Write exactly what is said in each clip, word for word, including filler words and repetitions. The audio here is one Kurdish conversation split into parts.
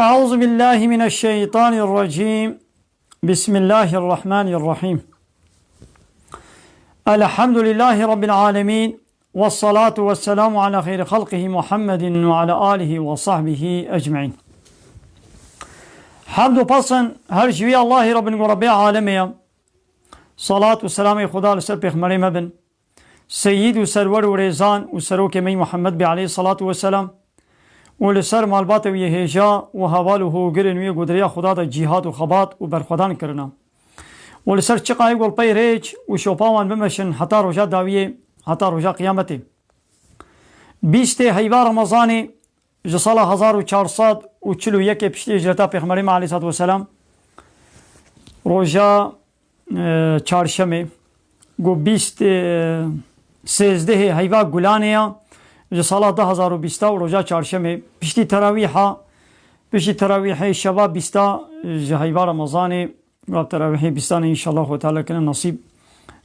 أعوذ بالله من الشيطان الرجيم. بسم الله الرحمن الرحيم. الحمد لله رب العالمين. والصلاة والسلام على خير خلقه محمد وعلى آله وصحبه أجمعين. Hemd û pesn her ji wî Allahî Rabbin ku Rabbê alemê ye. Salat û selamê Xuda li ser pêxmerê me bin. Seyyid û serwer û rêzan û serokê me yî Muhammed bê aleyhissalatu vesselam û li ser malbatê wî yê hêja û heval û hogirên wî yê ku di rêya Xuda de cîhad û xebat û berxwedan kirina. Û li ser çiqayê ku li pey rêç û şopa wan bimeşin heta roja dawiyê, heta roja qiyametê. Bîstê heyva Remezanê ji sala hezar û çar sed û çil û yekê piştî hicreta Pêxemberê me aleyhissalatu vesselam, roja, e, çarşemê, ku bîst, e, sêzdehê heyva Gulanê ya, ji sala du hezar û bîsta û roja çarşemê, piştî terawîha, piştî terawîhê şeva bîsta ji heyva Remezanê, Rab terawîhê bîstanê înşallah Xwe Teala kine nasîb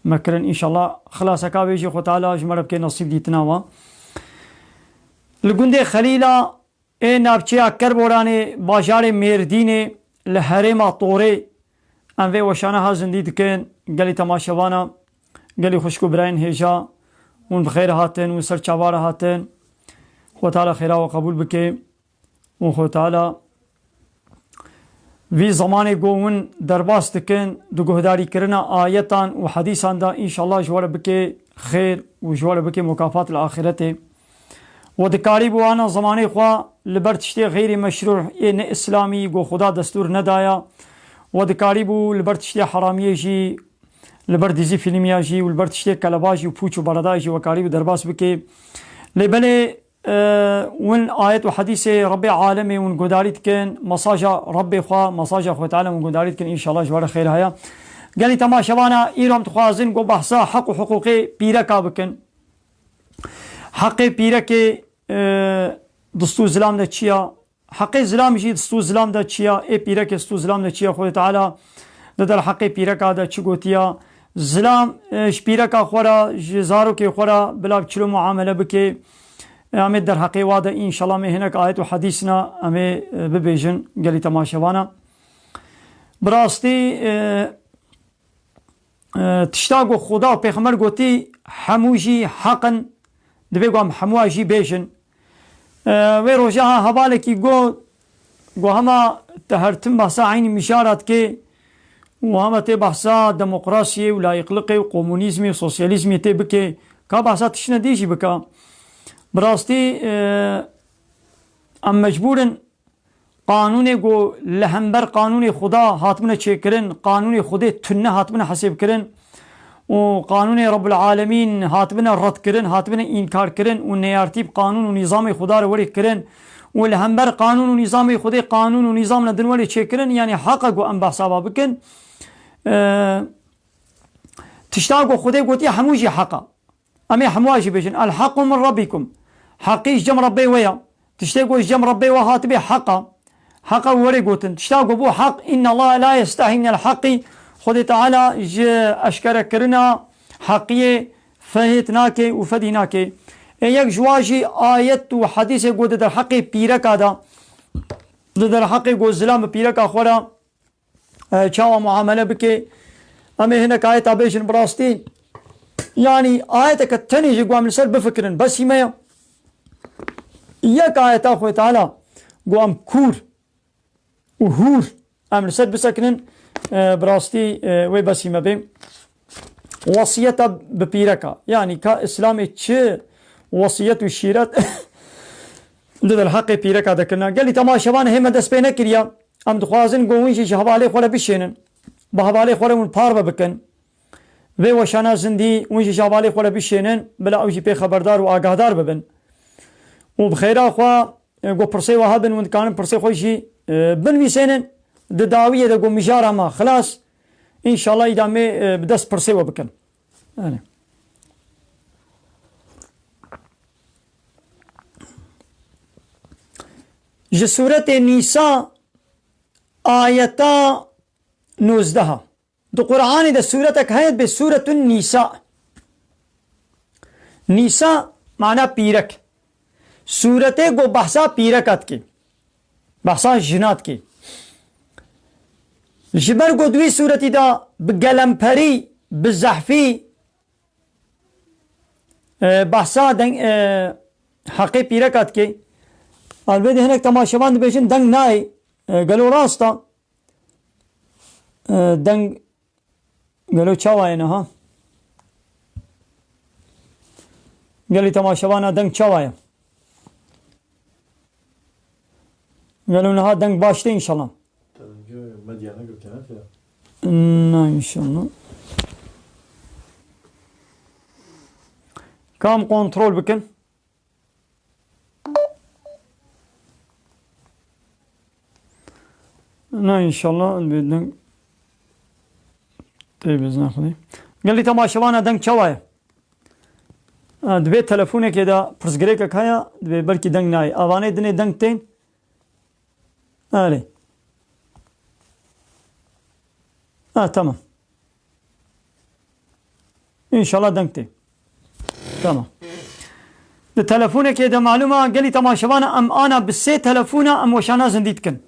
me kirin. Înşallah xilaseka wê jî Xwe Teala ji me re bike nasîb dîtina wan. Li gundê Xelîla ê navçeya Kerboranê, bajarê Mêrdînê, li herêma Torê, em vê weşana ha zindî dikin. Gelî temaşevana, gelî xwişk û birayên hêja, hûn bi xêr hatin, hûn ser çava re hatin. Xwe Teala xêra we qebûl bike. û Xwe Teala vî zemanê ku hûn derbas dikin, di guhdarîkirina ayetan û hedîsan de, înşallah ji we re bike xêr û ji we re bike mukafat li axîretê. We dikarîbû ana zemanê xwe li ber tiştê xeyrî meşrûh ê ne îslamî ku Xuda destûr nedaya, we dikarîbû li ber tiştê heramiyê jî, li ber dîzî fîlmiya jî û li ber tiştê kelebajî û pûç û beredayê jî we karîbû derbas bike. Lê belê, e, win ayet û hedîsê Rebbê alemê win guhdarî dikin, mesaja Rebbê xwe, mesaja Xwe Teala win guhdarî dikin, înşallah ji we re xêr heye. Gelî temaşevana, îro em dixwazin ku behsa heq û hiqûqê pîreka bikin. Heqê pîrekê, e, distû zilam de çi ya? Heqê zilam jî distû zilam de çi ya? Ê pîrekê distû zilam de çi ya? Xwedê Teala di derheqê pîreka de çi gotiya? Zilam, e, ji pîreka xwe re, ji zarokê xwe re bila bi çilo muamele bike. E, em ê derheqê wa de înşallah em ê hinek ayet û hedîsna em ê, e, bibêjin gelî temaşevana. Bi rastî, e, e, tişta ku Xuda û Pêxember gotî hemû jî heq in, divê ku em hemûa jî bêjin. E, wê roja ha hevalekî got, got hema te her tim behsa eynî mijara dikê û hema tê behsa demokrasiyê û layîqliqê û komunîzmê û sosyalîzmê tê bikê, ka behsa tiştine dî jî bika. Bi rastî, e, em mecbûr in qanûnê ku li hember qanûnê Xuda hatibine çêkirin, qanûnê Xwedê tune hatibine hesêbkirin û qanûnê Rabbul Alemîn hatibine redkirin, hatibine înkarkirin û neyartî bi qanûn û nîzamê Xuda re werê kirin û li hember qanûn û nîzamê Xwedê qanûn û nîzam li din werê çêkirin, yanî heq e ku em behsa va bikin. Eee, tişta ku Xwedê gotiye hemû jî heq e. Em ê hemûa jî bêjin, "El-haqqu min rabbikum." Heqî ji cem Rebbê we ya. Tiştê ku ji cem Rebbê we hatibe heq a. Heq a were gotin. Tişta ku bû heq, "Inna Allaha la yestahî minel haqqi." Xwedê Teala ji eşkerekirina heqiyê fehêt nake û fedî nake. Ê yek ji wa jî ayet û hedîsê ku di derheqê pîreka de, di derheqê ku zilam bi pîreka xwe re e, çawa muamele bike. Em ê hinek ayeta bêjin bi rastî. Yanî ayeteke tenê jî ku em li ser bifikirin, besî me ye. Yek ayeta Xwê Teala ku em kûr û hûr em li ser bisekinin, e, bi rastî, e, wê besî me bê. Wesiyeta bi pîreka. Yanî ka Îslamê çi wesiyet û şîret di derheqê pîreka de kirina. Gelî temaşevan hê me dest pê nekiriya. Em dixwazin ku hûn jî ji hevalê xwe re bişênin. Bi hevalê xwe re hûn parve bikin. Vê weşana zindî hûn jî ji hevalê xwe re bişênin, bila ew jî pê xeberdar û agahdar bibin. Û bi xêra xwe, e, ku pirsê we hebin, hûn dikarin pirsê xwe jî, e, binivîsênin. Di dawiyê de ku mijara me xilas, înşallah îda em ê, e, bi dest pirsê we bikin. Erê. Ji Sûretê Nîsa ayeta nozdeha. Di Qur'anê de sûretek heye dibê Sûretun Nîsa. Nîsa mana pîrek. Sûretê ku behsa pîreka dike. Behsa jina dikê. Ji ber ku di wî sûretî de bi gelemperî, bi zehfî, e, behsa deng, e, heqê pîreka dikê. Elbetî hinek temaşevan dibêjin deng nayê. E, gelo rast e? E, deng Gelo çawa ye niha? Gelî temaşevana deng çawa ye? Gelo niha deng baş tê înşallah? Dengê medya negirtine tê. Na înşallah. Kam kontrol bikin? Na înşallah bê deng tê bizna xwedê. Gelî temaşevana deng çawa ye? Ha, dibê telefonekê de pirsgirêkek heye, dibê belkî deng nayê. Avanê dinê deng tên. Erê. Ha, tamam. Înşallah deng tê. Tamam. Di telefonekê de malûm a gelî temaşevana em ana bi sê telefona em weşana zindî dikin.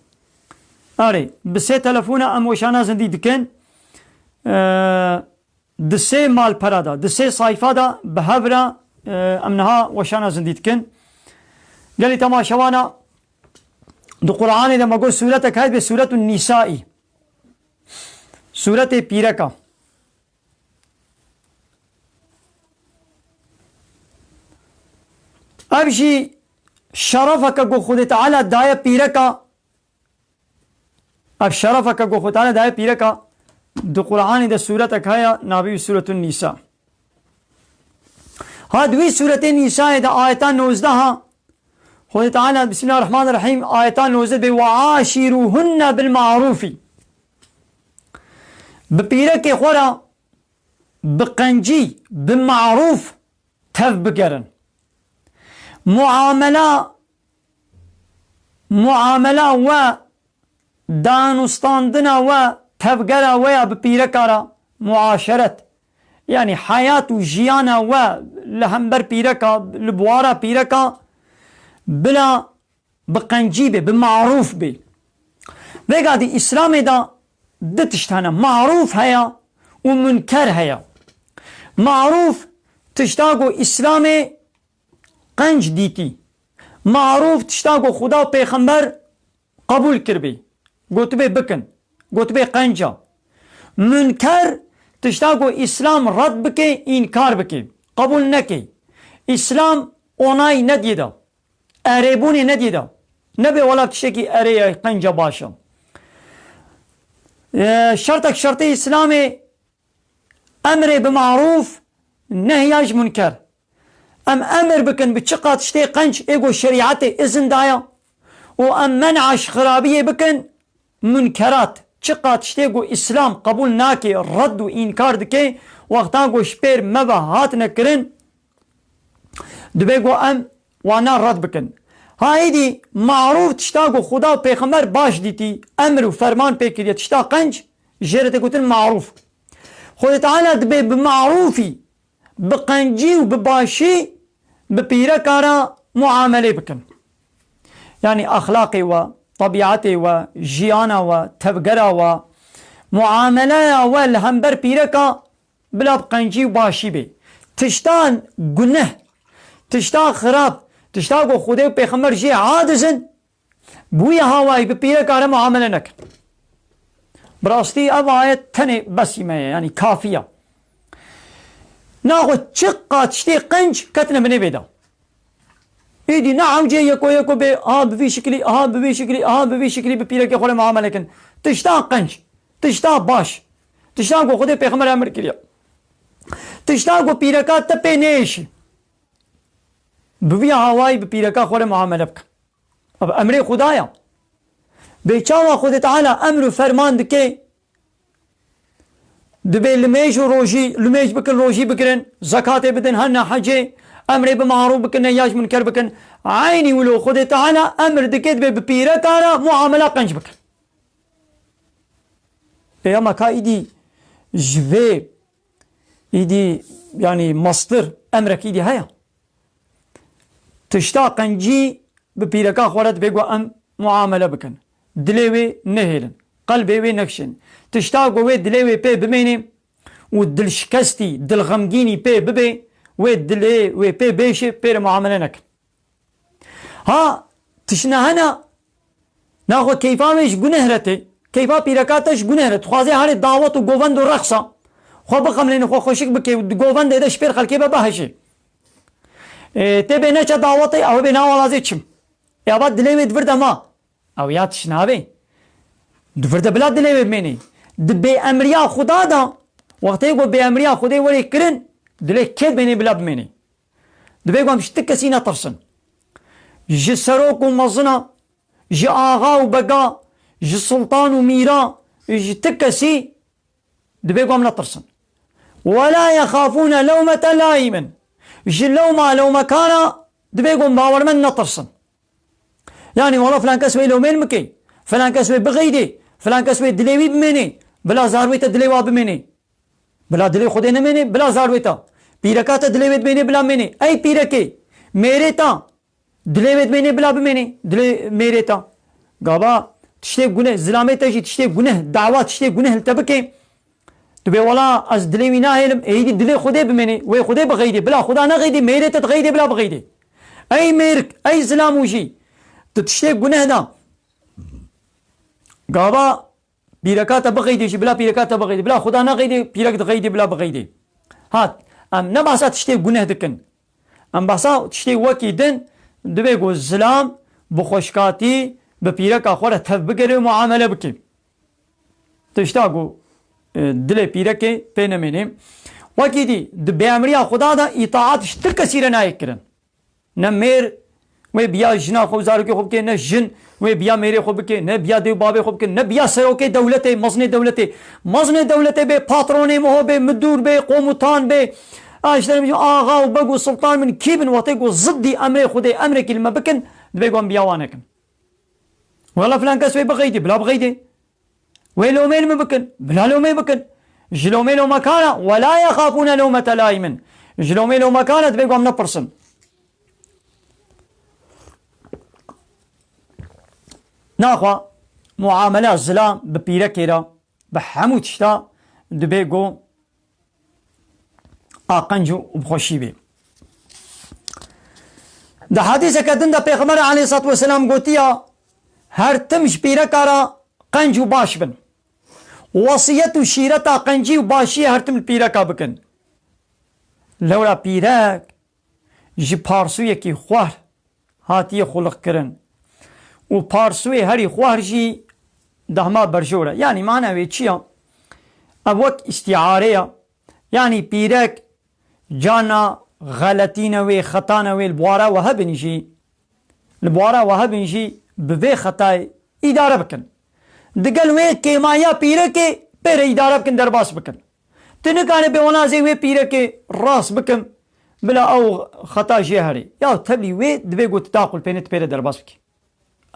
Erê, bi sê telefona em weşana zindî dikin. Ee, di sê malpera de, di sê sayfa de bi hev re, e, em niha weşana zindî dikin. Gelî temaşevana di Qur'anê de me got sûretek heye dibê Sûretun Nîsaî. Sûretê pîreka. Ev jî şerefeke ku Xwedê Teala daye pîreka, ev şerefeke ku Xwedê Teala daye pîreka, di Qur'anê de sûretek heye, navê wî Sûretun Nîsa. Ha di wî sûretê Nîsayê de ayeta nozdeh ha, Xwedê Teala, Bismillahirrahmanirrahîm, ayeta nozdeh bê, "Ve aşîruhunne bil ma'rûfî." Bi pîrekê xwe re bi qencî, bi ma'rûf tev bigerin. Muamela, muamela we, danûstandina we, tevgera we ya bi pîreka re, muaşeret, yanî heyat û jiyana we li hember pîreka, li buwara pîreka, bila bi qencî be, bi marûf be. Vêga di Îslamê de du tişt hene. Marûf heye û munker heye. Marûf tişta ku Îslamê qenc dîtî. Marûf tişta ku Xuda û Pêxember qebûl kiribî. Gotibê bikin. Gotibê qenca. Munker tişta ku Îslam red bike, înkar bike. Qebûl neke. Îslam onay nediyê de. Erêbûnê nediyê de. Nebe wela tiştekî erê ye, qenca baş e. Ee, şertek şertê Îslamê emrê bi marûf, nehya ji munker. Em emir bikin bi çiqa tiştê qenc ê ku şerîetê izin daye û em men'a ji xirabiyê bikin, munkerat, çiqa tiştê ku Îslam qebûl nake, red û înkar dike, wexta ku ji pêr me ve hatine kirin, Dibe ku em wana red bikin. Ha êdî marûf tişta ku Xuda û Pêxember baş dîtî, emir û ferman pê kiriye, tişta qenc, jê re tê gotin marûf. Xwedê Teala dibe bi marûfî, bi qencî û bi başî bi pîreka re muamelê bikin. Yanî exlaqê we, tebîetê we, jiyana we, tevgera we, muameleya we li hember pîreka bila bi qencî û başî bê. Tiştan guneh, tişta xirab, tişta ku Xwedê û Pêxember jê aciz in, bi wî hawayî bi pîreka re muamele nekin. Bi rastî ev ayet tenê besî me ye, yanî kafî ye. Naxwe çiqa tiştê qenc ketine binê vê de. Êdî ne ewcê yeko yeko bê, aha bi vî şiklî, aha bi vî şiklî, aha bi vî şiklî bi pîrekê xwe re muamele kin. Tişta qenc, tişta baş, tişta ku Xwedê Pêxember emir kiriye. Tişta ku pîreka te pê nêşî. Bi vî hawayî bi pîreka xwe re muamele bikin. Ev emrê Xuda ya. Bê çawa Xwedê Teala emr û ferman dike, Dibê limêj û rojî, limêj bikin, rojî bigirin, zekatê bidin, hene hecê, emrê bi marûf bikin, nehya ji munker bikin. Eynî wilo Xwedê Teala emir dike dibê bi pîreka re muamela qenc bikin. Ê, ama ka îdî ji vê, îdî, yanî mastir emrek îdî heye. Tişta qencî bi pîreka xwe re dibê ku em muamele bikin. Dilê wê nehêlin. Qelbê wê nekişin. Tişta ku wê dilê wê pê bimênê û dilşikestî, dilxemgînî pê bibê, wê dilê wê pê bêşê, pê re muamele nekin. Ha, tiştine hene, naxwe keyfa wê ji guneh re tê. Keyfa pîreka te ji guneh re. Dixwazê herê dawet û govend û reqsa. Xwe bixemlêne, xwe xweşik bike û di govendê de ji pêr xelkê be bihişê. Ê, tê bê neçe dawetê, ew bê nawalazê çim. Ê, ava dilê wê di vir de ma. Ew ya tişt nabê. Di vir de bila dilê wê bimênê. Di bêemriya Xuda de, wextê ku bêemriya Xwedê werê kirin, dilê kê dimênê bila bimênê. Divê ku em ji ti kesî netirsin. Ji serok û mezina, ji axa û bega, ji sultan û mîra, ji ti kesî divê ku em netirsin. وَلَا يَخَافُونَ لَوْمَةَ لَائِمٍ. Ji lewma lewmekana divê ku em bawermend netirsin. Yanî wala filan kes wê lewmêl bike, filan kes wê bixeydê, filan kes wê dilê wî bimênê, bila zarwê te dilê wa bimênê. Bila dilê Xwedê nemênê, bila zarwê te. Pîreka te dilê wê dimênê bila mênê. Ey pîrekê, mêrê te dilê wê dimênê bila bimênê. Dilê mêrê te. Gava tiştê guneh, zilamê te jî tiştê guneh, dawa tiştê guneh li te bike. Tu bê wela ez dilê wî nahêlim, êdî dilê Xwedê bimênê, wê Xwedê bixeydê, bila Xweda nexeydê, mêrê te dixeydê, bila bixeydê. Ey mêrik, ey zilam û jî, tu tiştê guneh da. Gava pîreka te bixeydê jî, bila pîreka te bixeydê, bila Xweda nexeydê, pîrek dixeydê, bila bixeydê. Hat, em ne behsa tiştê guneh dikin. Em behsa tiştê wekî din, divê ku zilam bi xweşkatî, bi pîreka xwe re tev bigere û muamele bike. Tişta ku, e, dilê pîrekê pê nemênê. Wekî dî, di bêemriya Xuda de îtaat ji ti kesî re nayê kirin. Ne mêr wê biya jina xwe û zarokê xwe bike, ne jin wê biya mêrê xwe bike, ne biya dê û babê xwe bike, ne biya serokê dewletê, mezinê dewletê. Mezinê dewletê bê, patronê miho bê, midûr bê, komutan bê, a, işte, axa û beg û sultan bin, kî bin, wextê ku ziddî emrê Xwedê, emrekî li me bikin, divê ku em biya wan nekin. Wela filan kes wê bixeydê, bila bixeydê. Wê lomê li min bikin, bila lomê bikin. Ji lomê lomekana, وَلَا يَخَافُونَ لَوْمَةَ لَائِمٍ. Ji lomê lomekana divê ku em nepirsin. Naxwe muamela zilam bi pîrekê re, bi hemû tişta divê ku a qenc û bi xweşî bê. Di hedîseke din de Pêxember aleyhissalatu vesselam gotiya, her tim ji pîreka re qenc û baş bin. Wesiyet û şîreta qencî û başiyê her tim li pîreka bikin. Lewra pîrek ji parsûyekî xwehr hatiye xuliqkirin. Û parsûyê herî xwehr jî dahma berjor e. Yanî mana wê çi ya? Ev wek îstîare ya. Yanî pîrek carna xeletîne wê, xetane wê li bwara we hebin jî, li bwara we hebin jî bi vê xetayê îdare bikin. Digel wê kêmaya pîrekê pê re îdare bikin, derbas bikin. Tu nikane bê wana zê wê pîrekê rast bikim, bila ew xeta jê herê. Ya tevlî wê divê ku tu taqûl pêne tu pê re derbas bikî.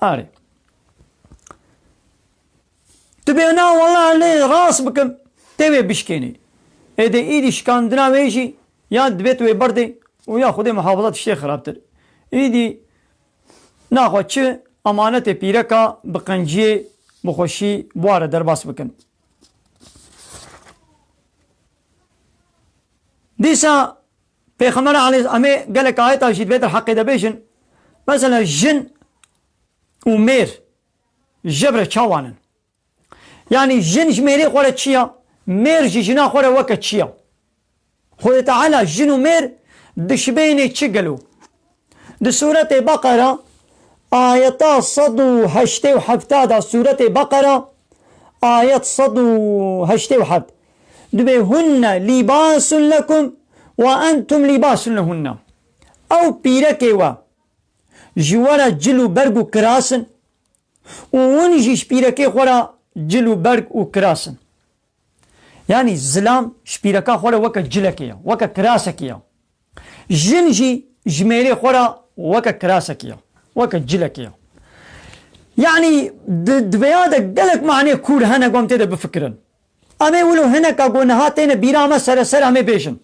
Arê. Tu bê na wela lê rast bikim, tê wê bişkênî. Êdî îdî şikandina wê jî ya divê tu wê berdê û ya Xwedê muhafaza tiştê xirabtir. Îdî naxwe çi emanetê pîreka bi qenciyê, bi xweşî, bi ware derbas bikin. Dîsa Pêxember aleyh-, em ê gelek ayeta jî di vê derheqê de bêjin. Mesela jin û mêr ji hev re çawan in? Yanî jin ji mêrê xwe re çi ya? Mêr ji jina xwe re weke çi ya? Xwedê Teala jin û mêr dişibênê çi gelo? Di Sûretê Beqera, ayeta sed û heştê û heft de, Sûretê Beqera, ayet sed û heştê û heft. Dibê, "Hunne lîbasun lekum ve entum lîbasun lehunne." Ew pîrekê we ji we re cil û berg û kiras in û hûn jî ji pîrekê xwe re cil û berg û kiras in. Yanî zilam ji pîreka xwe re weke cilekê ye, weke kirasekê ye. Jin jî ji mêrê xwe re weke kirasekê ye, weke cilekê ye. Yanî di, di vêya de gelek manê kûr hene ku em tê de bifikirin. Em ê wilo hineka ku niha têne bîra me sere ser em ê bêjin.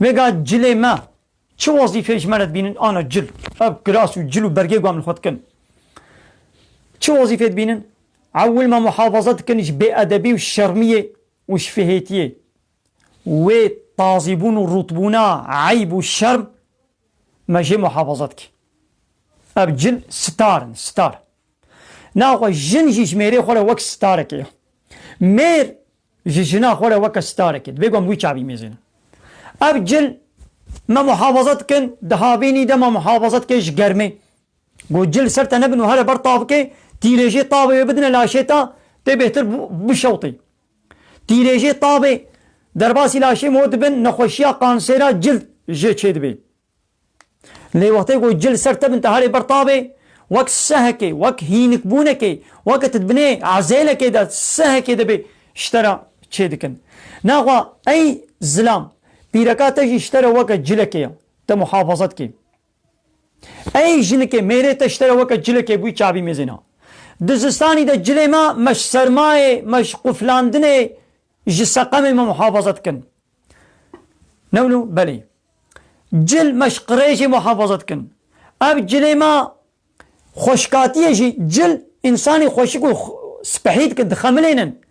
Vêga cilê me, Çi wezîfeyê ji me re dibînin ana cil? Ev kiras û cil û bergê ku em li xwe dikin. Çi wezîfeyê dibînin? Ewil me muhafaza dikin ji bêedebî û şermiyê û ji fihêtiyê. Wê tazîbûn û rûtbûna eyb û şerm me jê muhafaza dike. Ev cil star in, star. Naxwe jin jî ji mêrê xwe re wek starekê ye. Mêr ji jina xwe re weke starekê. Divê ku em wî çavî mêzênin. Ev cil me muhafaza dikin, di havînî de me muhafaza dike ji germê. Ku cil ser te nebin û here ber tavkê, tîrêjê tavê wê bidine laşê te, tê bêhtir bi-, bişewtê. Tîrêjê tavê derbasî laşê me dibin, nexweşiya kansêra cil jê çêdibê. Lê wextê ku cil ser te bin te herê ber tavê, wek sehekê, wek hînikbûnekê, weke tu dibinê ezêlekê de sehekê dibê ji te re çêdikin. Naxwe ey zilam, pîreka te jî ji te re weke cilekê ye, te muhafaza dike. Ey jinikê, mêrê te ji te re weke cilekê bûyî çavî mêzêna. Di zistanî de cilê me, me ji sermayê, me ji quflandinê, ji seqemê me muhafaza dikin. Ne wilo? Belê. Cil me ji qirêjê muhafaza dikin. Ev cilê me xweşkatiyê jî, cil însanî xweşik û xw-, spehî dikin, dixemilênin.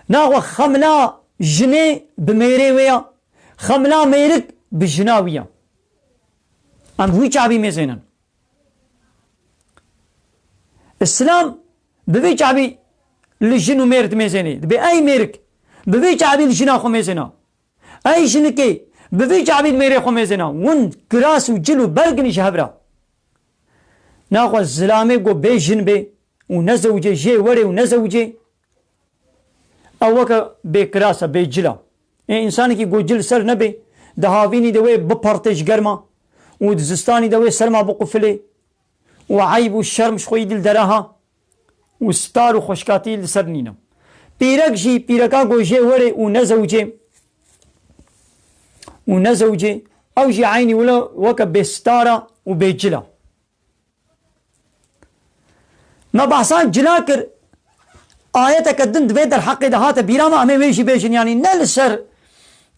Naxwe xemila jinê bi mêrê wê ya, xemila mêrik bi jina wî ya. Em bi wî çavî mêzênin. Îslam bi vî çavî li jin û mêr dimêzênê. Dibê ey mêrik, bi vî çavî li jina xwe mêzêna. Ey jinikê, bi vî çavî li mêrê xwe mêzêna. Win kiras û cil û bergin ji hev re. Naxwe zilamê ku bê jin bê û nezewicê, jê werê û nezewicê, ew weke bêkiras e, bêcil e. Ê însanekî ku cil ser nebê, di havînî de wê bipertê ji germa û di zistanî de wê serma biqufilê û eyb û şerm ji xwe yî dil dera ha û star û xweşkatî li ser nîne. Pîrek jî, pîreka ku jê werê û nezewicê, û nezewicê, ew jî eynî wilo weke bêstar e û bêcil e. Me behsa cila kir, ayeteke din di vê derheqê de hate bîra me, em ê wê jî bêjin, yanî ne li ser,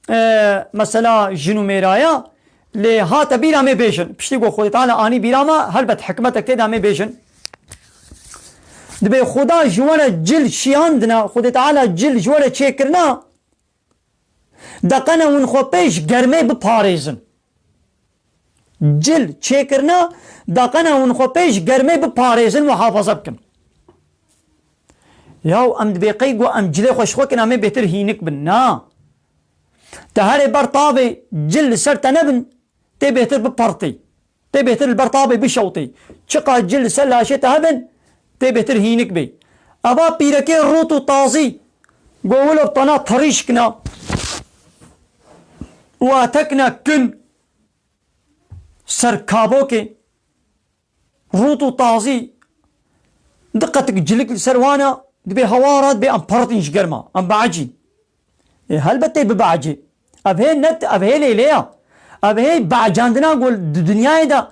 e, mesela jin û mêra ya, lê hate bîra me bêjin. Piştî ku Xwedê Teala anî bîra me, helbet hikmetek tê de em ê bêjin. Dibê Xuda ji we re cil şiyandina, Xwedê Teala cil ji we re çêkirina, deqene hûn xwe pê ji germê biparêzin. Cil çêkirina, deqene hûn xwe pê ji germê biparêzin, muhafaza bikin. Yaw em dibê qey ku em cilê xwe ji xwe kin, em ê bêtir hînik bin. Na. Te herê ber tavê cil li ser te nebin, tê bêtir bipertê. Tê bêtir li ber tavê bişewtê. Çiqas cil li ser laşê te hebin, tê bêtir hînik bê. Eva pîrekê rût û tazî, go wilo tana terîşkina û atekna kin ser kabokê, rût û tazî, diqetik cilik li ser wana, dibê hewara, dibê em pertîn ji germa, em biecîn. Ê, helbet tê bibecê. Ev hê net, ev hê lêlê ya. Ev hê becandina ku di dinyayê de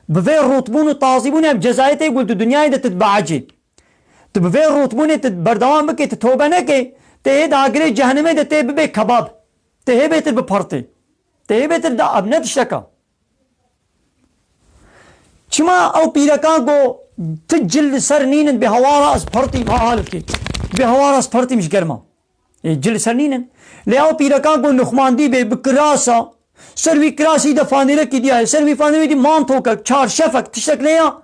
bi vê rûtbûn û tazîbûnê ev cezayê tê ku di dinyayê de tu dibecê. Tu bi vê rûtbûnê tu berdewam bikê, tu tobe nekê, tê hê dagirê cehenimê de tê bibê kebab. Tê hê bêtir bipertê. Tê hê bêtir da ev ne tişteka. Çima ew pîrekan ku ti cil li ser nînin, bi hewara ez pertîm, ha halkê. Bi hewara ez pertîm ji germa. Ê, cil li ser nînin. Lê ew pîrekan ku nuxmandî bê, bi kirasa, ser wî kirasî de fanêrekî dî heye, ser wî fanêrekî dî mantokek, çarşefek, tiştek lê ya.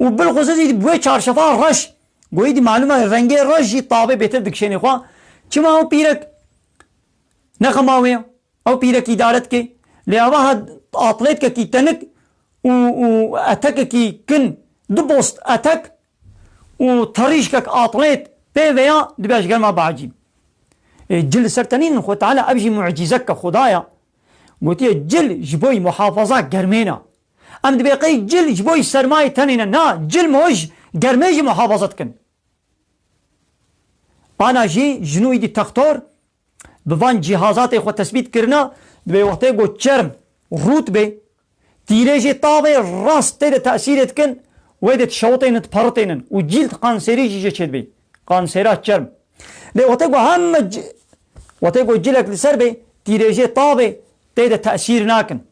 Û bilxusûs îdî bi wê çarşefa reş. Goyî dî malûm e, rengê reş jî tavê bêtir dikişênê xwe. Çima ew pîrek ne xema wê ye? Ew pîrek îdare dike. Lê ava ha atlêtkekî tenik û, û etekekî kin, du bost etek û terîşkek atlêt pê veya dibe ji germa biecî. Ê, cil li ser te nînin, Xwe Teala ev jî mucîzek ke Xwedaya. Gotiye cil ji boyî muhafaza germêna. Em dibê qey cil ji boyî sermayê tenê ne. Na, cil mo ji germê jî muhafaza dikin. Ana jî jinû îdî textor, bi van cîhazatê xwe tesbît kirina, dibê wextê ku çerm rût bê, tîrêjê tavê rast tê de tesîrê dikin, wê de dişewitênin, diperitênin û cîld kanserî jî jê çêdibê. Kansera çerm. Lê wextê ku heme ci-, wextê ku cilek li ser bê, tîrêjê tavê tê de tesîr nakin.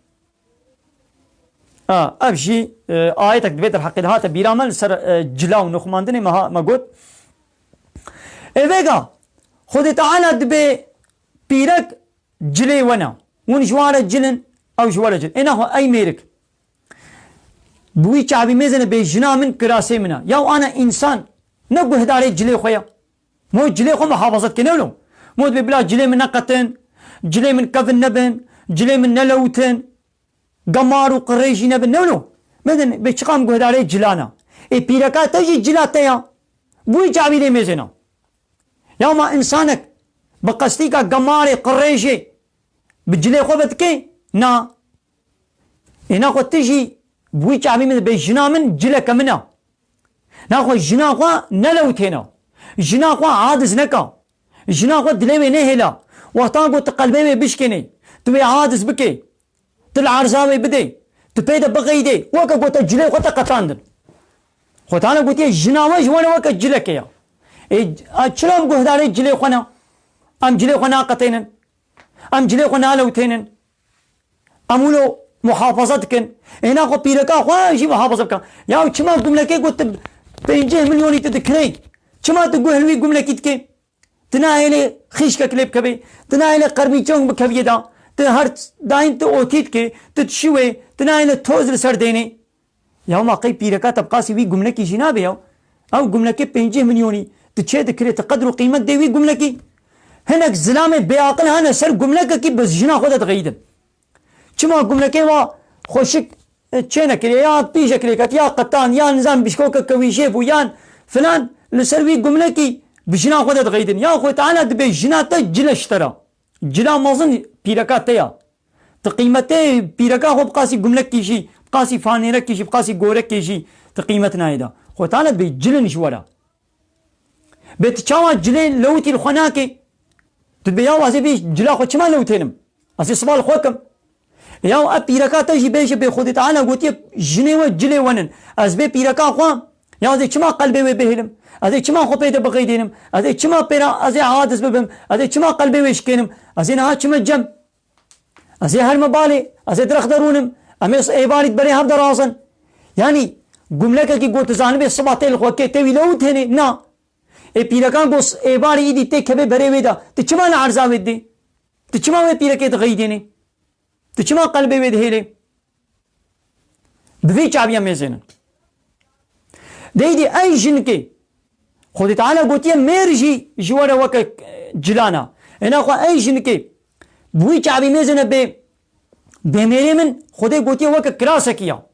Ha, ev jî, e, ayetek di vê derheqê de hate bîra me li ser, e, cila û nixumandinê me ha-, me got. Ê vêga, Xwedê Teala dibê pîrek cilê we ne. Hûn ji wan re cil in, ew ji we re cil. Ê naxwe ey mêrik. Bi wî çavî mêzene bê jina min kirasê min e. Ya ana însan ne guhdarê cilê xwe ye. Mo cilê xwe muhafaza dike ne wilo. Mo dibê bila cilê min neqetin, cilê min kevin nebin, cilê min nelewtin. Gemar û qirê jî nebin, ne wilo? Medin, bê çiqam guhdarê cilana. Ê pîreka te jî cila te ya. Bûyî çavî lê mêzêna. Ya ma insanek bi qestîka gemarê qirê jê bi cilê xwe vedikê? Na. Ê naxwe tu jî bûyî çavî min bê jina min cileke min a. Naxwe jina xwe nelewtêne. Jina xwe adiz neka. Jina xwe dilê wê nehêla. Wexta ku tu qelbê wê bişkênê, tu wê adiz bikê, tu li erza wê bidê, tu pê de bixeydê, weke ku te cilê xwe te qetandin. Xwe tane gotiye jina we ji we re weke cilekê ya. Ê, a çira em guhdarê cilê xwe ne? Em cilê xwe naqetênin. Em cilê xwe nalewtênin. Em wilo muhafaza dikin. Êna xwe pîreka xwe jî muhafaza bikin. Ya çima gumlekê ku tu pêncî milyonî tu dikirê? Çima tu guh li wî gumlekî dikê? Tu nahêlê xîşkek lê bikevê. Tu nahêlê qerbîçong bikeviyê da. Tu her daîm tu otî dikê. Tu dişî wê. Tu nahêlê toz li ser dênê. Ya ma qey pîreka te bi qasî wî gumlekî jî nabe ya. Ew gumlekê pêncî milyonî tu çê dikirê, tu qedr û qîmet dê wî gumlekî. Hinek zilamê bêaqil hene ser gumlekekî bi jina xwe de dixeyidin. Çima gumlekê wa xweşik, e, çê nekiriye, ya pîjek lê ket, ya qetan, ya nizam bişkokek kewî jê bû, yan filan, li ser wî gumlekî bi jina xwe de dixeyidin. Ya Xwedê Teala dibê jina te cile ji te re. Cila mezin pîreka te ya. Tu qîmetê pîreka xwe bi qasî gumlekî jî, bi qasî fanêrekî jî, bi qasî gorekê jî tu qîmet nayê de. Xwe tane dibê cilin ji we re. Bê tu çawa cilê lewitî li xwe nakê? Tu dibê ya ez ê vê cila xwe çima lewitênim? Ez ê siba li xwe kim. Ya ev pîreka te jî bêje bê Xwedê Teala gotiye jinê we cilê we nin. Ez bê pîreka xwe, ya ez ê çima qelbê wê bihêlim? Ez ê çima xwe pê de bixeydênim? Ez ê çima pê re ez ê adiz bibim? Ez ê çima qelbê wê şikênim? Ez ê niha çime cem. Ez ê herme balê, ez ê direxde rûnim, em ê êvarî berê hev de razin. Yanî, gumlekekî got, tu zanibê siba tê li xwe kê, tê wî lewitênê? Na. Ê pîrekan got, êvarî îdî tê kevê berê wê de, tu çima li erza wê didê? Tu çima wê pîrekê dixeyidênê? Tu çima qelbê wê dihêlê? Bi vî çaviya mêzênin. Deydî ey jinikê. Xwedê Teala gotiye mêr jî ji we re weke, e, cilana. Êna xwe ey jinikê. Bi wî çavî mêzêne bê, bê mêrê min Xwedê gotiye weke kirasekî ya.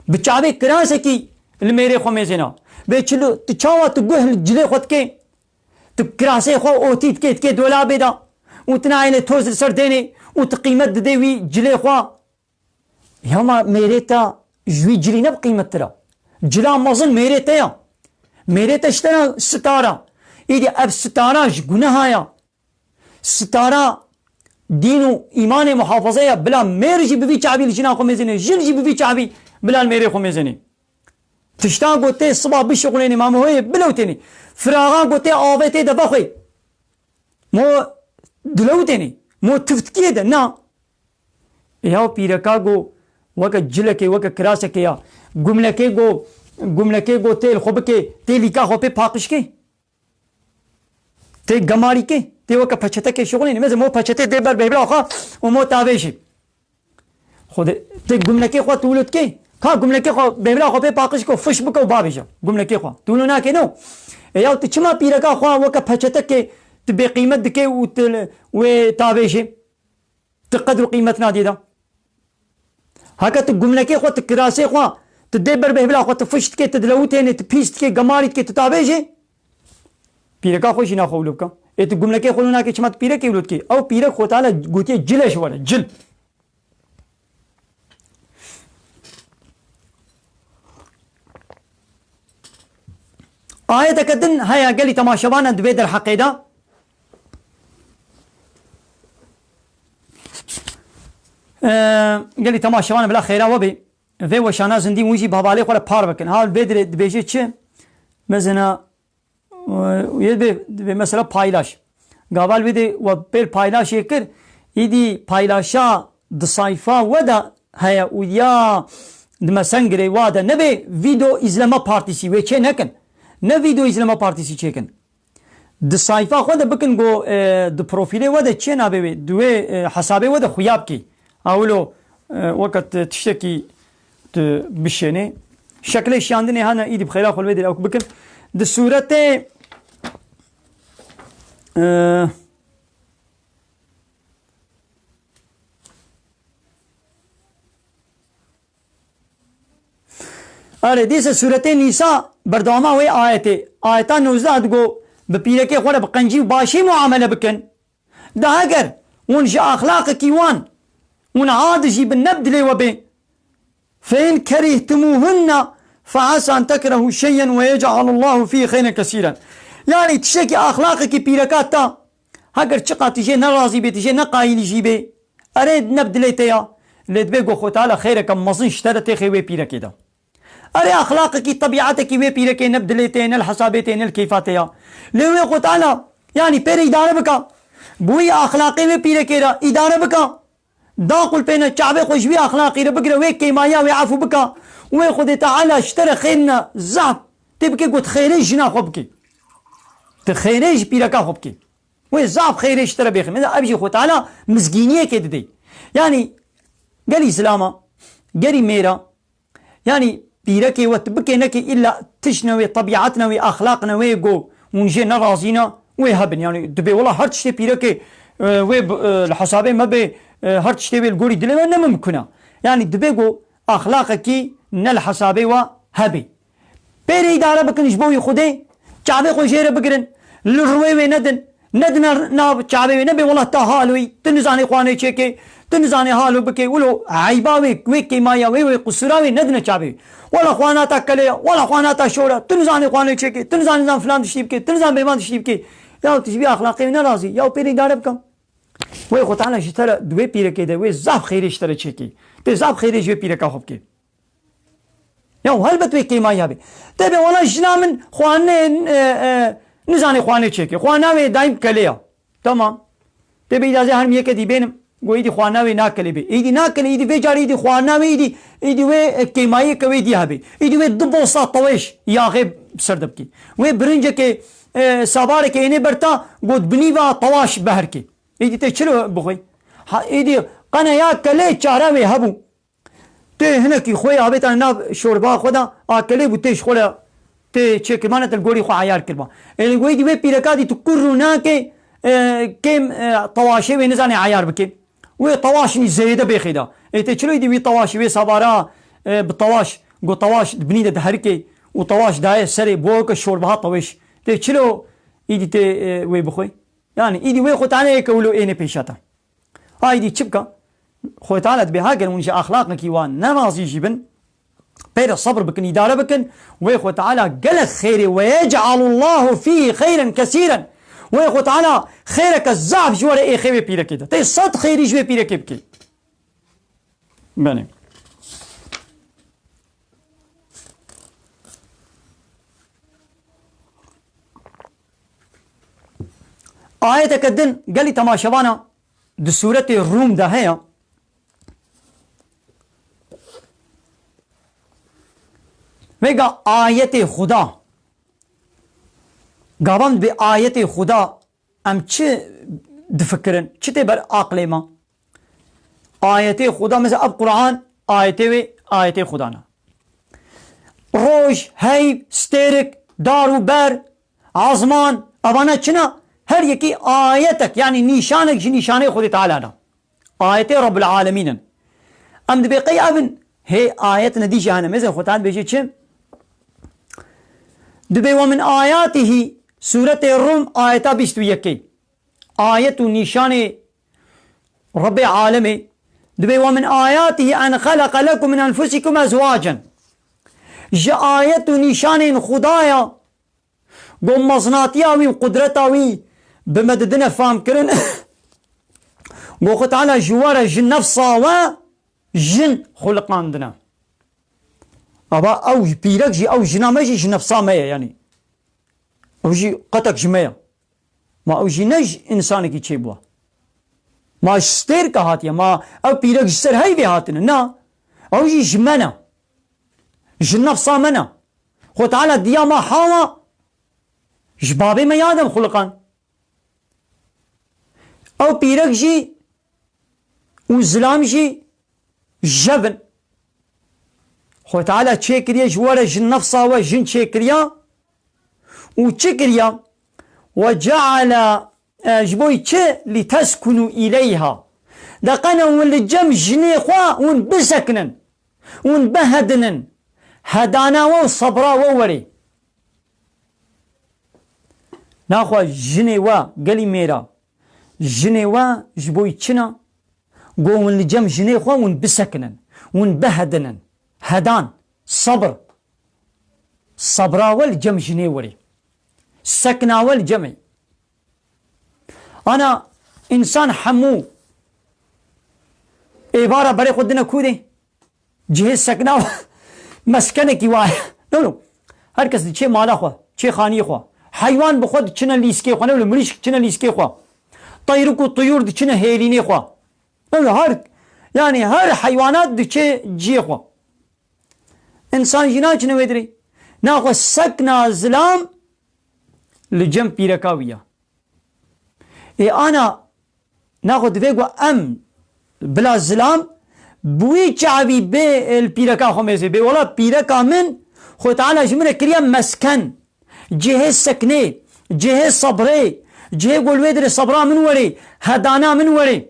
Bi çavê kirasekî li mêrê xwe mêzêna. Bê çilo, tu çawa tu guh li cilê xwe dikê? Tu kirasê xwe otî dikê, dikê dolabê de. Û tu nayêne toz li ser dênê. Û tu qîmet didê wî cilê xwe. Ya ma mêrê te ji wî cilî ne bi qîmettir e. Cila mezin mêrê te ya. Mêrê te ji te re sitara. Îdî ev sitara ji guneha ya. Sitara dîn û îmanê muhafaza ya. Bila mêr jî bi vî çavî li jina xwe mêzêne. Jin jî bi vî çavî bila li mêrê xwe mêzêne. Tişta ku tê siba bişixulênê, ma mihoyê bilewtênê. Firaxan ku tê avê tê de vexwê. Mo dilewtênê. Mo tiftikiyê de na. Ya pîreka go weke cilekê, weke kirasekê ya. Gumlekê go, gumlekê go tê li xwe bikê, tê lîka xwe pê paqij kê. Tê gemarî kê, tê weke peçetekê şixulênê. Mesela mo peçetê dê ber bêhbila xwe û mo tavêjê. Xwedê, tê gumlekê xwe tu wilo dikê? Ka gumlekê xwe bêhbila xwe pê paqij ko, fiş bike û babêje. Gumlekê xwe. Tu wilo nakê no? E ya tu çima pîreka xwe weke peçetekê tu bêqîmet dikê û tu wê tavêjê? Tu qedr û qîmet nadî de. Heke tu gumlekê xwe, tu kirasê xwe, tu dê ber bêhbila xwe, tu fiş dikê, tu dilewitênê, tu pîs dikê, gemarî dikê, tu tavêjê, pîreka xwe jî naxwe wilo bike. Ê tu gumlekê xwe wilo nakê, çima tu pîrekê wilo dikê? Ew pîrek Xwedê Teala gotiye cil e ji we re, cil. Ayeteke din heye gelî temaşevanan di vê derheqê de. Ee, gelî temaşevan bila xêra we bê. Vê weşana zindî wî jî bi hevalê xwe re par bikin. Ha, vê dirê dibêje çi? Mezina, e, yê dibê, dibê mesela paylaş. Gaval vê de we pêr paylaşê kir, îdî paylaşa di sayfa we de heye û ya di mesengirê wa de nebe, vîdeo îzleme partîsî wê çê nekin. Ne vîdeo îzleme partîsî çêkin. Di sayfa xwe de bikin, go, e, di profîlê we de çê nabe wê, di wê, e, hesabê we de xuya bikî. Ewilo, e, weke tu tiştekî tu bişênê. Şeklê şiyandinê hene, îdî bi xêra xwe li vê derê ew bikin. Di sûretê, e, Erê, dîse sûretê Nîsa berdewama wê ayetê. Ayeta nozdeh digo, bi pîrekê xwe re bi qencî û başî muamele bikin. Da heger hûn ji axlaqekî wan, hûn niha dijî bi ne bi dilê we bê. Fe in kerîhtumuhunne fe esa en tekrehu şey'en ve yec'alallahu fîhî xeyren kesîren. Yanî tiştekî axlaqekî pîreka ta, heger çiqa tu jê nerazî bê, tu jê neqayîlî jî bê, erê ne bi dilê te ya, lê dibê ku Xwe Teala xêreke mezin ji te re têxê wê pîrekê de. Erê axlaqekî, tebîetekî wê pîrekê ne bi dilê te, ne li hesabê te, ne li keyfa te ya. Lê wê Xwe Teala, yanî pê re îdare bika. Bi wî axlaqê wê pîrekê re îdare bika. Da qulpêne çavê xwe ji wî axlaqî re bigire, wê kêmayiya wê efû bika. Wê Xwedê Teala ji te re xêrine zehf tê bike, got xêrê jina xwe bike. Tu xêrê ji pîreka xwe bike. Wê zaf xêrê ji te re bêxin. Mesela ev jî Xwe Teala mizgîniyekê didê. Yanî gelî zilama, gelî mêra, yanî pîrekê we tu bikê nekê îlla tişt ne wê, tebîet ne wê, axlaq ne wê, go hûn jê nerazî ne, wê hebin. Yanî dibê wela her tiştê pîrekê, e, wê bi, e, li hesabê me bê, e, her tiştê wê li gorî dilê me ne mimkun e. Yanî dibê go axlaqekî ne li hesabê we hebê. Pê re îdare bikin ji bo wî Xwedê, çavê xwe jê re bigirin, li rûyê wê nedin, nedine nav çavê wê, nebê wela ta halo yî, tu nizanî xwanê çêkê, tu nizanî halo bikê, wilo eyba wê, wê kêmaya wê, wê qusura wê nedine çavê wê. Wela xwana ta kelê ya, wela xwana ta şor e, tu nizanî xwanê çêkê, tu nizanî zan filan tiştî bikê, tu nizanî bêvan tiştî bikê. Ya tu ji vî axlaqê wê nerazî, ya pê re îdare bikin. Wê Xwe Teala ji te re di wê pîrekê de wê zaf xêrê ji te re çêkê. Tê zaf xêrê ji wê pîreka xwe bikê. Ya helbet wê kêmaya bê. Tê bê wela jina min xwanê, e, e, nizanê xwanê çêkê. Xwana wê dayîm kelê ya. Tamam. Tê bê îdazê her miyeke dî bênim. Go îdî xwana wê nakelê bê. Îdî nakelê, îdî vê carê îdî xwana wê îdî, îdî wê, e, kêmayiyeke wê dî hebê. Îdî wê du bosta tewêş yaxê ser de bikî. Wê birincekê, e, sabarekê ênê berta, got binî va tewaş beherkê. Îdî tê çilo bixwî? Ha, îdî qene ya kelê çare wê hebû. Tê hinekî xwe ya avêtane nav şorba xwe de, a kelê bû tê ji xwe re, tê çêkirmane te li gorî xwe eyar kirba. Ê li gorî dî wê pîreka dî tu kur rûnakê, e, kêm, e, tewaşê wê nizanê eyar bike. Wê tewaşinî zêde bêxê da. Ê tê çilo îdî wî tewaşî wê sabara, e, bi tewaş, go tewaş di binî de diherike û tewaş daye serê bo ke şorbaha tewêş. Tê çilo îdî tê, e, wê bixwe? Yanî îdî wê Xwe Teala yeke wilo ênê pêşa te. Aydî çi bika? Xwe Teala dibê ha ger hûn ji axlaqekî wan nerazî jî bin, pê re sebr bikin, îdare bikin, wê Xwe Teala gelek xêrê, "Ve yec'alullahu fîhî xeyren kesîren." Wê Xwe Teala xêreke zaf ji we re êxê wê pîrekê de. Tê sed xêrî ji wê pîrekê bikê. Benê. Ayeteke din gelî temaşevana di sûretê Rûm de heye. Vêga ayetê Xuda. Gavan bi ayetê Xuda em çi difikirin? Çi tê ber aqlê me? Ayetê Xuda, mesela ev Quran, ayetê wê, ayetê Xuda ne. Roj, heyv, stêrik, dar û ber, azman, evana çi ne? Her yekî ayetek, yanî nîşanek ji nîşanê Xwedê Teala ne. Ayetê Rabbul Alemîn in. Em dibê qey ev in? Hê ayet ne dî jî hene. Mesela Xwe Teala dibêje çi? Dibê "Ve min ayatihi", Sûretê Rûm, ayeta bîst û yekê. Ayet û nîşanê Rebbê Alemê. Dibê "Ve min ayatihi en xeleqe lekum min enfusikum ezwacen." Ji ayet û nîşanên Xwedaya, go mezinatiya wî û qudreta wî bi me didine fam kirin. Go Xwe Teala ji we re, ji nefsa we jin xuliqandine. Ava ew pîrek jî, ew jina me jî ji nefsa me ye, yanî. Ew jî qetek ji me ye. Ma ew jî ne ji însanekî çêbûye. Ma ji stêrka hatiye. Ma ew pîrek ji ser heyvê hatine. Na. Ew jî ji me ne. Ji nefsa me ne. Xwe Teala diya me hawa ji babê me ya Adem xuliqan. Ew pîrek jî û zilam jî jev in. Xwe Teala çêkiriye ji we re, ji nefsa we jin çêkiriya û çi kiriya? Ve ceale, e, ji bo çi? Li teskunu îleyha. De qene hûn li cem jinê xwe hûn bisekinin, hûn bihedinin, hedana we û sebra we werê. Naxwe jinê we gelî mêra, jinê we ji bo çi ne? Go hûn li cem jinê xwe hûn bisekinin, hûn bihedinin. Hedan, sabir. Sabra we li cem jinê werê. Sekna we li cemê. Ana însan hemû êvara berê xwe dine kûdê. Cihê sekna meskenekî waye. No, no. Her kes diçê mala xwe, çê xaniyê xwe. Heywan bi xwe diçine lîskê xwe, ne wilo mirîşk diçine lîskê xwe. Teyrik û tuyûr diçine hêlînê xwe. Ne wilo her, yani her heywanat diçe ciyê xwe. Însan jî naçine wê dirê. Naxwe sekna zilam li cem pîreka wî ya. Ê ana, naxwe divê ku em bila zilam bi wî çavî bê li pîreka xwe mêzê. Bê wela pîreka min, Xwe Teala ji min re kiriye mesken. Cihê seknê, cihê sebrê, cihê ku li wê dirê sebra min werê, hedana min werê.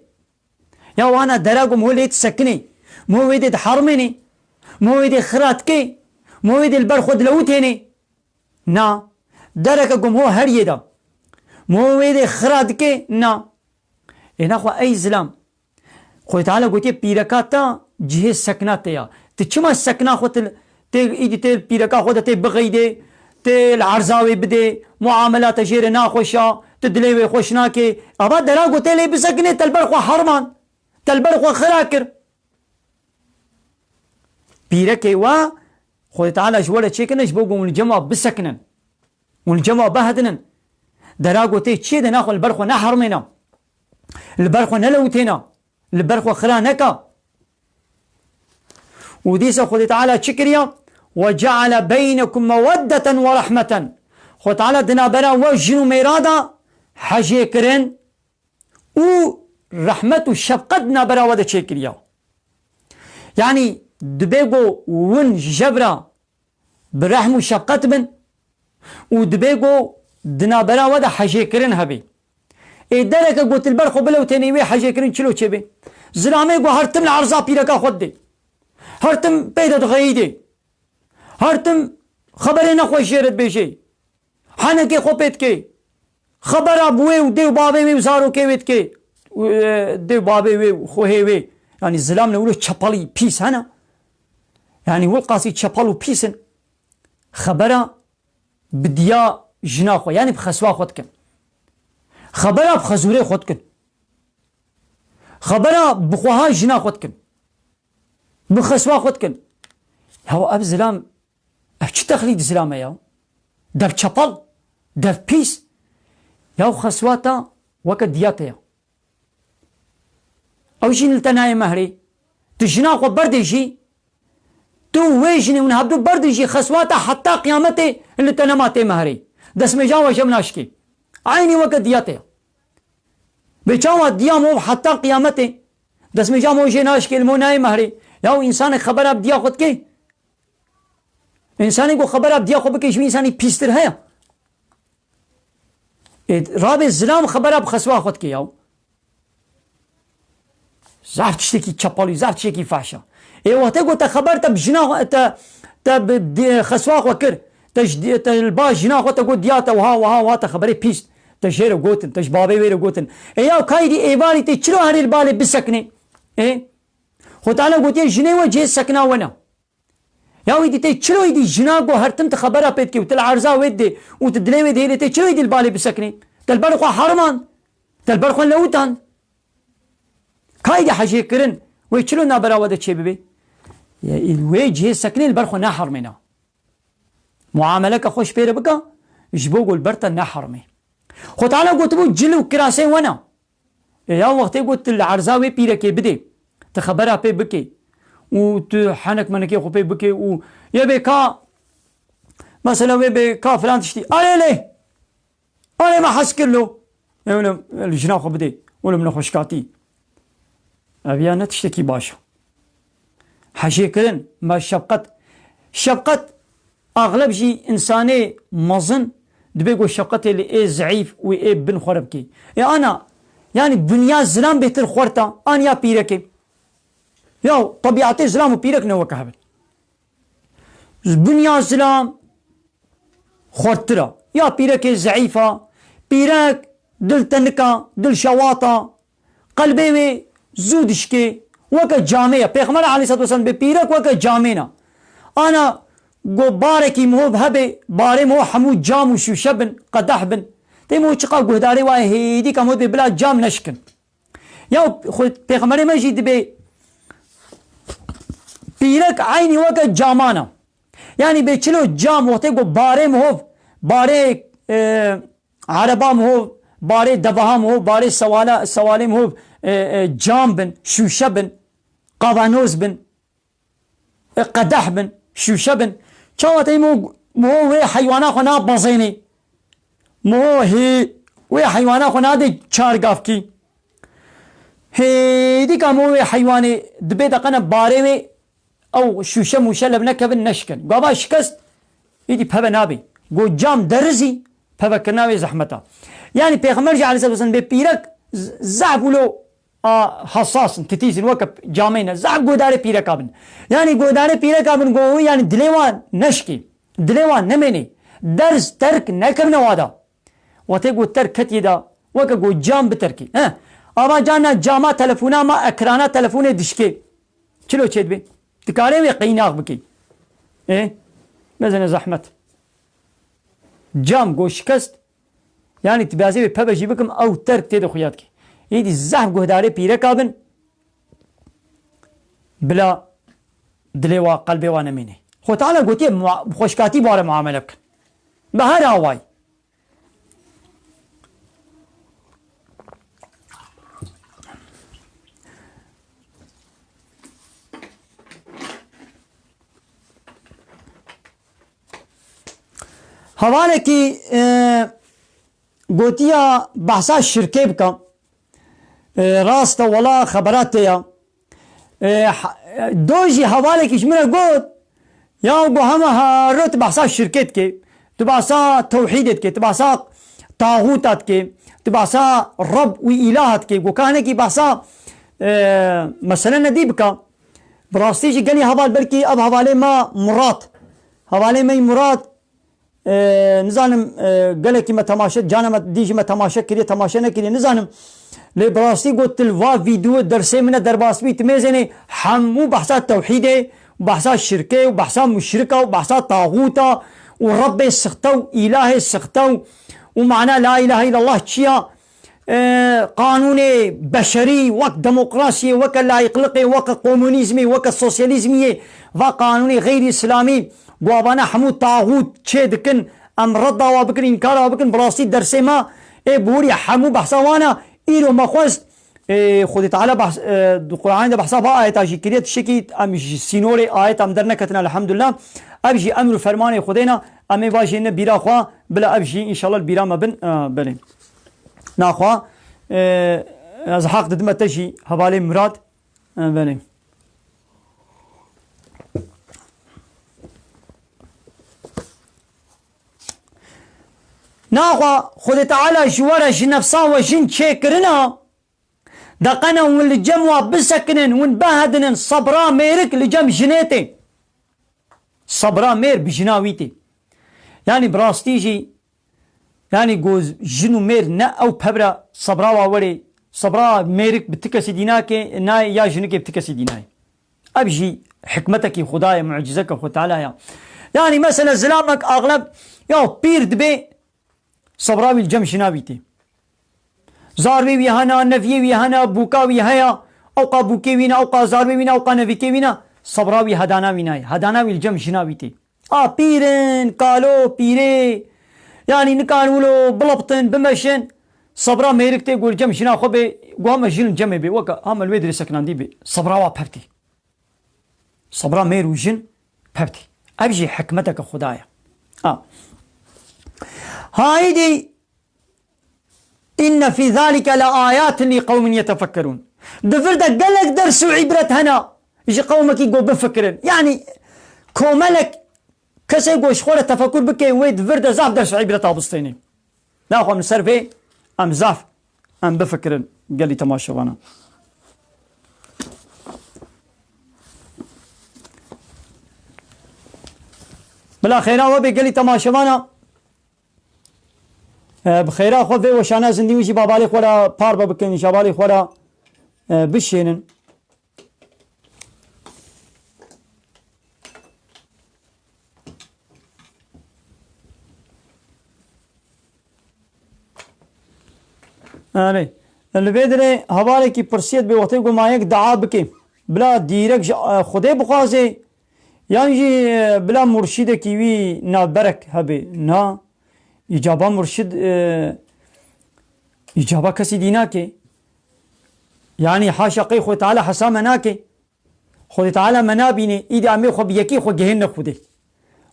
Ya wana dera ku mo lê disekinê, mo wê dê dihermênê, mo wê dê xira dikê, mo wê dê li ber xwe dilewitênê. Na. Dereke ku mo her yê de. Mo wê dê xira dikê, na. Ê naxwe ey zilam. Xwedê Teala gotiye pîreka te cihê sekna te ya. Tu çima sekna xwe tu tê îdî tê pîreka xwe de tê bixeydê, tê li erza wê bidê, muamela te jê re naxweş a, tu dilê wê xweş nakê. Ava dera gotê lê bisekinê te li ber xwe herman. Te li ber xwe xira kir. Pîrekê we Xwedê Teala ji we re çêkirine ji bo ku hûn li cem wa bisekinin. Hûn li cem wa bihedinin. Dera gotê çiyê de naxwe li ber xwe nehermêna. Li ber xwe nelewitêna. Li ber xwe xira neka. Û dîsa Xwedê Teala çi kiriya? "Ve ceale beynekum meweddeten ve rahmeten." Xwedê Teala di navbera we jin û mêra de hejêkirin û rehmet û şefqet di navbera we de çêkiriya. Yanî dibe ku win ji jev re bi rehm û şefqet bin û dibe ku di navbera we de hejêkirin hebe. Ê dereke ku tu li ber xwe bilewtênî wê hejêkirin çilo çêbe? Zilamê ku her tim li erza pîreka xwe didê. Her tim pê de dixeyîdê. Her tim xeberê nexweş jê re dibêjê. Henekê xwe pê dikê. Xebera bi wê û dê û bavê wê û zarokê wê dikê. Û, e, dê û bavê wê û xwehê wê. Yanî zilam ne wilo çepelî pîs hene. Yanî wilqasî çepel û pîs in. Xebera bi diya jina xwe, yanî bi xeswa xwe dikin. Xebera bi xezûrê xwe dikin. Xebera bi xweha jina xwe dikin. Bi xeswa xwe dikin. Ya ev zilam, ev çi texlîd zilam e ya? Dev çepal, dev pîs. Ya xeswa te weke diya te ya. Ew jî li te nayê mehrê. Tu jina xwe berdê jî, tu û wê jinê hûn hevdu berdin jî xeswa te heta qiyametê li te nema tê mehrê. Destmêja we jev naşikê. Eynî weke diya te ya. Bê çawa diya mo heta qiyametê? Destmêja mo jê naşikê li mo nayê mehrê. Ya û însanê xebera bi diya xwe dikê? Însanê ku xebera bi diya xwe bike ji wî însanî pîstir heye? Ê, rabê zilam xebera bi xeswa xwe dike ya. Zaf tiştekî çepalî, zaf tiştekî faş e. Ê, wextê ku te xeber te bi jina xwe, te, te bi di-, xeswa xwe kir, te ji di-, te li ba jina xwe te got diya te wiha, wiha, wiha te xeberê pîs, te jê re gotin, te ji babê wê re gotin. Ê, ya kaydî êvarî tê çilo herê li balê biseknê? Ê, Xwe Teala gotiye jinê we cihê sekna we ne. Ya wî dî tê çilo îdî jina ku her tim tu xebera pê dikê û tu li erza wê didê û tu dilê wê dihêlê tê çilo îdî li balê bisekinê? Te li ber xwe herman. Te li ber xwe lewitand. Kaydê hejêkirin wê çilo nabera we de çêbibe? Ya, wê cihê sekinê li ber xwe nehermêna. Muameleke xweş pê re bike, ji bo ku li ber te nehermê. Xwe Teala gotibû cil û kirasê we ne. Ê ya wextê ku tu li erza wê pîrekê bidê, tu xebera pê bikê û tu henek menekê xwe pê bike û yê bê ka, mesela wê bê ka filan tiştî. Alê lê! Alê me hez kir lo. Ew li jina xwe bidê. Wilo min xweşkatî. Ev ya ne tiştekî baş e. Hejêkirin, me şefqet. Şefqet, axleb jî însanê mezin dibê ku şefqetê li ê zeîf û ê bin xwe re bikê. E ana, yanî binya zilam bêtir xwerta, an ya pîrekê. Ya tebîetê zilam û pîrek ne weke hev in. Binya zilam xwertir e. Ya pîrekê zeîf e, pîrek dil tenik e, dil şewat e, qelbê wê zû dişkê, weke camê ye. Pêxember aleyhisselatu vesselam bê pîrek weke camê ne. Ana go barekî mihov hebe, barê mihov hemû cam û şûşe bin, qedeh bin. Tê mihov çiqa guhdarê waye hêdî ka mihov dibê bila cam neşkin. Ya xwe pêxemberê me jî dibê pîrek eynî weke caman e. Yanî bê çilo cam wextê ku barê mihov, barê, e, ereba mihov, barê deveha mihov, barê sewala, sewalê mihov, e, e, cam bin, şûşe bin, qavanoz bin. E, qedeh bin, şûşe bin. Çawa tey mo, mo wê heywana xwe nabezênê. Mo hê wê heywana xwe nadê çargavkî. Hê dîka mo wê heywanê dibê deqene barê wê ew şûşe mûşe lev nekevin neşkin. Gava şikest, îdî peve nabê. Go cam derizî, peve kirina wê zehmeta. Yanî Pêxember jî aleyhisselatu vesselam bê pîrek z-, zehf wilo a hassas in, titîz in, weke camê ne. Zaf guhdarê pîreka bin. Yanî guhdarê pîreka bin, go wî, yanî dilê wan neşkê. Dilê wan nemênê. Derz terk nekevne wada. Wextê go terk ketiyê da, weke go cam biterkê. He. Ava carna cama telefona ma, ekrana telefonê dişkê. Çilo çêdibê? Dikarê wê qeynax bikê. Ê? Mezene zehmet. Cam go şikest. Yanî tu bêazê wê peve jî bikim, ew terk tê de xuya dike. Êdî zehf guhdarê pîreka bin, bila dilê wa, qelbê wa nemîne. Xwe Teala gotiye mua-, xweşkatî bare muamele bikin. Bi her awayî. Hevalekî, e, gotiya behsa şirkê bike. E, rast e, wela xebera te ya. E, ha-, do jî hevalekî ji min re got, ya go hema haro tu behsa şirkê dikê, tu behsa tewhîdê dikê, tu behsa taxûta dikê, tu behsa Reb û îlaha dikê. Go ka hinekî behsa, e, mesele nedî bike. Bi rastî jî gelî heval, belkî ev hevalê me Murat. Hevalê me Murat, e, nizanim, e, gelekî me temaşe, cana me dî jî me temaşe kiriye, temaşe nekiriye, nizanim. Lê bi rastî got, tu li va vîdeo dersê min e derbas bî, tu mêzênê hemû behsa tewhîdê, behsa şirkê û behsa muşrika û behsa taxûta û Rebbê sixte û îlahê sixte û, û mana la ilahe illallah çi ya? E, qanûnê beşerî, wek demokrasiyê, weke layîqliqê, weke komunîzmê, weke sosyalîzmiyê, va qanûnê xeyrî îslamî, go avana hemû taxût çê dikin, em redda wa bikin, înkara wa bikin, bi rastî dersê me ê borî hemû behsa wan e, îro me xwest, e, Xwedê Teala behs, e, di Qur'anê de behsa va ayeta jî kiriye, tiştekî em ji sînorê ayeta em derneketine, elhamdulillah. Ev jî emr û fermanê Xwedê ne, em ê vajêne bîra xwe, bila ev jî înşallah li bîra me bin, e, belê. Naxwe, e, ez haq didime te jî hevalê Mirad. E, belê. Naxwe Xwedê Teala ji we re ji nefsa we jin çêkirina, deqene hûn li cem wa bisekinin, hûn behedinin, sebra mêrik li cem jinê tê. Sebra mêr bi jina wî tê. Yanî bi rastî jî Yanî ku jin û mêr ne ew pevra sebra wa werê, sebra mêrik bi ti kesî dî nake, nayê ya jinikê bi ti kesî dî nayê. Ev jî hikmetekî Xuda ye, mucizeke Xwe Teala ya. Yanî mesela zilamek axleb ya pîr dibe sebra wî li cem jina wî tê. Zarvê wî hena, neviyê wî hena, bûka wî heya, ewqa bûkê wî ne, ewqa zarvê wî ne, ewqa nevîkê wî ne, sebra wî hedana wî nayê. Hedana wî li cem jina wî tê. A pîr in, kalo, pîrê. Yanî nikan wilo bilebtin, bimeşin. Sebra mêrik tê, gur cem jina xwe bê, gu hema jin cemê bê. Weke hema li wê dirê sekinandî bê. Sebra wa pevtî. Sebra mêr û jin pevtî. Ev jî hikmeteke Xuda ye. Ha. Haydî, inne fî zalike le ayatin li qewmin yetefekkerûn. Di vir de gelek ders û îbret hene ji qewmekî ku bifikirin. Yanî komelek kesê ku ji xwe re tefekur bike wê di vir de zaf ders û îbreta bistênê. Daxwam li ser vê em zaf em bifikirin gelî temaşevana. Bila xêra we bê gelî temaşevana. E, bi xêra xwe vê weşana zindî wî jî babalê xwe re parve bikin, jabalê xwe re, e, bişênin. Erê. Li vê dirê hevalekî pirsiyet bê wextê ku ma yek dua bike. Bila dîrek ji, e, Xwedê bixwaze, yan jî, e, bila murşidekî wî navberek hebe. Na. Îcaba murşid, e, îcaba kesî dî nake. Yanî haşa qey Xwedê Teala hesa me nake. Xwedê Teala me nabîne, îdî em ê xwe bi yekî xwe gihêne Xwedê.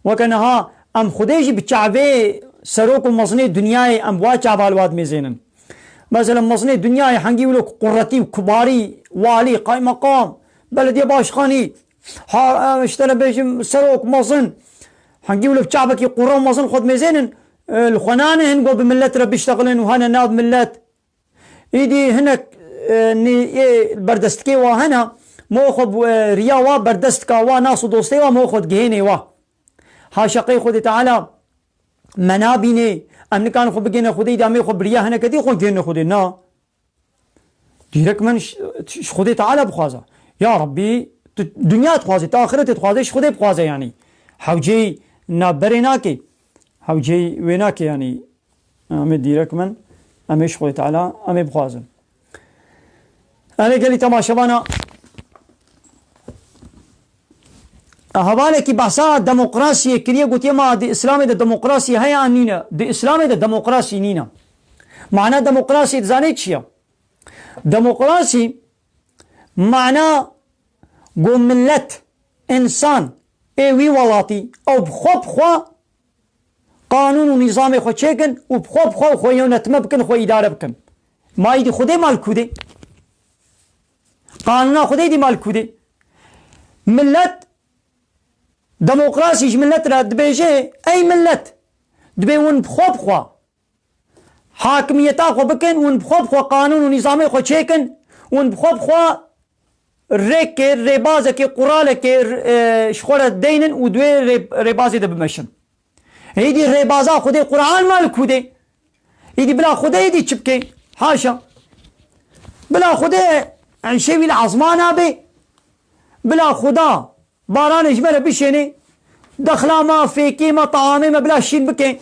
Weke niha em Xwedê jî bi çavê serok û mezinê dinyayê em wa çava li wa dimêzênin. Mesela mezinê dinyayê hengî wilo quretî û kibarî, walî, qaymeqam, belediye başkanî, ha, e, işte ne bêjim serok, mezin, hengî wilo bi çavekî qure û mezin xwe dimêzênin, e, li xwe nane hin ku bi millet re biştexilin û hene nav millet. Îdî hinek, e, nê-, ê berdestikê wa hene, mo xwe bi, e, riya wa berdestika wa nas û dostê wa mo xwe digihênê wa. Haşa qey Xwedê Teala me nabînê, em nikarin xwe bigihêne Xwedê, îdî em ê xwe bi riya hineke dî xwe gihêne Xwedê. Na. Dîrek min ş-, ji Xwedê Teala bixwaza. Ya Rabbî, tu dinya dixwazê, tu axirete dixwazê, ji Xwedê bixwaze yanî. Hewceyî navberê nake. Hewceyî wê nake yanî. Em ê dîrek min, em ê ji Xwedê Teala, em ê bixwazin. Erê gelî temaşevana, hevalekî behsa demokrasiyê kiriye, gotiye, ma di Îslamê de demokrasî heye an nîne? Di Îslamê de demokrasî nîne. Mana demokrasî dizanê çi ye? Demokrasî mana ku millet, însan ê wî welatî ew bi xwe bi xwe qanûn û nîzamê xwe çêkin û bi xwe bi xwe xwe yönetme bikin, xwe îdare bikin. Ma îdî Xwedê mal kûdê? Qanûna Xwedê dî mal kûdê? Millet, demokrasî ji millet re dibêje, ey millet, dibê hûn bi xwe bi xwe hakimiyeta xwe bikin, hûn bi xwe bi xwe qanûn û nîzamê xwe çêkin, hûn bi xwe bi xwe rêkê, rêbazekê, quralekê, e, ji xwe re deynin û di wê rê-, rêbazê de bimeşin. Êdî rêbaza Xwedê Quran mal kûdê. Êdî bila Xwedê êdî çi bikê? Haşa. Bila Xwedê enşê wî li ezmana bê. Bila Xuda baranê ji me re bişênê. Dexla me, fêkê me, taamê me bila şîn bikê.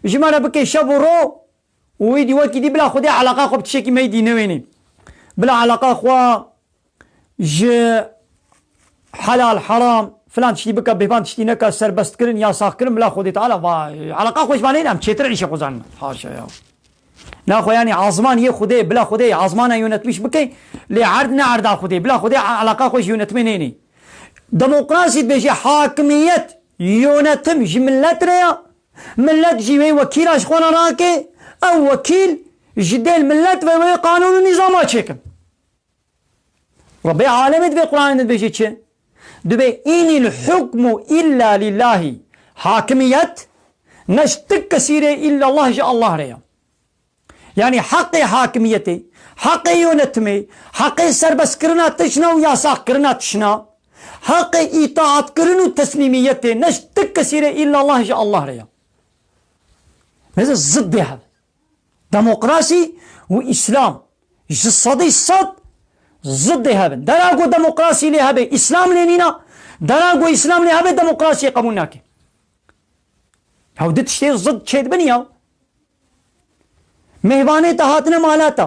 Ji me re bikê şev û ro. Û êdî wekî dî bila Xwedê eleqa xwe bi tiştekî me êdî newênê. Bila eleqa xwe ji helal, heram, filan tiştî bike, bêvan tiştî neke, serbest kirin, yasax kirin, bila Xwedê Teala va, eleqa xwe ji van em çêtir îşê xwe zanin. Haşa ya. Naxwe yanî azman yê Xwedê, bila Xwedê azmana yönetmiş bike, lê erd ne erda Xwedê. Bila Xwedê eleqa xwe ji yönetmê nênê. Demokrasî dibêje hakimiyet, yönetim ji millet re ya. Millet jî wê wekîla ji xwe re nake, ew wekîl ji dêl millet ve wê qanûn û nîzama çêkin. Rebê alemê divê Qur'anê de dibêje çi? Dibê, "Inil hukmu illa lillahi." Hakimiyet ne ji ti kesî rê, illa Allah, ji Allah re ya. Yanî heqê hakimiyetê, heqê yönetimê, heqê serbestkirina tişna û yasaxkirina tişna, heqê îtaatkirin û teslîmiyetê ne ji ti kesî rê, illa Allah, ji Allah re ya. Mêze ziddê hev. Demokrasî û Îslam ji sedî sed ziddê hev in. Dera ku demokrasî lê hebe, Îslam lê nîna, dera ku Îslam lê hebe, demokrasiyê qebûl nake. Hew di tiştê zid çêdibin ya. Mêvanê te hatine mala te.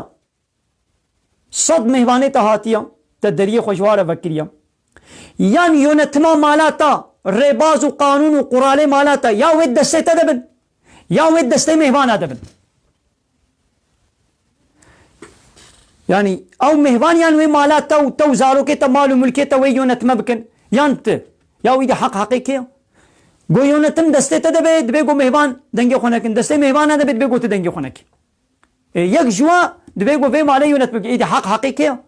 Sed mêvanê te hatiye, te deriyê xwe ji wa re vekiriye. Yan yönetima mala te, rêbaz û qanûn û quralê mala te, ya wê destê te de bin, ya wê destê mêvana de bin. Yanî ew mêvan yan wê mala te û te û zarokê te mal û mulkê te wê yönetme bikin. Yan ti? Ya wî de heq heqê kê ye? Go yönetim destê te de be, dibê go mêvan dengê xwe nekin. Destê mêvan ne de be, dibê go tu dengê xwe nekî. E, yek ji wa dibê go vê malê yönet bike. Îdî heq heqê kê ye?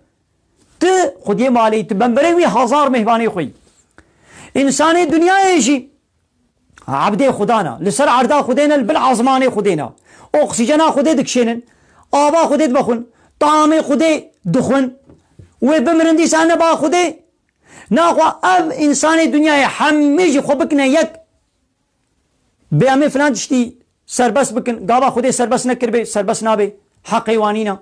Ti xwediyê malê yî, ti bemberê wî hezar mêvanê xwe yî. Însanê dinyayê jî ebdê Xudan e. Li ser erda Xwedê ne, li bil ezmanê Xwedê ne. Oksîjena Xwedê dikişênin, ava Xwedê dibexwin, tamê Xwedê dixwin. Wê bimirin dîsa ne ba Xwedê. Naxwe ev însanê dinyayê hemî jî xwe bikine yek. Bê em ê filan tiştî serbest bikin. Gava Xwedê serbest nekiribê, serbest nabê. Heqê wa nîne.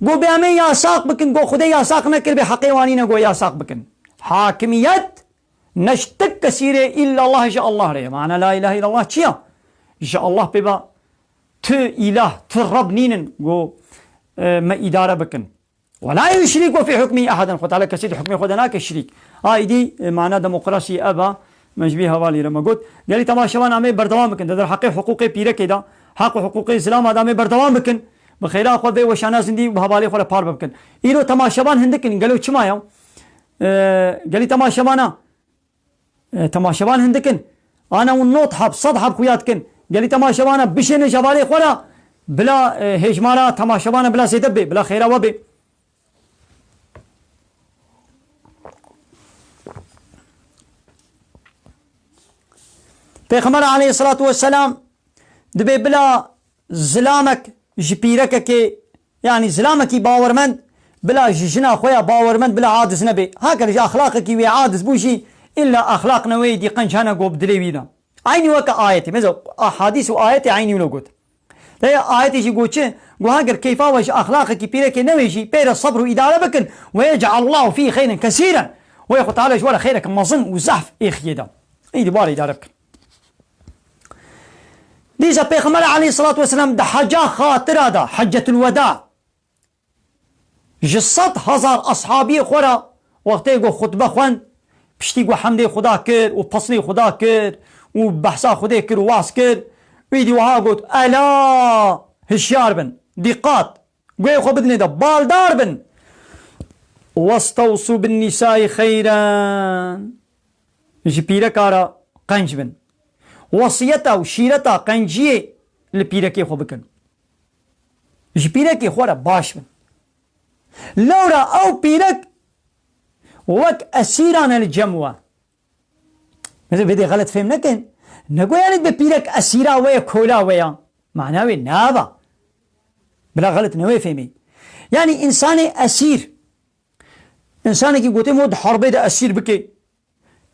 Go bê em ê yasaq bikin. Go Xwedê yasaq nekiribê, heqê wa nîne go yasaq bikin. Hakimiyet ne ji tik kesî rê, îlla Allah, ji Allah rê ye. Mana la ilahe illallah çi ye? Ji Allah pê ba tu îlah, tu Reb nînin go, e, me îdare bikin. Ve la yuşriku fî hukmî ehaden. Xwe Teala kesî di hukmê xwe de nake şirîk. A îdî, e, mana demokrasî ev a, me ji vî hevalî re me got. Gelî temaşevan em ê berdewam bikin. Di derheqê hiqûqê pîrekê de, heq û hiqûqê zilama de em ê berdewam bikin. Bi xêra xwe vê weşana zindî û bi hevalê xwe re parve bikin. Îro temaşevan hindik in. Gelo çima ya? E, gelî temaşevana E, temaşevan hindik in. Ana hûn not heb, sed heb xuya dikin. Gelî temaşevana bişêne ji hevalê xwe re, bila, e, hêjmara temaşevana bila zêde bê, bila xêra we bê. Pêxember aleyhissalatu vesselam dibê bila zilamek ji pîrekekê, yanî zilamekî bawermend, bila ji jina xwe ya bawermend bila adiz nebe. Heger ji exlaqekî wê adiz bû jî, îlla exlaq ne wê dî qenc hene go bi dilê wî de. Eynî weke ayetê. Mesela ahadîs û ayetê eynî wilo got. Lê ayetê jî got çi? Got heger keyfa we ji exlaqekî pîrekê newê jî, pê re sebr û îdare bikin. Ve yec'alullahu fî xeyren kesîren. Wê Xwe Teala ji we re xeyreke mezin û zehf êxiyê de. Îdî bar îdare bikin. Dîsa Pêxember aleyhissalatu vesselam di heca xatira de, Heccetul Weda, ji sed hezar eshabiyê xwe re wextê ku xutbe xwend, piştî ku hemdê Xuda kir û pesnê Xuda kir û behsa Xwedê kir û waz kir, wî dî wiha got, Ela, hişyar bin, dîqat, guhê xwe bidinê de, baldar bin. Westewsû bin nîsayî xeyren. Ji pîreka re qenc bin. Wesiyeta û şîreta qenciyê li pîrekê xwe bikin. Ji pîrekê xwe re baş bin. Lewra ew pîrek wek esîran e li cem we. Mesela vê dê xelet fêm nekin. Negoyanî be pîrek esîra we ye, kola we ya. Mana wê nava. Bila xelet newê fêmî. Yanî însanê esîr. Însanekî gotê mo di herbê de esîr bike.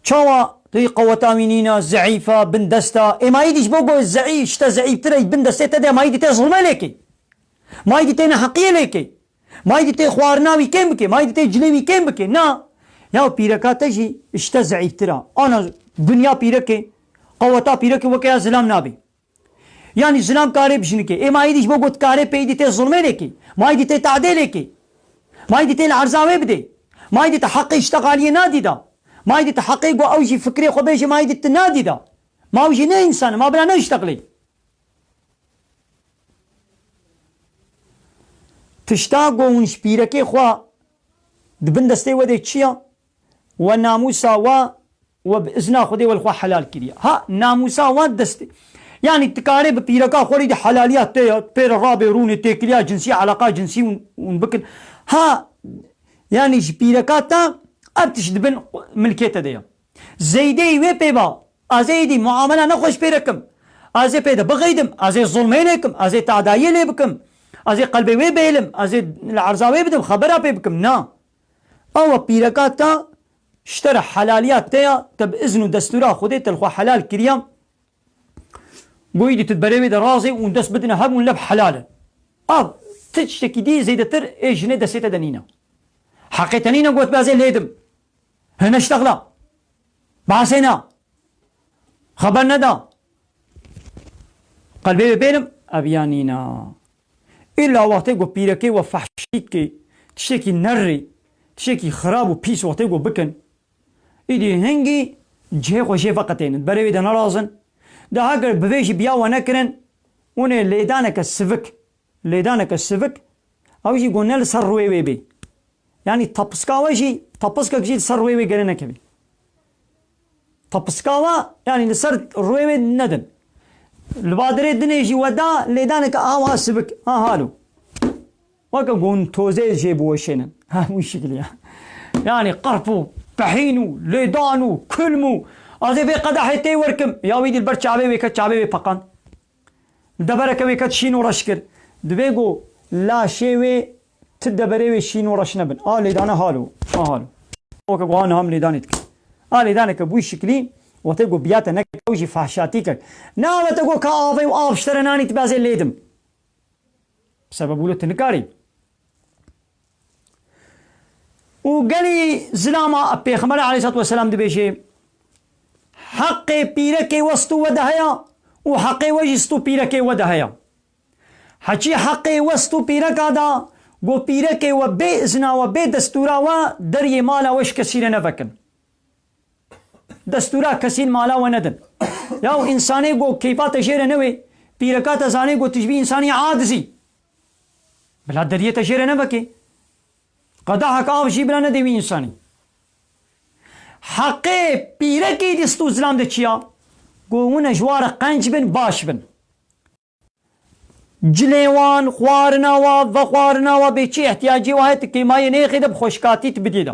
Çawa tu yî qeweta wî nîna, zeîf a, bin dest a. Ê ma yî dî ji bo ku zeî-, ji te zeîftir e, bin destê te de, ma yî dî tê zilmê lê kê. Ma yî dî tê neheqiyê lê kê. Ma yî dî tê xwarina wî kêm bike, ma yî dî tê cilê wî kêm bike. Na. Ya pîreka te jî ji te zeîftir a. Ana dinya pîrekê, qeweta pîrekê weke ya zilam nabê. Yanî zilam karê bi jinikê. Ê ma yî dî ji bo ku tu karê pê yî dî tê zilmê lê kê. Ma yî dî tê tadê lê kê. Ma yî dî tê li erza wê bidê. Ma yî dî te heqê îştexaliyê nadî da. Ma yî dî te heqê ku ew jî fikrê xwe bêje ma yî dî tu nadî da. Ma ew jî ne însan e, ma bila ne îştexlê. Tişta ku hûn ji pîrekê xwe di bin destê we de çi ya? We namûsa we we bi izna Xwedê we li xwe helal kiriye. Ha, namûsa wan destê. Yanî tu karê bi pîreka xwe rî de helaliya te ya, pê re rabê rûnê têkiliya cinsî, eleqa cinsî hûn, hûn bikin. Ha, yanî ji pîreka te ev tişt di bin milkê te de ya. Zeydeyî wê pê ba, ez ê îdî muamela nexweş pê re kim. Ez ê pê de bixeydim, ez ê zulmê lê kim, ez ê tadayiyê lê bikim. Ez ê qelbê wê bêlim, ez ê li erza wê bidim, xebera pê bikim. Na. Ew pîreka te ji te re helaliya te ya, te bi izn û destûra Xwedê te li xwe helal kiriya. Goyî dî tu di berê wê de razê û dest bidine hev û lev helal e. Av, ti tiştekî dî zêdetir ê jinê destê te de nîne. Heqê te nîne got, "Ez ê lêdim." Hene ştexla. Bahsê na. Xeber neda. Qelbê wê bêlim, ev ya nîna. Îlla wextê ku pîrekê we fehşî dikê, tiştekî nerrî, tiştekî xirab û pîs wextê ku bikin, îdî hingî cihê xwe jê veqetênin. Berê wê de nerazin. De heger bi vê jî biya we nekirin, hûn ê lêdaneke sivik, lêdaneke sivik, ew jî ku ne li ser rûyê wê bê. Yanî tepiska we jî, tepiskek jî li ser rûyê wê gere nekevê. Tepiska we, yanî li ser rûyê wê nedin. Li badirê dinê jî we da lêdaneke awa sivik, ha halo. Weke gon tozê jê biweşênin. Ha, wî şiklî ya. Yanî qerp û pehîn û lêdan û kulm û azê vê qedehê tê werkim. Ya wî dî li ber çavê wê ket, çavê wê peqand. Debereke wê ket şîn û reş kir. Divê ku laşê wê ti deberê wê şîn û reş nebin. A lêdane halo. A halo. Weke ku a niha min lêdanê dikir. A lêdaneke bû şiklî, wete ku biyate neke ew jî fahşatî kek. Navete ku ka avê û av ji te re nanî ti bazê lêdim. Sebeb wilo tu nikarî. Û gelî zilama Pêxember aleyhissalatu vesselam dibêje, heqê pîrekê we stû we de heye û heqê we jî stû pîrekê we de heye. Heçî heqê we stû pîreka da, go pîrekê we bê izna we, bê destûra we deriyê mala we ji kesî re nevekin. Destûra kesîn mala we nedin. Ya û însanê go keyfa te jê re newê, pîreka te zanê go tu ji bî însanî acizî. Bila deriyê te jê re nevekê. Qedahek av jî bila nedê wî însanî. Heqê pîrekî dî stû zilam de çi ya? Go wine ji wa re qenc bin, baş bin. Cilê wan, xwarina wa, vexwarina wa, bê çi ihtiyacê wa heye, tu kêmayê nêxê de bi xweşkatî tu bidî de.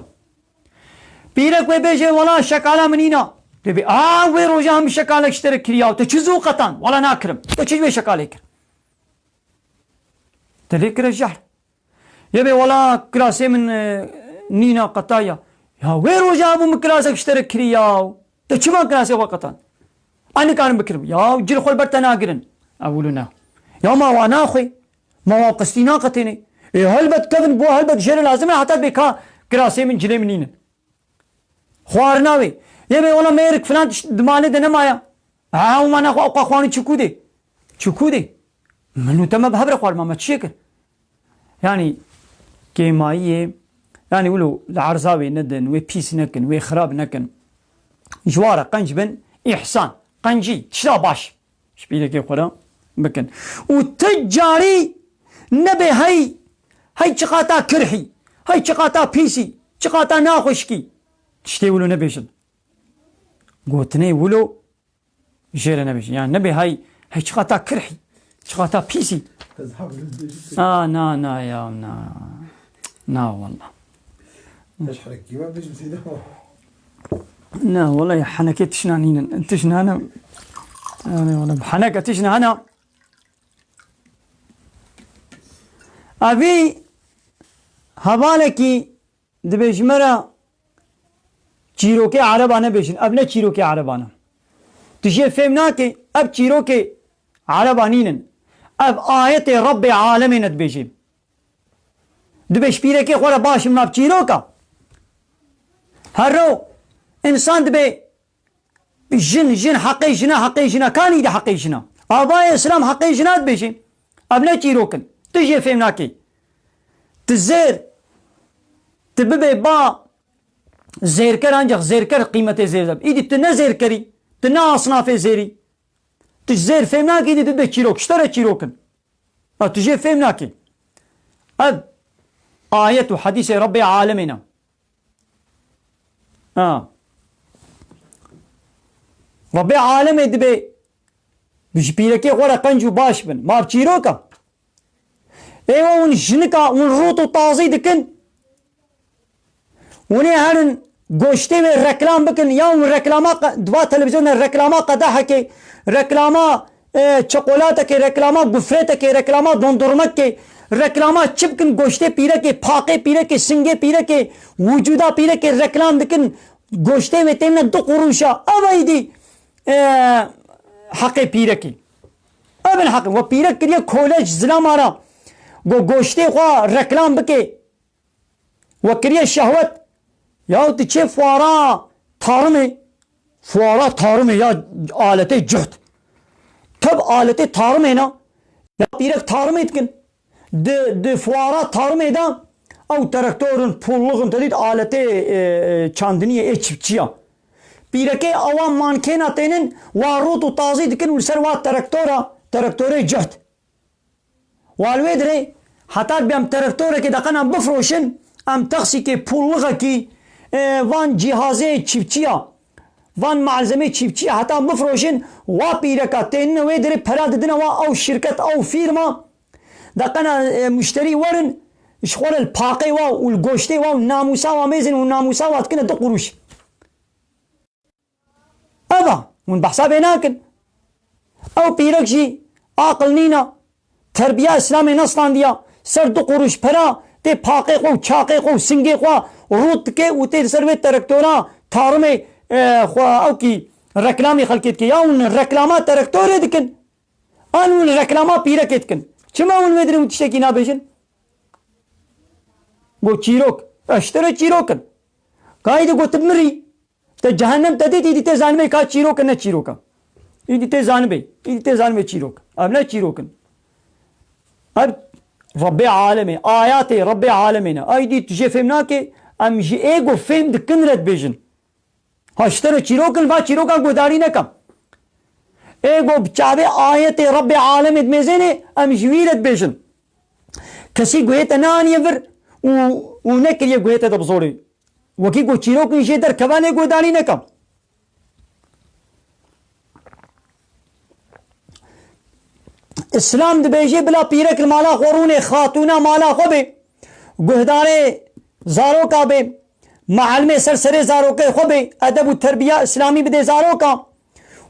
Pîrek wê bêje, wela şekala min nîna. Dê bê, a, wê roja min şekalek ji te re kiriya, te çi zû qetan? Wela nakirim. Te çi ji wê şekalê kir? Te lê kire jehr. Yê bê, wela kirasê min, e, nîna qetaya. Ya wê roja bû min kirasek ji te re kiriya. Te çima kirasê xwe qetan? A nikarin bikirim. Ya cil xwe li ber te nagirin. Ew wilo ne. Ya ma wa naxwê. Ma wa qistî naqetêne. Ê helbet kevin bo helbet jê re lazim e heta bê ka kirasê min cilê min nînin. Xwarina wê. Yê bê wela mêrik filan tişt di malê de nemaya. Ha, û ma naxwe ewqa xwarin çi kû dê? Çi kû dê? Min û te me bi hev re xwarima me çi çê kir? Yanî kêmayiyê, yanî wilo li erza wê nedin, wê pîs nekin, wê xirab nekin. Ji wa re qenc bin, îhsan, qencî, tişta baş. Ji pîrekê xwe re bikin. Û ti carî nebe hey, hey çiqata kirhî, hey çiqata pîsî, çiqata naxweşikî. Tiştê wilo nebêjin. Gotinê wilo jê re nebêjin. Yani nebe hey, hey çiqata kirhî, çiqata pîsî. Ez hewlim bêjim. A, na, na ya, na. Na, wallah. Ez herekî ve bêjim seyda. Na, wallahi henekê tişna nînin. Tişna ne. Yani, wallahi, heneke tişna hene. Evî hevalekî dibê ji me re çîrokê ereba nebêjin. Ev ne çîrokê ereban e. Tu jê fêm nakê, ev çîrokê ereba nînin. Ev ayetê Rebbê alemê ne dibêjê. Dibê ji pîrekê xwe re baş in, ma bi çîroka. Her ro însan dibê jin, jin, heqê jina, heqê jina. Kanî de heqê jina? Avayê Îslam heqê jina dibêjê. Ev ne çîrok in. Tu jê fêm nakê. Tu zêr, tu bibê ba zêrker, ancak zêrker qîmetê zêr de. Îdî tu ne zêrkerî, tu ne asnafê zêrî. Tu ji zêr fêm nakî, dî tu de çîrok, ji te re çîrok in. Ha, tu jê fêm nakî. Ev ayet û hedîsê Rebbê alemê ne. Ha. Rebbê alemê dibê ji pîrekê xwe re qenc û baş bin. Ma bi çîroka. Ê we hûn jinika, hûn rût û tazî dikin. Hûn ê herin goştê wê reklam bikin, ya hûn reklama qe-, di va televîzyonê reklama qedehekê, reklama, e, çikolatekê, reklama gufretekê, reklama dondurmekê, reklama çi bikin, goştê pîrekê, paqê pîrekê, singê pîrekê, wicûda pîrekê reklam dikin, goştê wê têne du qurûşa. Ev êdî, e, heqê pîrekê. Ev in heqê. We pîrek kiriye kole ji zilama re. Go goştê xwe reklam bike. We kiriye şehwet. Ya tu çê fuara tarimê, fuara tarimê ya aletê cuht. Teb aletê tarimê ne. Ya pîrek tarimê dikin. Di, di fuara tarimê de ew traktorun, pulluğun, te dît aletê, e, e, çandiniyê ê çiftçiya. Pîrekê ewa mankêna tênin, wa rût û tazî dikin û li ser wa traktora, traktorê cuht. Wa li wê dirê, heta dibê em traktorekê deqena bifroşin, em texsîkê, pulluğekî, e, van cîhazê çiftçiya, Van malzemê çîpçî heta bifroşin, wa pîreka tênine wê derê pera didine wa ew şirket, ew fîrma. Deqena, e, muşterî werin, ji xwe re li paqê wa û li goştê wa û namûsa wa mêzin û namûsa wa dikine du quruş. Eva, hûn behsa vê nakin. Ew pîrek jî aqil nîna. Terbiya Îslamê nestandiya. Ser du quruş pera tê paqê xwe û çaqê xwe û singê xwe rût dike û tê li ser vê terektora tarimê, e, xwe ewkî reklamê xelkê dike. Ya hûn reklama terektorê dikin. An hûn reklama pîrekê dikin. Çima hûn vê dirê hûn tiştekî nabêjin? Got çîrok. Eş te re çîrok in. Gayî de got tu mirî. Te cehennem te dît, îdî tê zanibê ka çîrok e, ne çîrok e. Îdî tê zanibê. Îdî tê zanibê çîrok. Ev ne çîrok in. Ev Rebbê alemê, ayatê Rebbê alemê ne. Ay dî tu jê fêm nake, em ji ê ku fêm dikin re dibêjin. Ha ji te re çîrok in, va çîrokan guhdarî nekem. Ê ku bi çavê ayetê Rebbê alemê dimêzênê, em ji wî re dibêjin. Kesî guhê te neaniye vir û, û nekiriye guhê te de bizorê. Wekî ku çîrok in jê derkeve lê guhdarî nekem. Îslam dibêje bila pîrek li mala xwe rûnê, xatûna mala xwe bê, guhdarê zaroka bê, meelimê ser serê zarokê xwe bê, edeb û terbiya îslamî bidê zaroka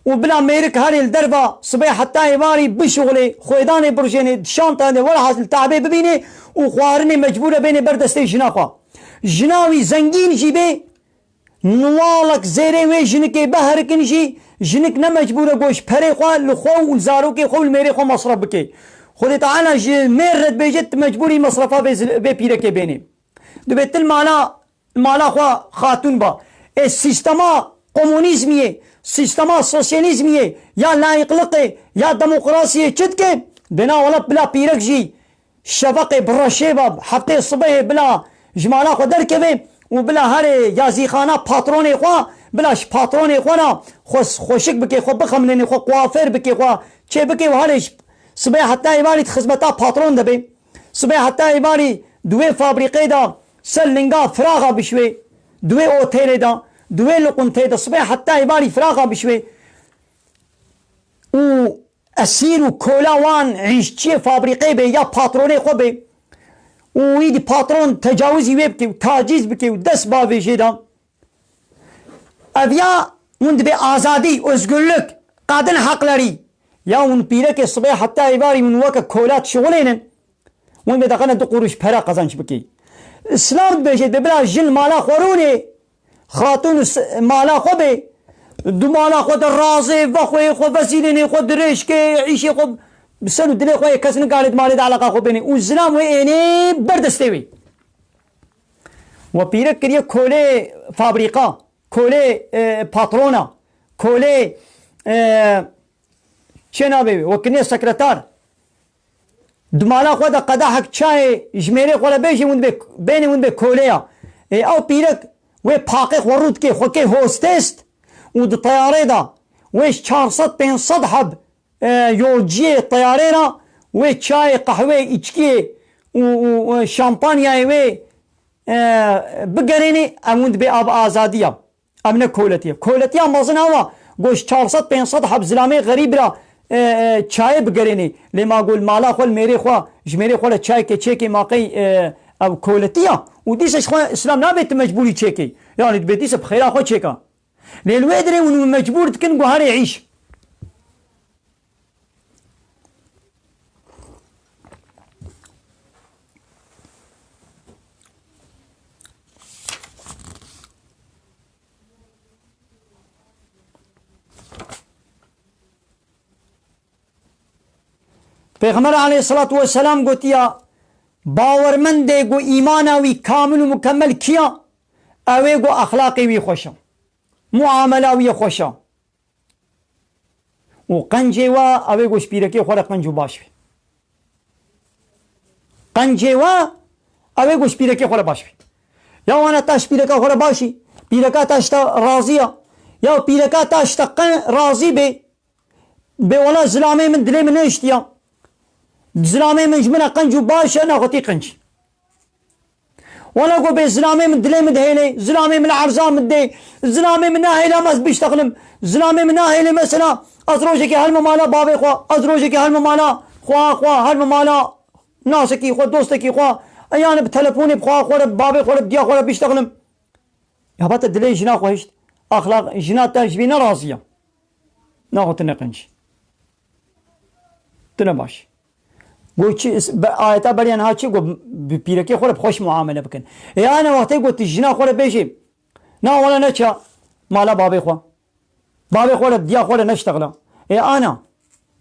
û bila mêrik herê li derva sibê heta êvarî bişuxulê, xwêdanê birjênê, dişanta de werhasil tabê bibînê û xwarinê mecbûr e bênê ber destê jina xwe. Jina wî zengîn jî bê, niwalek zêrê wê jinikê biherikin jî, jinik ne mecbûr e ku ji perê xwe li xwe û li zarokê xwe û li mêrê xwe mesref bike. Xwedê Teala ji mêr re dibêje, tu mecbûrî mesrefa vê zil-, vê pîrekê bênê. Dibê tu li mala, mala xwe xatûn ba. Ê sîstema komunîzmiyê, sîstema sosyalîzmiyê, ya layîqliqê, ya demokrasiyê çi dike? Dêna welat bila pîrek jî şeveqê bi reşê ve, heftê sibehê bila ji mala xwe derkeve û bila herê yazîxana patronê xwe, bila ji patronê xwe re xwe xweşik bike, xwe bixemlêne, xwe kuafêr bike, xwe çê bike û herê ji sibê heta êvarî di xizmeta patron de be. Sibê heta êvarî di wê fabrîqê de ser linga firaxa bişwê, di wê otêlê de, di wê liquntê de, sibê heta êvarî firaxa bişwê. Û esîr û kola wan îşçiyê fabrîqê bê ya patronê xwe bê û wî di patron tecawizî wê bike û tacîz bike û dest bavêjê de. Ev ya hûn dibê azadî, özgürlük, kadın hakları. Ya hûn pîrekê sibê heta êvarî hûn weke kola dişixulênin. Hûn vê deqene du quruş pere qazanç bikî. Îslam dibêje, dê bila jin mala xwe rûnê, xatûn s-, mala xwe bê. Du mala xwe de razê, vexwê xwe, vezîlênê xwe, dirêjkê, îşê xwe, bi ser û dilê xwe yê kes nikare di malê de eleqa xwe bênê. Û zilam wê ênê ber destê wê. We pîrek kiriye kolê fabrîka, kolê, e, patrona, kolê, e, çê navê wê, we kiriye sekretar. Di mala xwe de qedehek çayê ji mêrê xwe re bêjî, hûn dibê, bênê hûn dibê koleya. Ê, ew pîrek wê paqê xwe rû dikê, xwe kê hostêst û di teyarê de wê ji çar sed pênc sed heb, e, yolciyê teyarê re wê çayê, qehweyê, îçkiyê û, û, û şampanyayê wê, e, bigerênê, em hûn dibê av azadiya. Em ne koletiye. Koletiya mezin ew e, ku ji çar sed pênc sed heb zilamê xerîb re, e, e, çayê bigerênê. Lê ma ku li mala xwe, li mêrê xwe, ji mêrê xwe re çayekê çêkê ma qey, e, ev koletiya. Û dîsa ji xwe Îslam nabê tu mecbûrî çêkê. Yanî dibê dîsa bi xêra xwe çêka. Lê li wê dirê hûn mecbûr dikin ku herê îş. Pêxember aleyhisselatu vesselam gotiya, bawermendê ku îmana wî kamil û mukemmel kiya, ew ê ku exlaqê wî xweş e, muamela wî xweş e. Û qencê we ew ê ku ji pîrekê xwe re qenc û baş be. Qencê we ew ê ku ji pîrekê xwe re baş be. Ya wana ta ji pîreka xwe re başî, pîreka ta ji te razî ya. Ya pîreka ta ji te qe-, razî bê. Bê wela zilamê min dilê min nehiştiya. Zilamê min ji min re qenc û baş e, nexwetî qenc. Wela go bê zilamê min dilê min dihêlê, zilamê min li erza min dê, zilamê min nahêle em ez biştexlim, zilamê min nahêle mesela ez rojekê helme mala bavê xwe, ez rojekê helme mala xwe, xwe helme mala nasekî xwe, dostekî xwe, e, yani bi telefonê bi xwe, xwe re, bi bavê xwe re, bi diya xwe re biştexlim. Ya ba te dilê jina xwe hişt, axlaq jina te ji vî ne razî ye. Naxwe tu ne qenc. Tu ne baş. Got çi, is-, be-, ayeta beriya niha çi got, bi pîrekê xwe re bi xweş muamele bikin. Ê ana wextê got tu jina xwe re bêjê, na wele neça mala babê xwe. Babê xwe re, diya xwe re neştexla. Ê ana,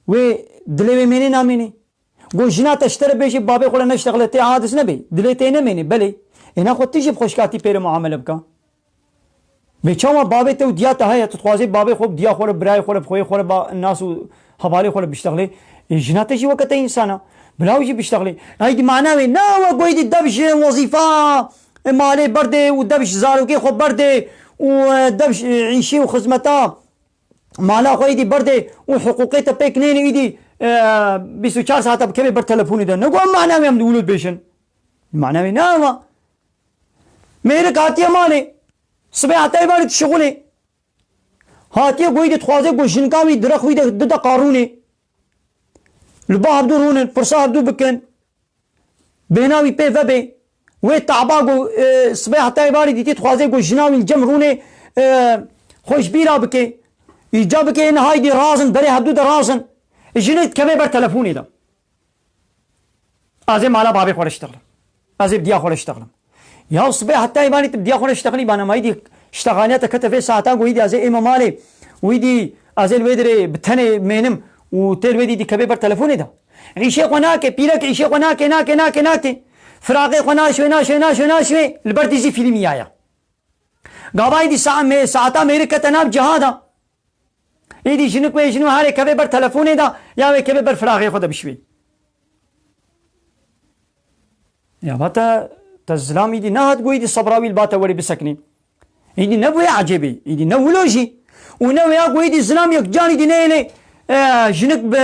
wê dilê wê mênê namênê. Got jina te ji te re bêjê babê xwe re neştexle tê adis nebê. Dilê tê nemênê, belê. Ê naxwe tu jî bi xweşkatî pê re muamele bika. Bê çawa babê te û diya te heye, tu dixwazê babê xwe, diya xwe re, birayê xwe re, bi xweyê xwe re, ba, nas û hevalê xwe re biştexlê. Ê, jina te jî weke te însan e. Bila ew jî biştexlê. Ey dî mana wê, na we goyî dî dev ji wezîfa, e, malê berdê û dev ji zarokê xwe berdê û, e, dev ji, e, îşê û xizmeta mala xwe êdî berdê û hiqûqê te pêk nênê êdî, e, bîst û çar saeta bikevê ber telefonê de. Ne got em mana wê em li wilo dibêjin. Mana wê ne ew e. Mêrik hatiye malê. Sibê heta êvarê dişixulê. Hatiye goyî dê dixwaze ku jinka wî diraq wî de dide qarûnê. Li ba hevdû rûnin, pirsa hevdû bikin. Bêhna wî pê vebê. Wê taba ku, e, sibê heta êvarê dîtî dixwaze ku jina wî li cem rûnê, e, xwe ji bîra bike. Îca bike ên haydî razin, berê hevdû de razin. Jinê dikeve ber telefonê de. Ez ê mala bavê xwe re ştexlim. Ez ê bi diya xwe re ştexlim. Ya sibê heta îvanî tu bi diya xwe re ştexlî bana mayî dî ştexaniya te kete vê saeta goyî dî ez ê ême malê. Wî dî ez ê li wê dirê bi tenê mênim û tê li wê dî dî kevê ber telefonê de. Îşê xwe nake, pîrek îşê xwe nake, nake, nake, nake. Firaqê xwe naşwê, naşwê, naşwê, naşwê. Li ber dî zî fîlmî ya ye. Gava êdî sa-, mê-, saeta mêrik kete nav cihada. Êdî jinik wê jin wê harê kevê ber telefonê de, ya wê kevê ber firaxê xwe de bişwê. Ya va te, te zilam êdî nehat ku êdî sebra wî li ba te werê biseknî. Êdî ne bûye ecêbê, êdî ne wilo jî. Û ne wêya ku êdî zilam yek can êdî neyêlê, e, jinik bi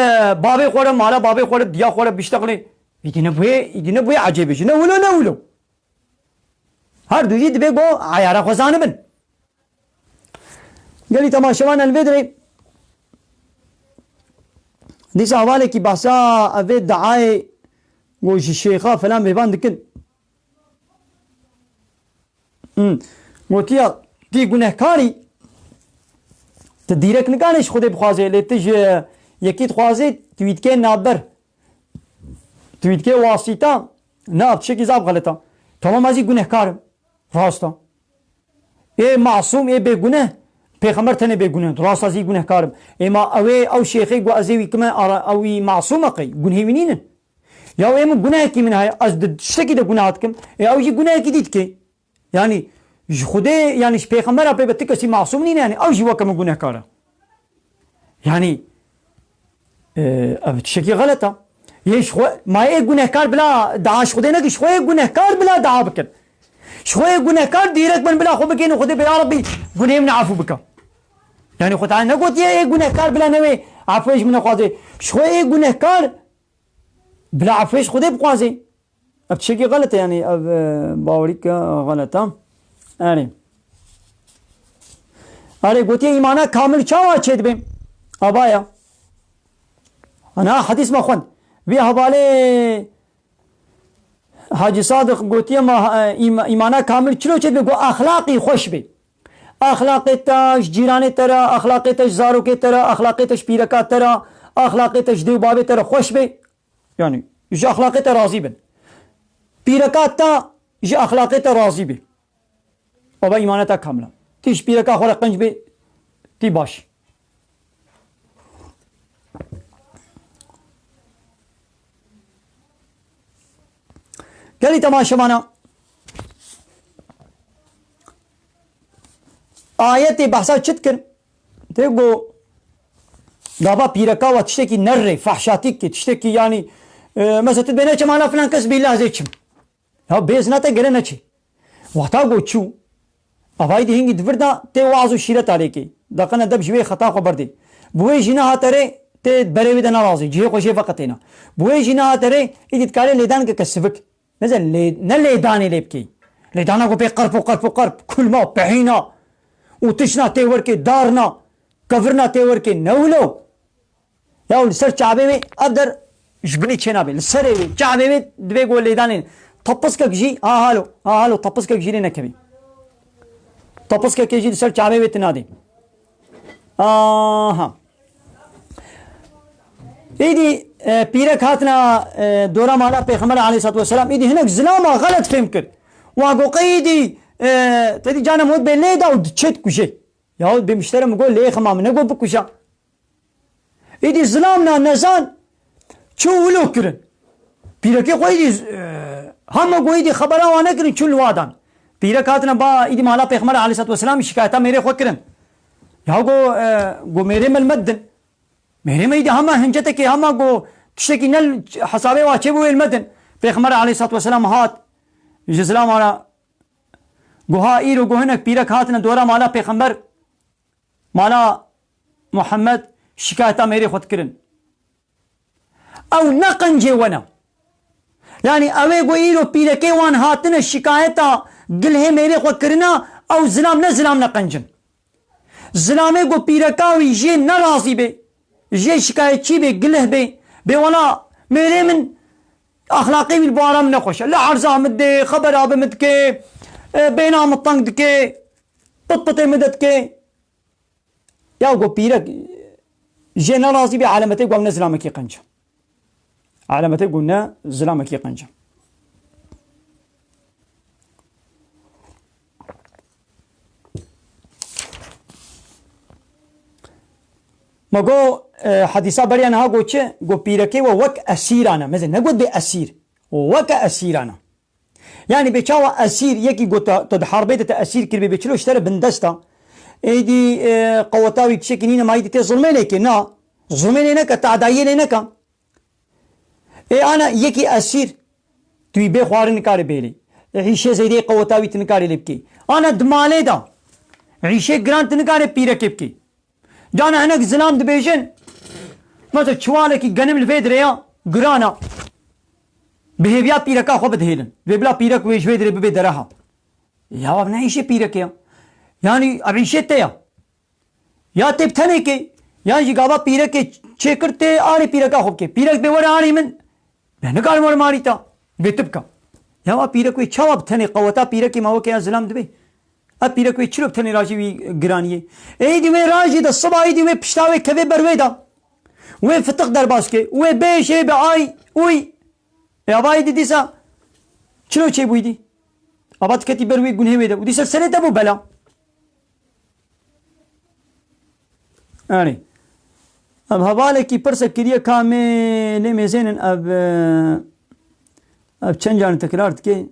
bavê xwe re, mala bavê xwe re, diya xwe re biştexlê. Êdî ne bûye, êdî ne bûye ecêbê jî. Ne wilo, ne wilo. Her du jî divê ku eyara xwe zanibin. Gelî temaşevan el vê dirê. Dîsa hevalekî behsa evê diayê ku ji şêxa filan vêvan dikin. Hmm. Gotiya, tî gunehkarî, tu dîrek nikane ji Xwedê bixwazê, lê tu ji yekî dixwazê, tu wî dikê navber. Tu wî dikê wasîta, ne, ev tiştekî zaf xelet e. Tamam, ez jî gunehkar im. Rast e. Ê masûm, ê bêguneh, Pêxember tenê bêguneh, rast e, ez jî gunehkar im. Ê ma ew ê, ew şêxê ku ez ê wî kime, ara, ew wî masûm e qey, gunhê wî nînin. Ya ê min gunehekî min heye, ez di tiştekî de guneh dikim, ê ew jî gunehekî dî dike. Yani ji Xwedê, yani ji Pêxembera pê ve ti kesî masûm nîne, yani ew jî weke min gunehkar e. Yani, e, ev tiştekî xelet e. Yê ji xwe, ma ê gunehkar bila dua ji Xwedê nekin, ji xwe ê gunehkar bila dua bikin. Ji xwe ê gunehkar dîrek bin bila xwe bigihînin Xwedê bê, ya Rabbî, gunehê min efû bike. Yani Xwedê negotiye ê gunehkar bila newê efûyê ji min nexwaze. Ji xwe ê gunehkar bila efûyê ji Xwedê bixwaze. Ev tiştekî xelet e, yani ev, e, bawerî ke xelet e. Erê. Erê, gotiye îmana kamil çawa çêdibe? Ava ya. Ana hedîs me xwend. Vî hevalê Hacî Sadiq gotiye ma, e, îma-, îmana kamil çilo çêdibe? Got, exlaqî xweş be. Exlaqê te ji cîranê te re, exlaqê te ji zarokê te re, exlaqê te ji pîreka te re, exlaqê te ji dê û bavê te re xweş be. Yani ji exlaqê te razî bin. Pîreka te ji exlaqê te razî be. Ava îmana te kamil e. Tî ji pîreka xwe re qenc bê, tî baş. Gelî temaşevana, ayetê behsa çi dikir? Tê got, gava pîreka we tiştekî nerrê, fahşatîk, tiştekî, yani, e, mesela tu dibê neçe mala filan kes, bîllah ez ê çim. Ya bêzna te gere neçê. Wexta got çû, avayî dî hingî di vir de tê waz û şîreta lê kê. Daqene deb ji wê xeta xwe berdê. Bi wê jî nehate rê, tê berê wê de nerazê, cihê xwe jê veqetêne. Bi wê jî nehate rê, îdî dikarê lêdaneke sivik. Mesela lê, ne lêdanê lê bikê. Lê dana ku pê qerp û qerp û qerp, kulma, pehîna û tişna tê werkê, darna, kevirna tê werkê, ne wilo. Ya li ser çavê wê ev der ji binî çênabe. Li serê wê, çavê wê divê ku lêdanê. Tepiskek jî, ha halo, ha halo, tepiskek jî lê nekevî. Tepiskekê jî li ser çavê wê tu nadî. Aha. Îdî, e, pîrek hatina, e, dora mala Pêxember aleyhissalatu vesselam, îdî hinek zilama xelet fêm kir. Wa go qey îdî, e, te dî canem hot bê lê da û diçê dikujê. Yahut bê miştere min got lê xema min ne got bikuşa. Îdî zilamna nezan çû wilo kirin. Pîrekê xwe îdî, e, hema got îdî xebera wan nekirin çûn li wa dan. Pîrek hatine ba îdî mala Pêxember aleyhissalatu vesselam şikayeta mêrê xwe kirin. Ya go, e, go mêrê me li me didin. Mêrê me îdî hema hincetekê hema go tiştekî ne li hesabê wa çêbû wê li me din. Pêxember aleyhissalatu vesselam hat ji zilama re go ha îro go hinek pîrek hatine dora mala Pêxember. Mala Muhammed şikayeta mêrê xwe dikirin. Ew ne qencê we ne. Yanî ew ê ku îro pîrekê wan hatine şikayeta gilhê mêrê xwe kirina, ew zilam ne zilam ne qenc in. Zilamê ku pîreka wî jê nerazî bê, jê şikayetçî bê, gilih bê, bê wela mêrê min axlaqê wî li bawara min nexweş e. Li erza min dê, xebera bi min dike, e, bêhna min teng dike, pitpitê min de dike. Ya ku pîrek jê nerazî bê, alametê ku ew ne zilamekî qenc e. Alametê ku ne zilamekî qenc e. Me got, e, hedîsa beriya niha got çi? Got pîrekê we wek esîran e. Mezin negot bê esîr. Weke esîran e. Yanî bê çawa esîr, yekî got te, te di harbê de te esîr kiribê, bê çilo ji te re bindest e. Êdî, e, qeweta wî tiştekî nîne, ma êdî tê zulmê lê ke, na. Zulmê lê neke, tadayiyê lê neke. Ê ana yekî esîr, tu wî bê xwarin nikarê bêlê. Ê îşê zêdeyê qeweta wî tu nikarê lê bikê. Ana di malê de, îşê giran tu nikarê pîrekê bikê. Cana hinek zilam dibêjin, mesela çiwalekî genim li vê dirê ya, giran a. Bi hêviya pîreka xwe bidihêlin. Vê bila pîrek wê ji vê dirê bibe dereha. Ya ev ne îşê pîrekê ya. Yanî ev îşê te ya. Ya tê bi tenê ke, yan jî gava pîrekê çêkir tê arê pîreka xwe bike. Pîrek bê were arê min, ben nikarim were marî ta. Vê tu bika. Ya va pîrek wê çawa bi tenê qeweta pîrekê ma weke ya zilam dibe. Ev pîrek wê çilo bi tenê rajî wî giraniyê. Êdî wê rajî de siba êdî wê pişta wê kevê ber wê de. Wê fitiq derbas ke. Wê bêşê bi ay uy. E ava êdî dîsa çilo çêbûyî dî. Ava diketî ber wê gunhê wê de. Û dîsa serê te bû bela. Erê. Ev hevalekî pirsek kiriye ka me lê mêzênin ev, e, ev çend carin tekrar dike.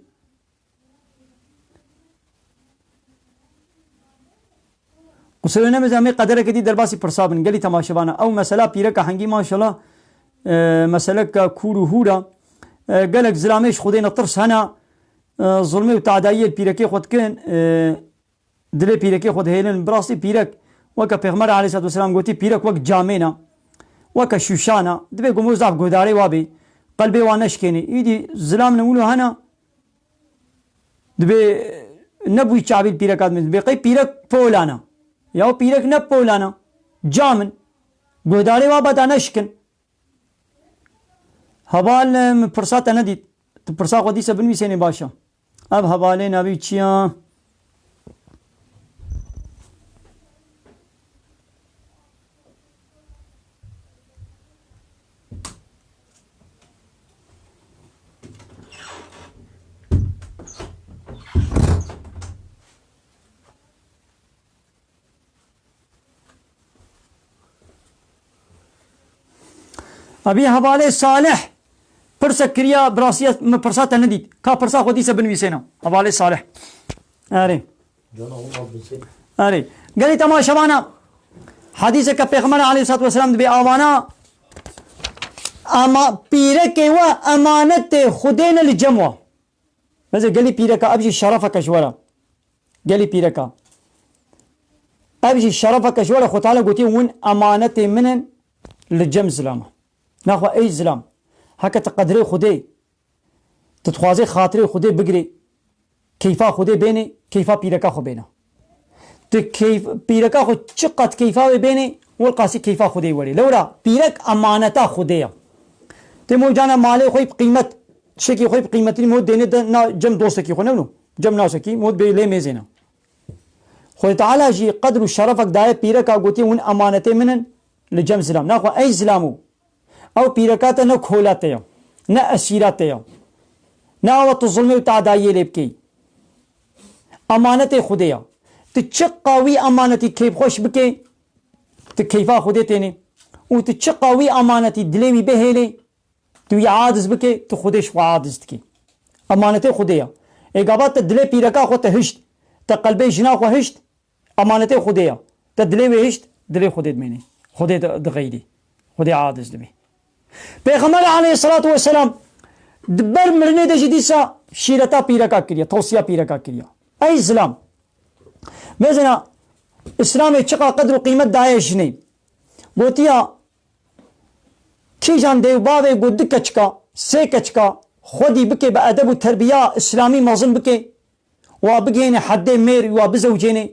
Qusirê nemêze em ê qedereke dî derbasî pirsa bin. Gelî temaşevana. Ew mesela pîreka hengî maşallah, e, meseleka kûr û hûr a. E, gelek zilamê ji Xwedê ne tirs hene. E, zulmê û tadayiyê li pîrekê xwe dikin. E, Dilê pîrekê xwe dihêlin. Bi rastî pîrek, weke Pêxember aleyhissalatu vesselam gotî, pîrek wek camêna, weke şûşana, divê ku mirov zaf guhdarê wa bê, qelbê wa neşkênê. Îdî zilam li wilo hena, divê nebûyî çavî li pîreka dimî. Divê qey pîrek polana. Ya pîrek ne polana. Cam in. Guhdarê wa beda neşkin. Heval, min pirsa te nedît. Tu pirsa xwe dîse binivîsênê baş e. Ev hevalê navî çi ya? Evî hevalê Salih pirsek kiriya, bi rastî min pirsa te nedît. Ka pirsa xwe dîse binivîsêne. Hevalê Salih. Erê. Cana Allah bilsin. Erê. Gelî temaşevana, hedîseke Pêxember aleyhissalatu vesselam dibê avana, ama pîrekê we emanetê Xwedê ne li cem we. Mesela gelî pîreka, ev jî şerefeke ji we re. Gelî pîreka. Ev jî şerefeke ji we re, Xwe Teala gotiye, hûn emanetê min in li cem zilama. Naxwe ey zilam. Heke tu qedrê Xwedê, tu dixwazê xatirê Xwedê bigirê, keyfa Xwedê bênê, keyfa pîreka xwe bêne. Tu keyf-, pîreka xwe çiqat keyfa wê bênê, welqasî keyfa Xwedê werê. Lewra pîrek emaneta Xwedê ya. Tê mo cana malê xwe bi qîmet, tiştekî xwe bi qîmetî mo dêne de na cem dostekî xwe ne wilo. Cem nasekî mo bê lê mêzêne. Xwedê Teala jî qedr û şerefek daye pîreka gotiye, hûn emanetê min in li cem zilam. Naxwe ey zilamo, ew pîreka te ne kola te ya, ne esîra te ya. Ne awa tu zulmê û tadayiyê lê bikey. Emanetê Xwedê ya. Tu çiqa wî emanetî keyfxweş bikê, tu keyfa Xwedê tênê. Û tu çiqa wî emanetî dilê wî bihêlê, tu wî adiz bikê, tu Xwedê ji xwe adiz dikî. Emanetê Xwedê ya. Ê gava te dilê pîreka xwe te hişt, te qelbê jina xwe hişt, emanetê Xwedê ya. Te dilê wê hişt, dilê Xwedê dimênê. Xwedê di-, dixeyrî. Xwedê adiz dibî. Pêxember aleyhisselatu vesselam di ber mirinê de jî dîsa şîreta pîreka kiriye, tewsiya pîreka kiriye. Ey zilam. Mezina, Îslamê çiqa qedr û qîmet daye jinê. Gotiya, kîjan dê û bavê got du keçika, sê keçika, xwedî bike bi edeb û terbiya îslamî mezin bike, wa bigihêne heddê mêr, wa bizewcêne,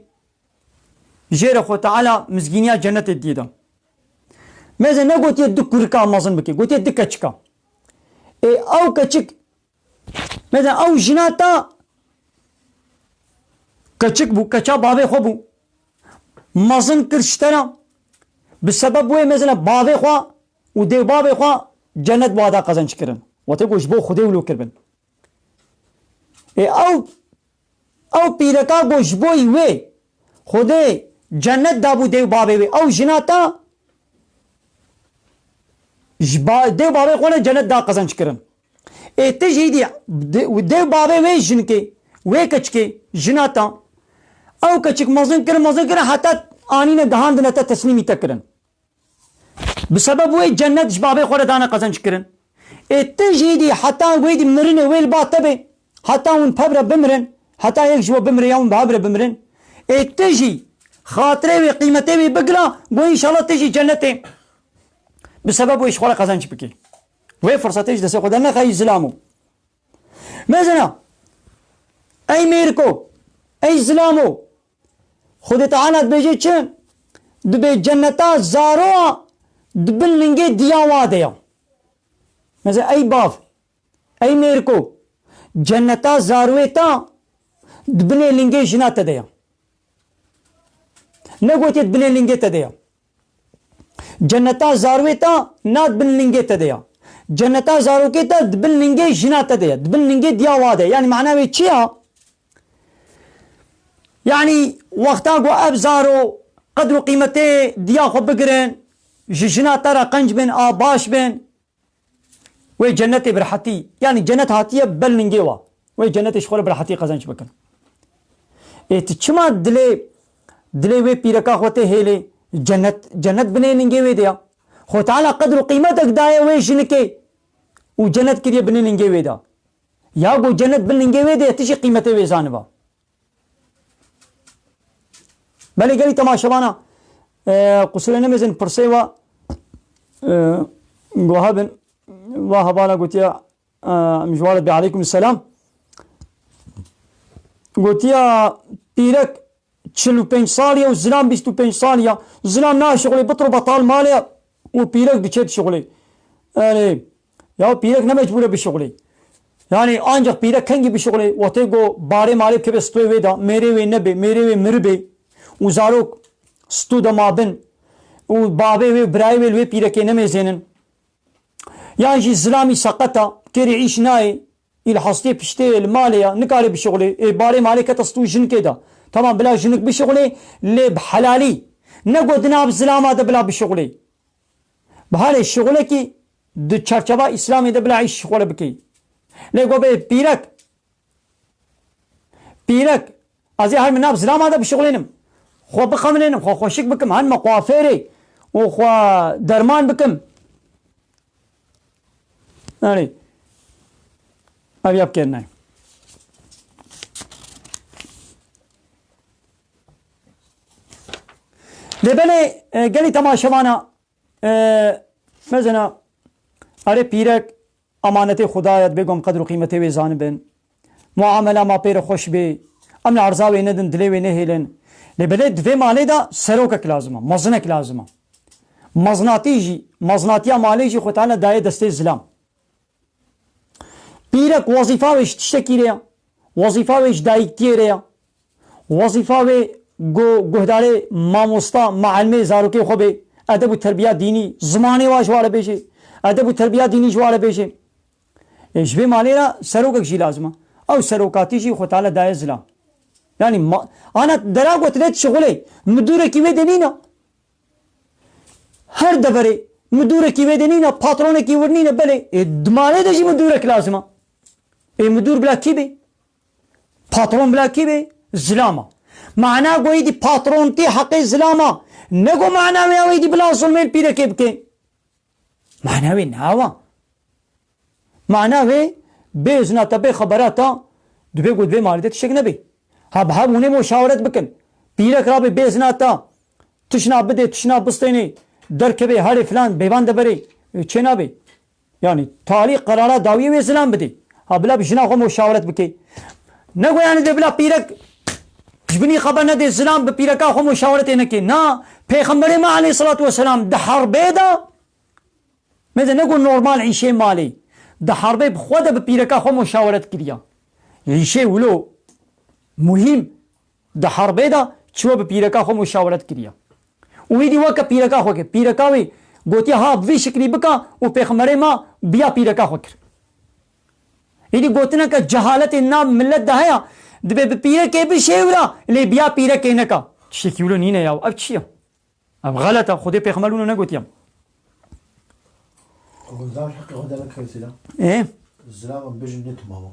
jê re Xwe Teala mizgîniya cennetê diyê de. Meze negotiye du kurika mezin bike, gotiye du keçika. Ê ew keçik, meze ew jina ta keçik bû, keça bavê xwe bû. Mezin kir ji te re. Bi sebeb wê mezina bavê xwe û dê bavê xwe cennet wada qezenc kirin. Wate ku ji bo Xwedê wilo kirbin. Ê ew, ew pîreka ku ji bo wê Xwedê cennet dabû dê û bavê wê. Ew jina ta ji ba-, dê û bavê xwe re cennet da qezenc kirin. Ê ti jî dî, de-, dev bavê wê jinikê, wê keçikê, jina ta. Ew keçik mezin kirin, mezin kirin, heta anîne gihandine te, teslîmî te kirin. Bi sebeb wê cennet ji bavê xwe re dane qezenc kirin. Ê ti jî dî heta wê dî mirinê wê li ba te bê, heta hûn pev re bimirin, heta yek ji we bimire ya hûn bi hev re bimirin. Ê ti jî xatirê wê, qîmetê wê bigila, got, înşallah ti jî cennetê bi sebeb wê ji xwe re qezenc bikî. Wê firsetê ji destê xwe dernexeyî zilamo. Mezina, ey mêriko, ey zilamo, Xwedê Teala dibêje çi? Dibê cenneta zaroa di bin lingê diya wa de ya. Mezina, ey bav, ey mêriko, cenneta zaroê ta di binê lingê jina te de ya. Negotiye di binê lingê te de ya. Cenneta zarokê ta na di bin lingê te de ya. Cenneta zarokê ta di bin lingê jina te de ya. Di bin lingê diya wa de. Yanî mana wê çi ya? Yanî wexta ku ev zaro qedr û qîmetê diya xwe bigirin, ji jina te re qenc bin, a baş bin, wê cennetê bi rehetî, yanî cennet hatiye ber lingê wa. Wê cennetê ji xwe re bi rehetî qezenc bikin. Ê tu çima dilê, dilê wê pîreka xwe tê hêlê? Cennet, cennet binê lingê wê de ya. Xwe Teala qedr û qîmetek daye wê jinikê û cennet kiriye binê lingê wê de. Ya ku cennet bin lingê wê de ya, tu jî qîmetê wê zaniba. Belê gelî temaşevana, e, qusûrê nemêzin pirsê wa, e, guha bin, wa hevala gotiya, e, em ji wa re bê aleykum selam. Gotiya pîrek çil û pênc salî ye û zilam bîst û pênc salî ye. Zilam naşixulê, bitro betal malê ye û pîrek diçe dişixulê. Erê, ya pîrek ne mecbûr e bişixulê. Yanî ancak pîrek kengî bişixulê? Wextê ku barê malê bikibe stûyê wê de, mêrê wê nebe, mêrê wê miribe û zarok stû de mabin û bavê wê û birayê wê li wê pîrekê nemêzênin. Yan jî zilamî seqet e, kêrî îş nayê, î li hestê piştê ye, li malê ye, nikare bişixulê. Ê barê malê kete stû jinikê de. Tamam, bila jinik bişixulê, lê bi helalî. Ne ku di nav zilama de bila bişixulê. Bi herê şixulekî di çerçeva Îslamê de bila îş ji xwe re bikey. Lê ku bê pîrek, pîrek, ez ê her min nav zilama de bişixulênim. Xwe bixemilênim, xwe xweşik bikim, herime kuafêrê û xwe derman bikim. Erê. Ev ya bikêrine. Lê belê, e, gelî temaşevana, e, mezina, erê pîrek, emanetê Xuda ye, dibê ku em qedr û qîmetê wê zanibin. Muamela ma pê re xweş bê. Em li erza wê nedin, dilê wê nehêlin. Lê belê di vê malê de serokek lazim e, mezinek lazim e. Mezinatî jî, mezinatiya malê jî Xwe Teala daye destê zilam. Pîrek wezîfa wê ji tiştekî re ye. Wezîfa wê ji dayîktiyê re ye. Wezîfa wê gu-, guhdarê mamosta, mealimê zarokê xwe bê. Edeb û terbiya dînî, zimanê wa ji wa re bêjê. Edeb û terbiya dînî ji wa re bêjê. E, ji vê malê re serokek jî lazim e. Ew serokatî jî Xwe Teala daye zilam. Yanî ma-, ana dera got lê dişixulê. Midûrekî wê de nîne. Her deverê midûrekî wê de nîne, patronekî wir nîne, belê. Ê, di malê de jî midûrek lazim e. Ê, midûr bila kî bê? Patron bila kî bê? Zilam e. Mana go êdî patrontî heqê zilam e. Ne go mana wê ew êdî bila zilmê li pîrekê bike. Mana wê ne ew e. Mana wê bê izna te, bê xebera te, dibê ku di vê malê de tiştek nebê. Ha bi hebûnê muşaweret bikin. Pîrek rabê bê izna te, tişna bidê, tişna bistênê, derkevê herê filan, bêvan de berê, e, çê nabê. Yanî talî qerara dawiyê wê zilam bidê. Ha bila bi jina xwe muşaweret bikê. Ne go yanî dê bila pîrek ji binî xeber nedê zilam bi pîreka xwe muşaweretê nekê. Na, Pêxemberê me aleyhisselatu vesselam di herbê de Mêze ne ku normal îşê malê. Di herbê bi xwe de bi pîreka xwe muşaweret kiriya. Îşê wilo muhîm di herbê de çiwe bi pîreka xwe muşaweret kiriya. Û êdî weke pîreka xwe kir. Pîreka wî gotiye ha bi vî şiklî bika û pêxemberê me biya pîreka xwe kir. Êdî gotineke cehaletê nav milet de heye, dibê bi pîrekê bişêwira, lê biya pîrekê neka. Tiştekî wilo nîne ya. Ev çi ye? Ev xelet e, Xwedê pêxember wilo negotiye. Zilam ji heqê xwe dernekeve sêda. Ê? Zilam em bêjin ne temam e.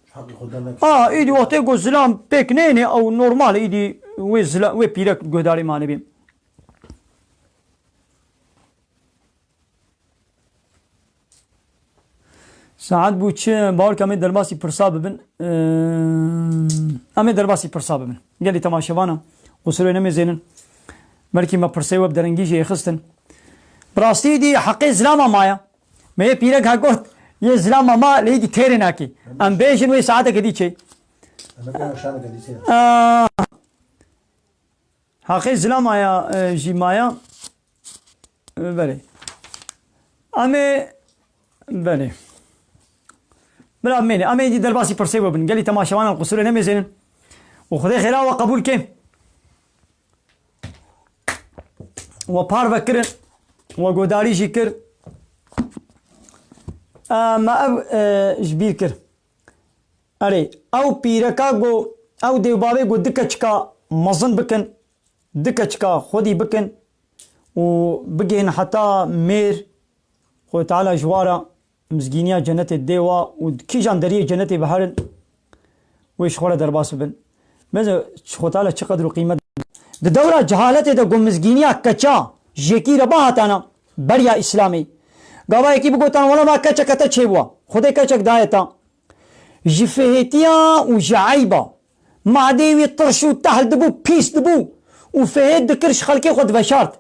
Ji heqê xwe dernekeve. A, îdî wextê ku zilam pêk neyne, ew normal e, îdî wê zila-, wê pîrek guhdarê mane bê. Saet bû çi? Bawer ke em ê derbasî pirsa bibin. Eee, em ê derbasî pirsa bibin. Gelî temaşevana, qusûrê nemêzênin. Belkî me pirsê we bi derengî jî êxistin. Bi rastî dî heqê zilama maye. Me yê pîrek ha got, yê zilama ma lê dî têrê nakê. Em bêjin wê saeteke dî çê. Em ê şaneke dî çê. Aa, Heqê zilama ya, e, jî maya. E, belê. Em ê, belê. Bila mêne, em ê dî derbasî pirsê we bin. Gelî temaşevanan qusûrê nemêzênin. Û Xwedê xêra we qebûl ke. We parve kirin. We godarî jî kir. E, me ev, e, ji bîr kir. Erê, ew pîreka ku, ew dê û bavê ku du keçika mezin bikin, du keçika xwedî bikin û bigihên heta mêr, Xwedê Teala ji wa re mizgîniya cenetê dê wa û di kîjan deriyê cenetê biherin, wê ji xwe re derbas bibin. Meze ji Xwedê Teala çi qedr û qîmet. Di dewra cehaletê de ku mizgîniya keça ji yekî re bihatana beriya Îslamê. Gava yekî bigotan, wela ma keçeke te çêbûwa. Xwedê keçek daye te. Ji fihêtiya û ji eyba. Madê wî tirş û tehl dibû, pîs dibû û fihêt dikir ji xelkê xwe diveşart.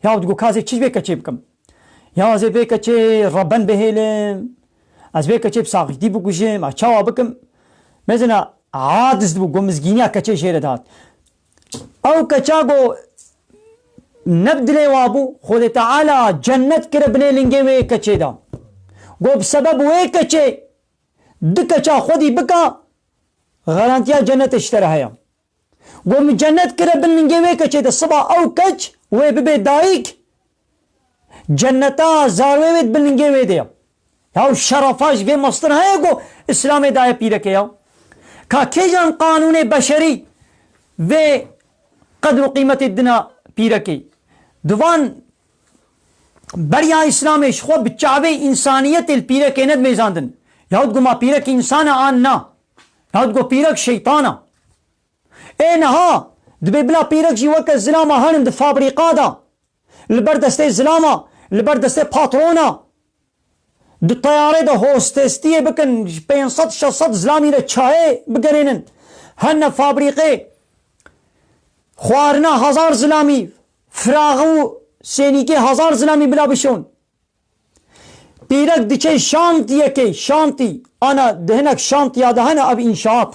Ya digot, ka ez ê çi ji vê keçê bikim? Ya ez ê vê keçê reben bihêlim. Ez vê keçê bi saxîtî bikujim. Ez çawa bikim? Mezina aciz dibû, got mizgîniya keçê jê re dihat. Ew keça got ne bi dilê wa bû, Xwedê Teala cennet kire binê lingê wê keçê de. Got bi sebeb wê keçê du keça xwedî bika, garantiya cennetê ji te re heye. Got min cennet kire bin lingê wê keçê de, siba ew keç wê bibe dayik, cenneta zarwê wê di bin lingê wê de ye. Ya şerefa ji vê mestir heye ku Îslamê daye pîrekê ya. Ka kêjan qanûnê beşerî vê qedr û qîmetê dina pîrekê? Di van beriya Îslamê ji xwe bi çavê însaniyetê li pîrekê nedimêzandin. Yahut ku ma pîrek însan e an na. Yahut ku pîrek şeytan e. Ê niha dibê bila pîrek jî weke zilama herin di fabrîka de, li ber destê zilama, li ber destê patrona, di teyarê de hostesiyê bikin, ji pênc sed şeş sed zilamî re çayê bigerênin. Hene fabrîkê xwarina hezar zilamî, firax û sênîkê hezar zilamî bila bişon. Pîrek diçe şantiyekê, şantî, ana di hinek şantiya de hene ev înşaat.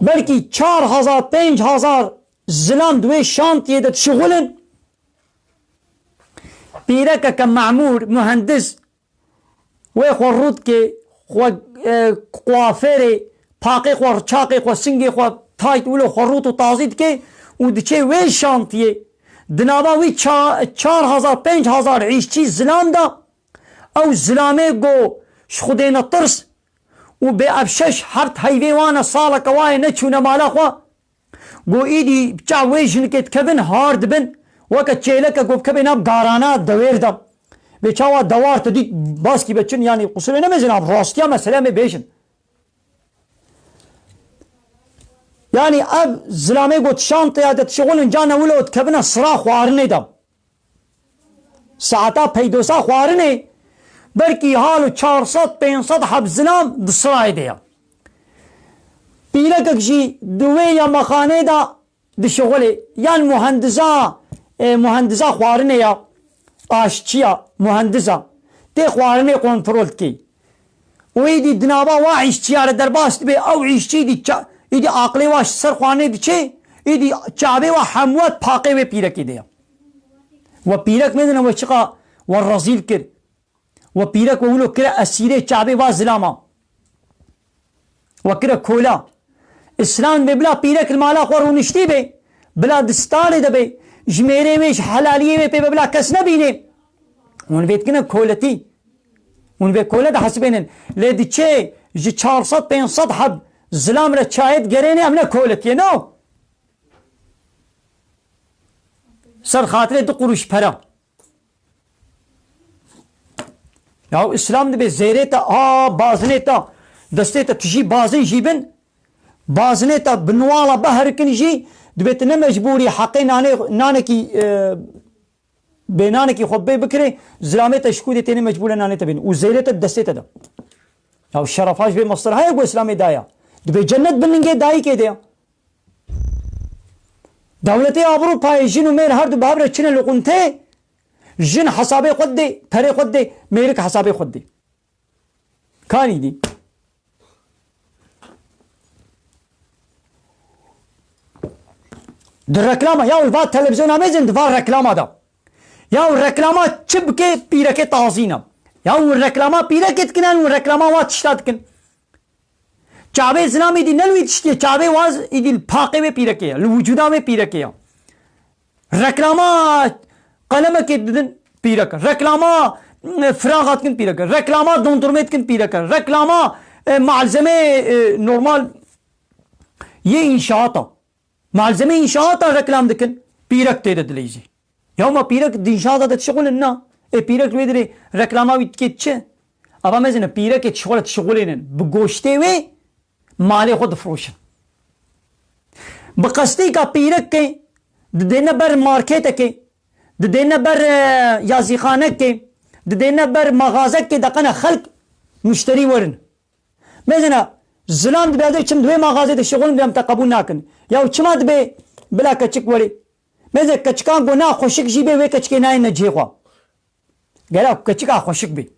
Belkî çar hezar, pênc hezar zilam di wê şantiyê de dişixulin. Pîrekeke memûr, muhendis, wê xwe rû dike, xwe, e, kuafêrê, paqê xwe, çaqê xwe, singê xwe, tayt wilo xwe rût û tazî dike û diçe wê şantiyê. Di nava wî ça-, çar hezar, pênc hezar îşçî zilam da. Ew zilamê go ji Xwedê netirs û bê ev şeş heft heyvê wan e, saleke wa ye neçûne mala xwe. Go îdî çav wê jinikê dikevin, har dibin, weke çêleke go bikevê nav garana dewêr de. Bê çawa dewar tu dît baskî be çin, yanî qusûrê nemêzin, av rastiya mesele em ê bêjin. Yanî ev zilamê got şanteya de dişixulin, ca ne wilo dikevine sira xwarinê de. Saeta peydosa xwarinê, belkî halo çar sed pênc sed heb zilam di sirayê de ye. Pîrekek jî di wê yemexanê de dişixulê, yan muhendiza, e, muhendiza xwarinê ya, aşçiya, muhendiza, tê xwarinê kontrol dikê. Û êdî di nava wa îşçiya re derbas dibe, ew îşçî êdî ça-, êdî aqilê wa ji ser xwarinê diçe, êdî çavê wa hemû paqê wê pîrekê de ye. We pîrek medine we çiqa we rezîl kir. We pîrek we wilo kire esîrê çavê va zilama. We kire kola. Îslam vê bila pîrek li mala xwe rûniştî be, bila di starê de be, ji mêrê wê, ji helaliyê wê pê be bila kes nebîne. Hûn vê dikine koletî. Hûn vê kole dihesibênin. Lê diçe ji çar sed pênc sed heb zilam re çayê digerêne, em ne koletiyê, no? Ser xatirê du quruş pere. Ya Îslam dibe zêrê te, a, bazinê te, destê te tu jî bazin jî bin, bazinê te bi nuwala biherikin jî, dibe tu ne mecbûrî heqê nanê, nanekî, e, bê nanekî xwe bê bikirê, zilamê te ji kûdê têne mecbûre nanê te bîn. Û zêrê te di destê te de. Ya şerefa ji vê mestir heye ku Îslamê daye. Dibe cennet bi ningê dayikê de ya. Dewletê Ewropayê jin û mêr her du bi hev re çine li quntê, jin hesabê xwe didê, perê xwe didê, mêrik hesabê xwe didê. Kanî dî. Di reklama, ya li va televizyona mêzin, di va reklama da. Ya reklama çi bike pîrekê tazîna. Ya reklama pîrekê dikin, an reklama wa tişta dikin. Çavê zilamê dî ne li wî tiştê, çavê waz îdî li paqê wê pîrekê ye, li wicûda wê pîrekê ye. Reklama qelemekê didin pîrek, reklama, e, firaxa dikin pîrek, reklama dondurmê dikin pîrek, reklama, e, malzemê, e, normal yê înşaata. Malzemê înşaata reklam dikin, pîrek tê de dileyzî. Ya ma pîrek di înşaata de dişixulin na. Ê pîrek li wê dirê reklama wî dikê çi? Ava mezin e, pîrekê dişixule dişixulênin. Bi goştê wê malê xwe difroşin. Bi qestîka pîrekê didêne ber marketekê, didêne ber, e, yazîxanekê, didêne ber maxazekê, deqene xelk muşterî werin. Mezina zilam dibe, ez ê çim di wê maxazê de şixulin, em te qebûl nakin. Ya çima dibe bila keçik werê? Mezina keçikan go na xweşik jî bê, wê keçikê nayêne cihê xwe. Gera keçika xweşik bê.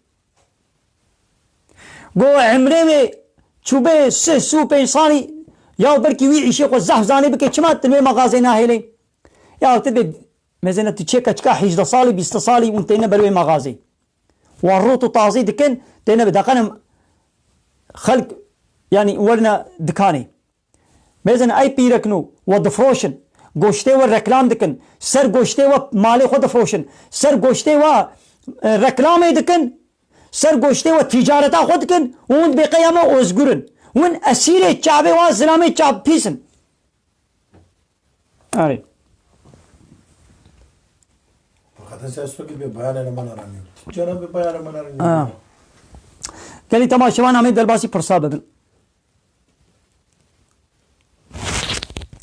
Go emrê wê çûbê sih, sî û pênc salî, ya belkî wî îşê xwe zehf zanê bike, çima tu li wê maxazê nahêlê? Ya tu dibê, mezina tu çê keçika hejdeh salî, bîst salî hûn têne ber wê maxazê. Wan rût û tazî dikin, têne bi deqenim xelk, yanî werine dikanê. Mêzin ey pîrekno, we difroşin. Goştê we reklam dikin. Ser goştê we malê xwe difroşin. Ser goştê we, e, reklamê dikin. Ser goştê we tîcareta xwe dikin. Û hûn dibê qey em ê ozgur in. Hûn esîrê çavê we zilamê çav pîs in. Erê. Fakat sen sokit bir bayan elemana ranyo. Cenab-ı bayan elemana ranyo. Ha. Gelî temaşevan amê derbasî pirsa bibin.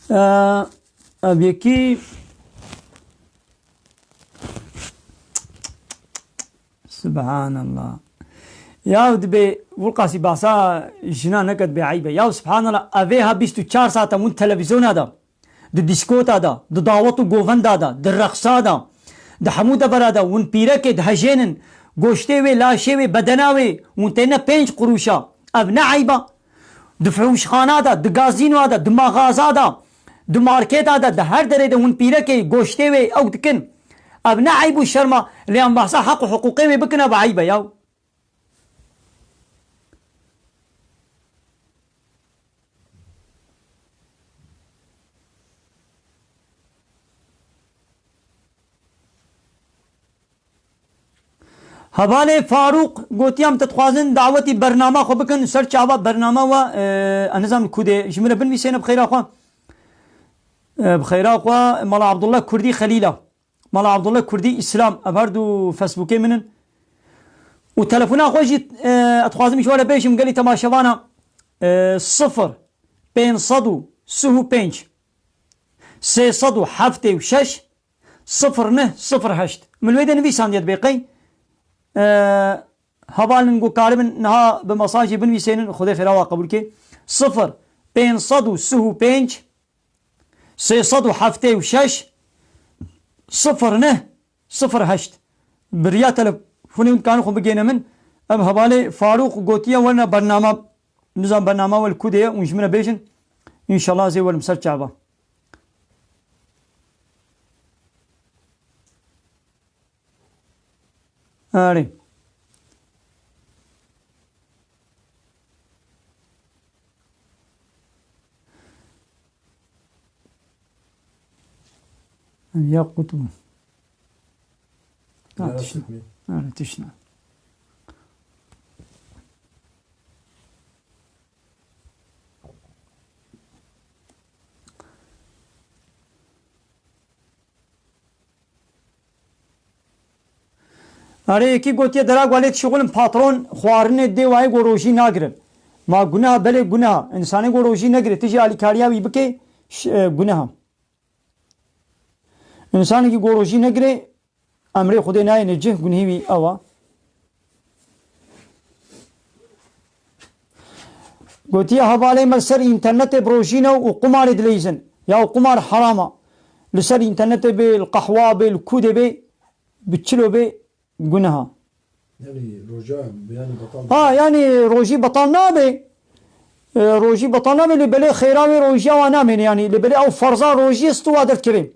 Ee, ev yekî Subhanallah. Ya dibê Wilqasî basa jina neke dibê eyb e. Ya subhanallah, evê ha bîst û çar saet em hûn televizyona da, di dîskota da, di dawet û govenda da, di reqsa da, Di hemû devera de hûn pîrekê dihejênin, goştê wê, laşê wê, bedena wê, hûn têne pênc qurûşa. Ev ne eyb e? Di firûşxana de, di gazînoya de, di maxaza de, di marketa de, di her derê de hûn pîrekê goştê wê ew dikin. Ev ne eyb û şerm e? Lê em behsa heq û hiqûqê wê bikin, ev eyb e yaw. Hevalê Farûq gotiye, em te dixwazin dawetî bernama xwe bikin, ser çava bernama we, e, ez nizanim ku dê, ji min re binivîsêne bi xeyra xwe. E, bi xeyra xwe, Mala Abdullah Kurdî Xelîla. Mala Abdullah Kurdî Îslam, ev her du Facebookê min in. Û telefona xwe jî, e, ez dixwazim ji we re bêjim, gelî temaşevana, e, sifir pênc sed û sih û pênc, sê sed û heftê û şeş, sifir neh sifir heşt. Min wê de nivîsandiye dibê qey. E, hevalin ku karibin niha bi mesajê binivîsênin, Xwedê xêra wa qebûl ke. Sifir pênc sed û sih û pênc, sê sed û heftê û şeş, sifir neh sifir heşt. Bi riya telefonê hûn dikarin xwe bigêne min. Em hevalê Farûq gotiye werine bernama, nizam bernama we li ku de ye, hûn ji min re bêjin. Înşallah ez ê werim ser çava. Erê. Ev ya qut bû. Ha, tişt. Erê, tişt. Erê, yekî gotiye, dera ku ez lê dişixulim patron xwarinê dê wayê ku rojî nagirin. Ma guneha? Belê guneha. Însanê ku rojî negire, tu jî alîkariya wî bike, ş-, e, guneha. Însanekî ku rojî negire, emrê Xwedê nayêne cih, gunehî wî ew a. Gotiye, hevalê me li ser înternetê bi rojî ne û qumarê dileyzin. Ya qumar heram a. Li ser înternetê bê, li qehwa bê, li kûdê bê, bi çilo bê, guneh a. Yani roja, yani betal. Ha, yani rojî betal nabe. E, rojî betal nabe, lê belê xêra wê rojiya wa namêne yani. Lê belê ew ferza rojiyê stû wa derdikeve.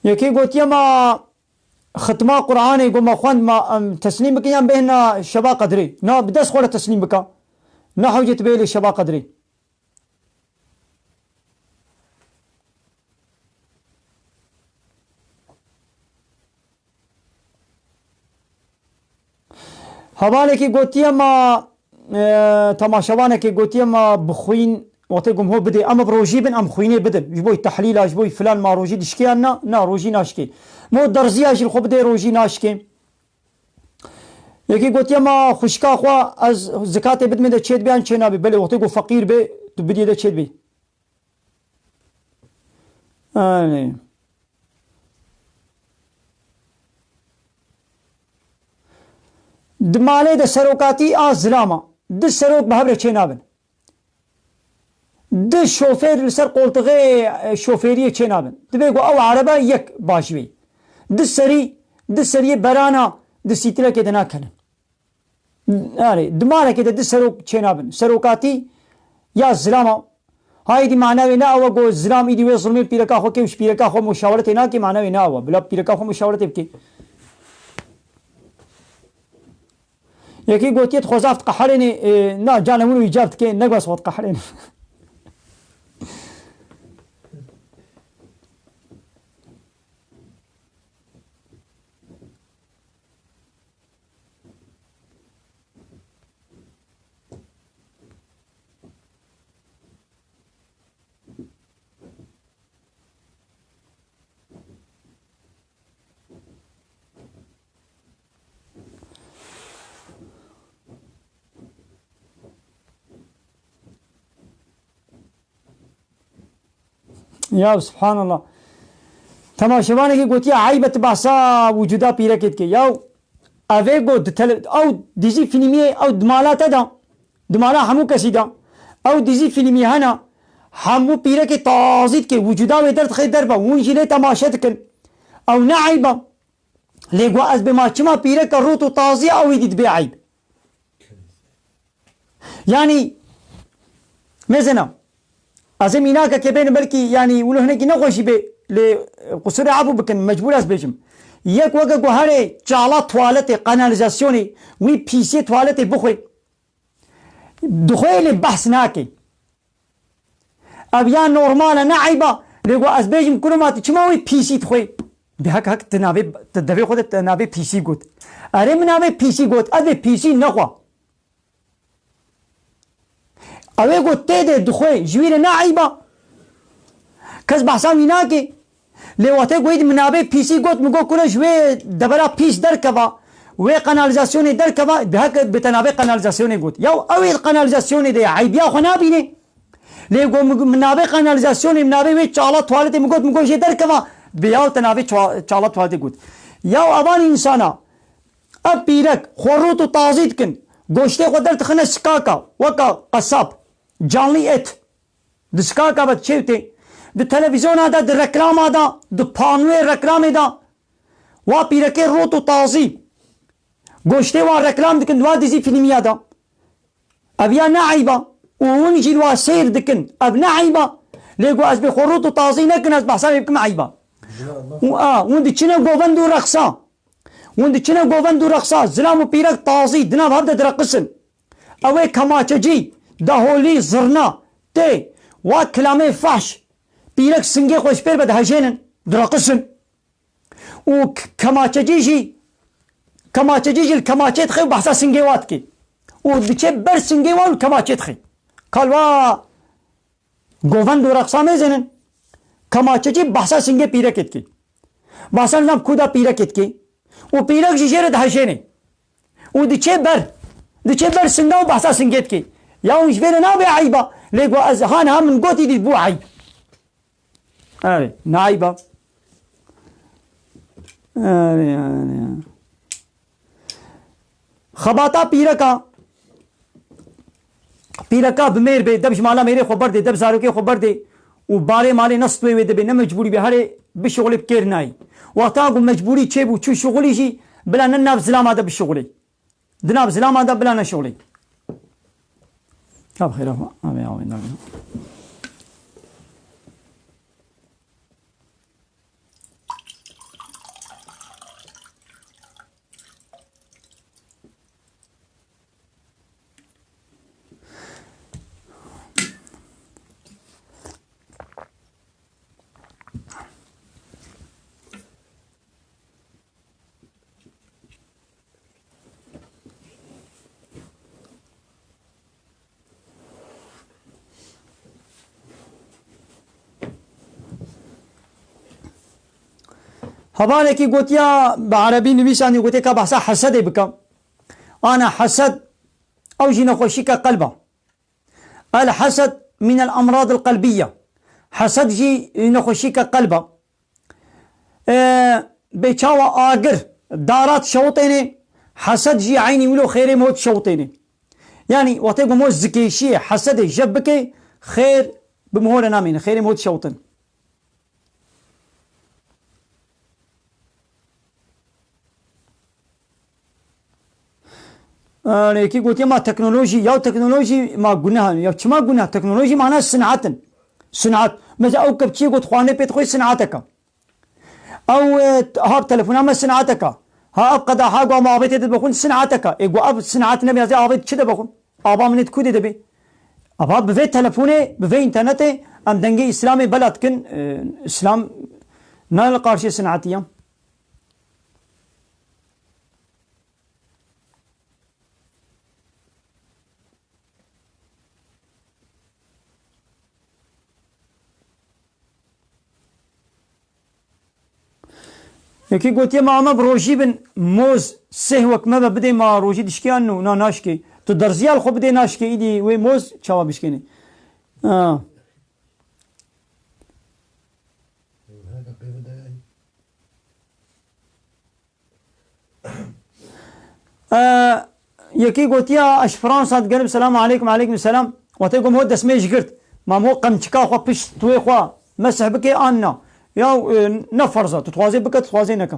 Yekê gotiye, ma xitma Qur'anê, got, ma xwend, ma em teslîm bikin yan bêhna şeva qedrê? Na, bi dest xwe re teslîm bika. Na hewcê tu bêlê şeva qedrê. Hevalekî gotiye ma, e, temaşevanekê gotiye ma bixwîn, wextê ku min ho bidê, em bi rojî bin, em xwînê bidin. Ji bo tehlîla, ji bo filan ma rojî dişkê yan na? Na, rojî naşkê. Mo derziya jî li xwe bidê, rojî naşkê. Yekî gotiye ma xwişka xwe ez zikatê bidimê de çê dibe yan çê nabe? Belê, wextê ku feqîr be, tu bidiyê de çê dibe. Erê. Di malê de serokatî a zilam a. Du serok bi hev re çê nabin. Du şofêr li ser qoltixê, e, şofêriyê çê nabin. Divê ku ew erebe yek baş bê. Du serî, du seriyê berana di sîtilekê de nakene. Erê, di malekê de du serok çênabin. Serokatî ya zilama. Ha, îdî mana wê ne ew e ku zilam îdî wê zilmê pîreka xwe kê û ji pîreka xwe muşaweretê nake, mana wê ne ew e. Bila pîreka xwe muşaweretê bike. Yekî gotiye, dixwaze ev diqeherêne, e, na, canê min û îcab dike, ne bes xwe diqeherêne. Ya subhanallah. Temaşevanekî gotiye, eyb e tu behsa wicûda pîrekê dikê. Ya Ev ê got di tele-, ew dizî fîlmiyê ew di mala te de, di mala hemû kesî de. Ew dizî fîlmî hene, hemû pîrekê tazî dike, wicûda wê derdixe derve, hûn jî lê temaşe dikin. Ew ne eyb e. Lê got ez bê ma çima pîreke rût û tazî ye, ew êdî dibê eyb. Yanî, mêzena, ez ê mînakekê bênim, belkî, yanî, wilo hinekî nexweşî bê, lê, e, qusûrê efû bikin, mecbûr ez bêjim. Yek weke guherê çala tuwaletê, kanalizasyonê, wî pîsiyê tuwaletê bixwe. Dixwe lê behs nake. Ev ya normal e, ne eyb e. Lê got ez bêjim, kuro ma tu çima wê pîsî dixwê? Bi hek hek tu navê, tu devê xwe de tu navê pîsî got. Erê min navê pîsî got, ez ê pîsî nexwa. Ew ê got tê de dixwê, ji wî re ne eyb e. Kes behsa wî nake. Lê wextê ku êdî min navê pîsî got, min got kuro ji wê devera pîs derkeva, wê kanalizasyonê derkeva, bi hek bi te navê kanalizasyonê got. Ya ew ê kanalizasyonê de ye, eybiya xwe nabînê. Lê got min, min navê kanalizasyonê, min navê wê çala tuwaletê min got, min got jê derkeva, bi ya te navê çwa-, çala tuwaletê got. Ya evan însana, ev pîrek xwe rût û tazî dikin, goştê xwe derdixine sikaka, weka qesab, canlî et. Di sikaka ve çêw tê. Di televîzyona de, di reklama de, di panoyê reklamê de, wa pîrekê rot û tazî. Goştê wan reklam dikin, di wa dizî fîlmiya de. Ev ya ne eyb e. Û hûn jî li wa seyr dikin. Ev ne eyb e. Lê got ez bê xwe rot û tazî nekin, ez behsa wê bikim eyb e. Û a, hûn diçine govend û reqsa. Hûn diçine govend û reqsa, zilam û pîrek tazî, di nav hev de direqisin. Ew ê kemaçecî, deholî, zirna, tê, wa kilamê fahş, pîrek singê xwe ji pêr ve dihejênin, direqisin. Û k-, kemaçecî jî, kemaçecî jî li kemaçê dixê û behsa singê wa dike. Û diçe ber singê wa û li kemaçê dixê. Kal wa Govend û reqsa mêzênin. Kemaçecî behsa singê pîrekê dike. Behsa nizam kuda pîrekê dike. Û pîrek jî jê re dihejêne. Û diçe ber. Diçe ber singa û behsa singê dike. Ya hûn ji vê re nabe eyba. Lê got ez han ha min gotî dî bû eyb. Erê, ne eyba. Erê, erê. Xebata pîreka, pîreka bi mêr bê, deb ji mala mêrê xwe berdê, deb zarokê xwe berdê û barê malê ne stûyê wê dibê, ne mecbûrî bê, herê bişuxulê bi kêr nayê. Wexta ku mecbûrî çêbû, çû şuxulî jî bila ne nav zilama de bişuxulê. Di nav zilama de bila ne şuxulê. Ka bi xêra xwe, amê, amê, amê. Hevalekî gotiya bi erebî nivîsandî, gotiye ka behsa hesedê bike. Ana hesed, ew jî nexweşîke qelb e. El hesed min el amrad el qelbiye. Hesed jî nexweşîke qelb e. E, bê çawa agir dara dişewitêne, hesed jî eynî wilo xêrê mo dişewitêne. Yanî wextê ku mo zikêşiyê, hesedê jev bike, xêr bi mo re namîne, xêrê mo dişewitin. Erê, yekî gotiye ma teknolojî, ya teknolojî ma guneh e. Ya çima guneh? Teknolojî mana sinat in. Sinat. Mesela ew kepçiyê got xwarinê pê dixwê sinateke. Ew, e, ha telefona me sinateke. Ha ev qedaha got ma avê tê de bixwin sinateke. Ê got ev sinat nebe ez ê avê çi de bixwin? Ava min ê di ku de dibê? Ava bi vê telefonê, bi vê înternetê em dengê Îslamê bela dikin, e, Îslam ne li qarşê sinatî ye. Yekî gotiye ma, em bi rojî bin, moz sêh wek me ve bidê, ma rojî dişkê yan nû? Na, naşkê. Tu derziya li xwe bidê, naşkê, îdî wê moz çawa bişkênê? Ha. E, yekî gotiya, ez ji Fransa digerim, selamu aleykum, aleykum selam. Wextê ku min destmêj girt, ma min qemçika xwe pişt tuê xwe mesih bike an na? Ya, e, ne ferz e, tu dixwazê bike, tu dixwazê neke.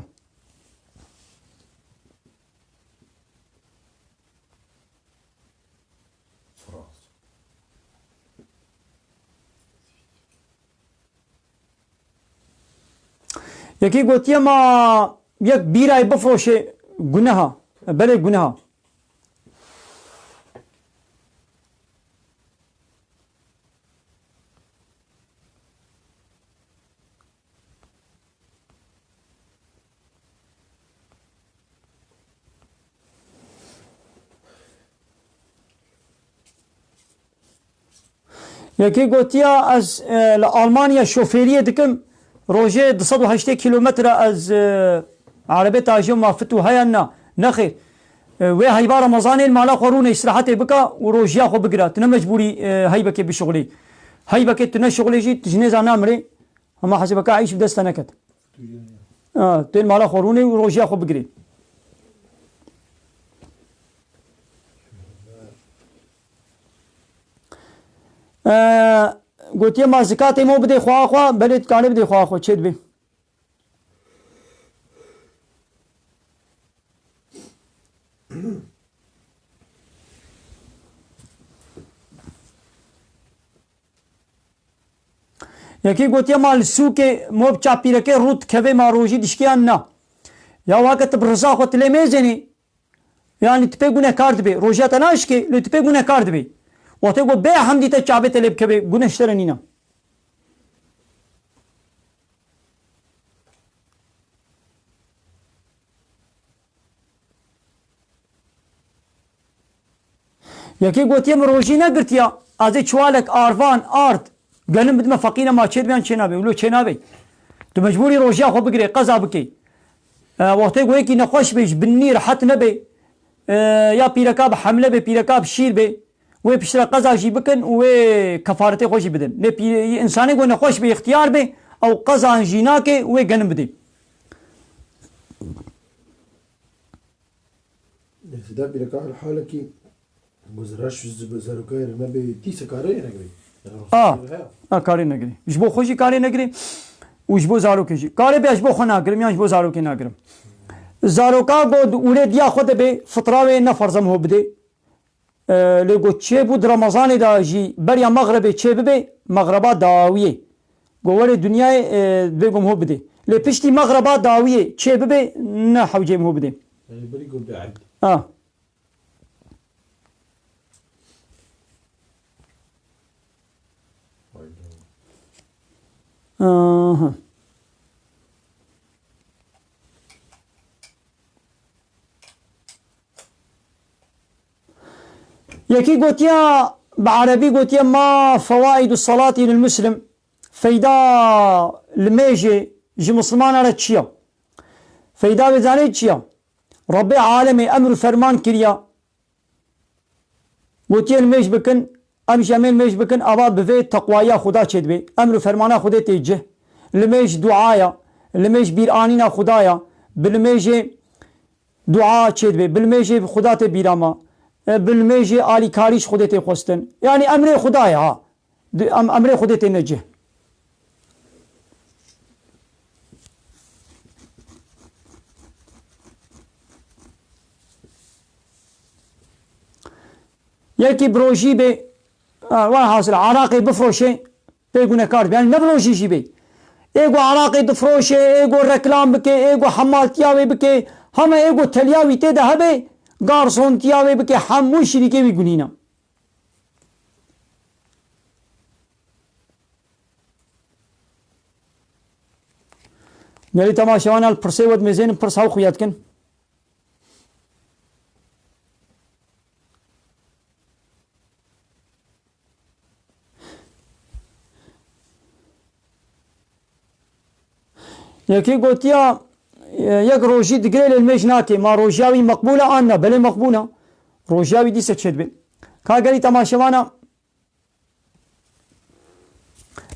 Yekî gotiye, ma yek bîrayê bifroşe guneha? Belê guneha. Yekê gotiya, ez, e, li Almanya şofêriyê dikim, rojê du sed û heştê kîlometre ez, e, erebê tajim ma fit û heya na. Nexêr. E, wê heyva Remezanê li mala xwe rûne îstirahetê bika û rojiya xwe bigire. Tu ne mecbûrî, e, heybekê bişuxulî. Heybekê tu neşuxulê jî, tu ji nêza namirê. Hema hesibeke îş bi dest te neket. Ha, tên mala xwe rûnê û rojiya xwe bigirê. Ee, gotiye, ma zikatê mo bidê xwe xwe, belê dikanê bidê xwe xwe, çê dibê. Yekî gotiye, ma li sûkê mo bi çavpîrekê rû dikeve, ma rojî dişkê yan na? Ya weke tu bi riza xwe tu lê mêzenî, yanî tu pê gunekar dibê. Rojiya te naşkê, lê tu pê gunekar dibê. Wextê ku bê hemdî te çavê te lê bikeve, gune ji te re nîne. Yekê gotiye, min rojî negirtiya, ez ê çuwalek arvan ard genim bidime feqîre, ma çê dibe yan çê nabe? Wilo çê nabe. Tu mecbûrî rojiya xwe bigirê, qeza bikê. E, wextê ku yekî nexweş bê, ji binî rehet nebe, e, ya pîreka bi hemle bê, pîreka bi şîr bê, wê piştre qeza jî bikin û wê kefaretê xwe jî bidin. Lê pî-, însanê ku nexweş bê, îxtiyar bê, ew qezan jî nake, wê genim bidê. Destida pîreka li halekî ku ziraş ji zarokayê re nebê, tîse karê negirê. A, a, karê negirê. Ji bo xwe jî karê negirê û ji bo zarokê jî. Karê bê, ez ji bo xwe nagirim yan ji bo zarokê nagirim. Zaroka ku di ûrê diya xwe de bê, fitra wê ne ferz e min ho bidê. E, lê ku çêbû di Remezanê de jî beriya mexrebê çê bibe, mexreba dawiyê. Ku were dinyayê, e, divê ku min ho bidê. Lê piştî mexreba dawiyê çê bibe, ne hewcê min ho bidê. Yanî berî ku bê erd. Ha. Aha. Yekî gotiya, bi erebî gotiye, ma fewaidu salati lil muslim, feyda limêjê ji misilmana re çi ya? Feyda wê zanê çi ya? Rebbê alemê emr û ferman kiriya. Gotiye, limêj bikin, em jî em ê limêj bikin, ava bi vê teqwaya Xuda çêdibe. Emr û fermana Xwedê tê cih. Limêj dua ya, limêj bîranîna Xuda ya. Bi limêjê dua çêdibe, bi limêjê Xuda tê bîra me. E, bi limêjê alîkarî ji Xwedê tê xwestin. Yanî emrê Xuda ye ha. Di-, em-, emrê Xwedê têne cih. Yekî bi rojî bê, ha, welhasil, eraqê bifroşê, pê gunekar dibe. Yanî ne bi rojî jî bê. Ê ku eraqê difroşê, ê ku reklam bike, ê ku hemaltiya wê bike, hema ê ku teliya wî tê de hebe, garsontiya wê bike, hemû şirîkê wî gunî ne. Gelî temaşevanan li pirsê we dimêzênin, pirs hew xuya dikin. Yekê gotiya, e, yek rojî digire lê limêj nake. Ma rojiya wî meqbûl e an na? Belê meqbûl e. Rojiya wî dîse çêdibe. Ka gelî temaşevana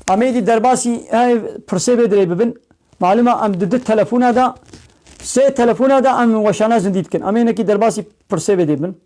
Amêdî derbasî, hey, pirsê vê dirê bibin. Malum e em di di telefona de Sê telefona de em weşana zindî dikin. Em ê hinekî derbasî pirsê vê dê bin.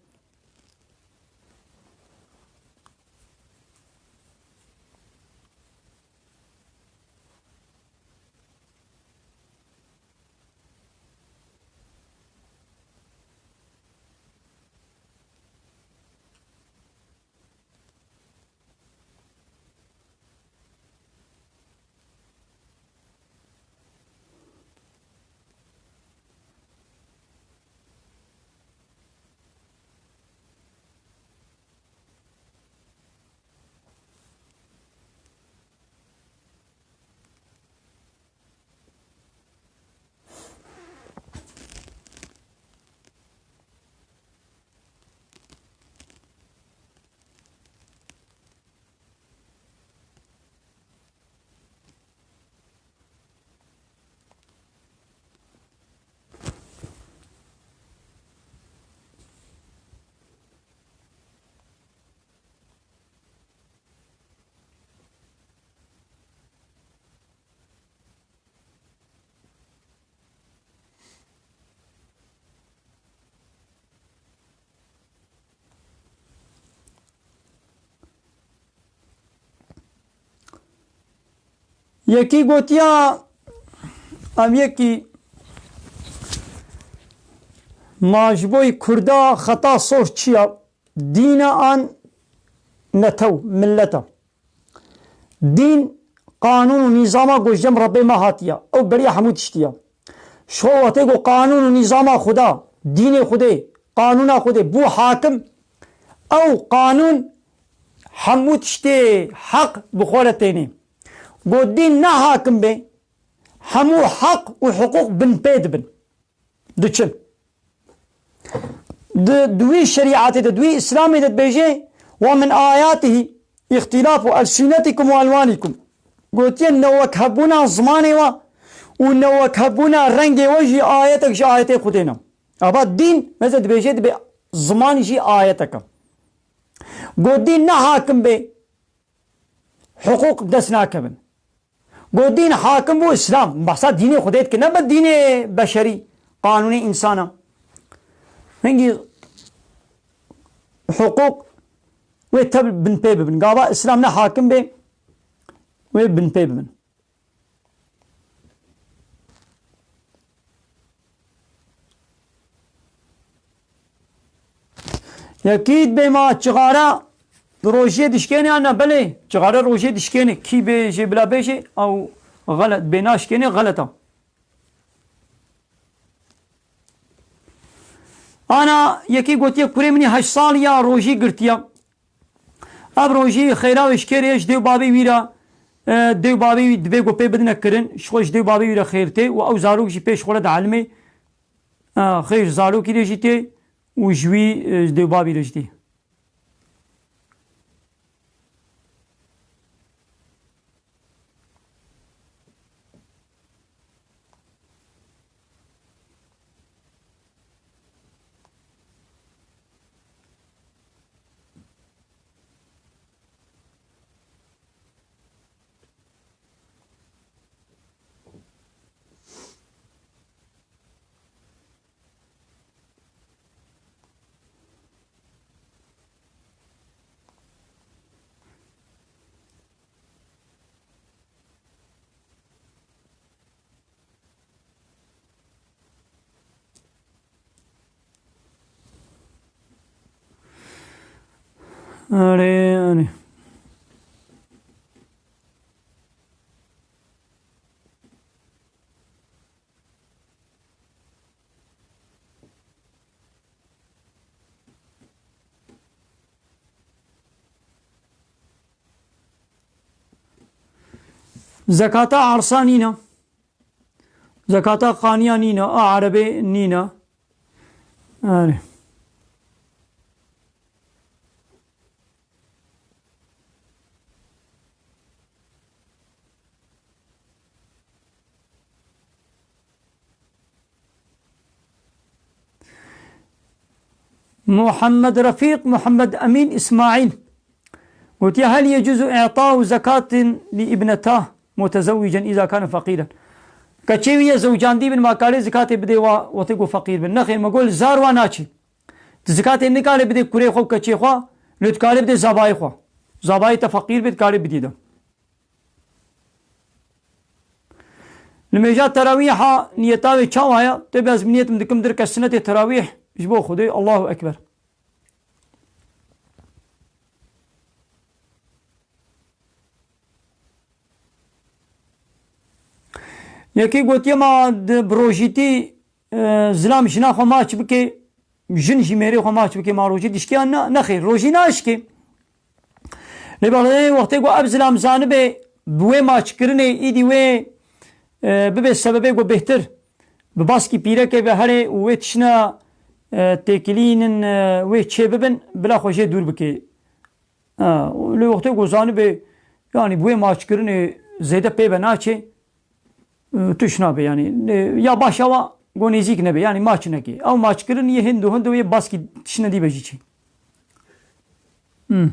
Yekî gotiya, em yekî, ma ji bo Kurda xeta sor çi ya? Dîn e an netew, millet e? Dîn, qanûn û nîzama ku ji cem Rebbê me hatiye. Ew beriya hemû tiştî ye. Ji xwe wextê ku qanûn û nîzama Xuda, dînê Xwedê, qanûna Xwedê bû hakim, ew qanûn hemû tiştê heq bi xwe re tênê. Ku dîn ne hakim be, hemû heq û hiqûq binpê dibin. Diçin. Di, di wî şerîetê de, di wî Îslamê de dibêje, "Ve min ayatihi îxtîlafu elsinetikum ve elwanikum." Gotiye, "Newekhevbûna zimanê we û newekhevbûna rengê we jî ayetek ji ayetê Xwedê ne." Ava dîn, mesela dibêje, dibe ziman jî ayetek e. Got dîn ne hakim be, hiqûq dest nakevin. Got dîn hakim bû Îslam. Behsa dînê Xwedê dike, ne bi dînê beşerî, qanûnê însana. Hingî hiqûq wê tev binpê bibin. Gava Îslam ne hakim bê, wê binpê bibin. Yekî dibê ma çixare rojiyê dişkêne ya ne? Belê, çixare rojiyê dişkêne. Kî bê jê bila bêjê, ew xelet, bê naşkêne, xelet e. Ana yekî gotiye, kurê min î heşt sal ya rojî girtiye. Ev rojî xêra wê ji kê re ye? Ji dê û babê wî re, e, dê û babê wî dibê ku pê bidine kirin, ji xwe ji dê û babê wî re xêr tê û ew zarok jî pê ji xwe re dielime. E, xêr ji zarokî re jî tê û ji wî, e, ji dê û babî re jî tê. Erê, erê. Zekata arsa nîne. Zekata qaniya nîne, a erebê nîne. Erê. Muhammed Refîq, Muhammed Emîn, Îsmaîl. Gotiye, "Hel yecuzu i'ta'u zekatin li ibnetah mutezewwicen iza kane feqîren?" Keçê wî ye zewcandî bin, ma karê zikatê bidê wa, wextê ku feqîr bin. Nexêr, me got li zar wa naçê. Tu zikatê nikare bidê kurê xwe û keçê xwe, lê tu karê bidê zabayê xwe. Zabayê te feqîr bê, tu karê bidî de. Nimêja terawîha niyeta wê çawa ye? Tê bi ez niyetim dikim dirke sinetê terawîh ji bo Xwedê. Allahu Ekber. Yekî gotiye ma di, bi rojîtî, e, zilam jina xwe maç bike, jin jî mêrê xwe maç bike, ma rojî dişkiya ne, nexêr, rojî naşke. Lê belê wextê ku ev zilam zanibe bi wê maçkirinê, îdî wê, e, bibe sebebê ku bêhtir bi baskî pîrekê ve here û wê tişna, e, têkilînin, e, wê çê bibin, bila xwe jê dûr bike. Ha, lê wextê ku zanibe, yanî bi wê maçkirinê zêde pê ve naçe, e, tuş nabe, yanî, e, ya baş e wa ku nêzîk nebe, yanî maç neke. Ew maçkirin yê hindo hindo yê baskî tişne dî be jî çi. Hmm.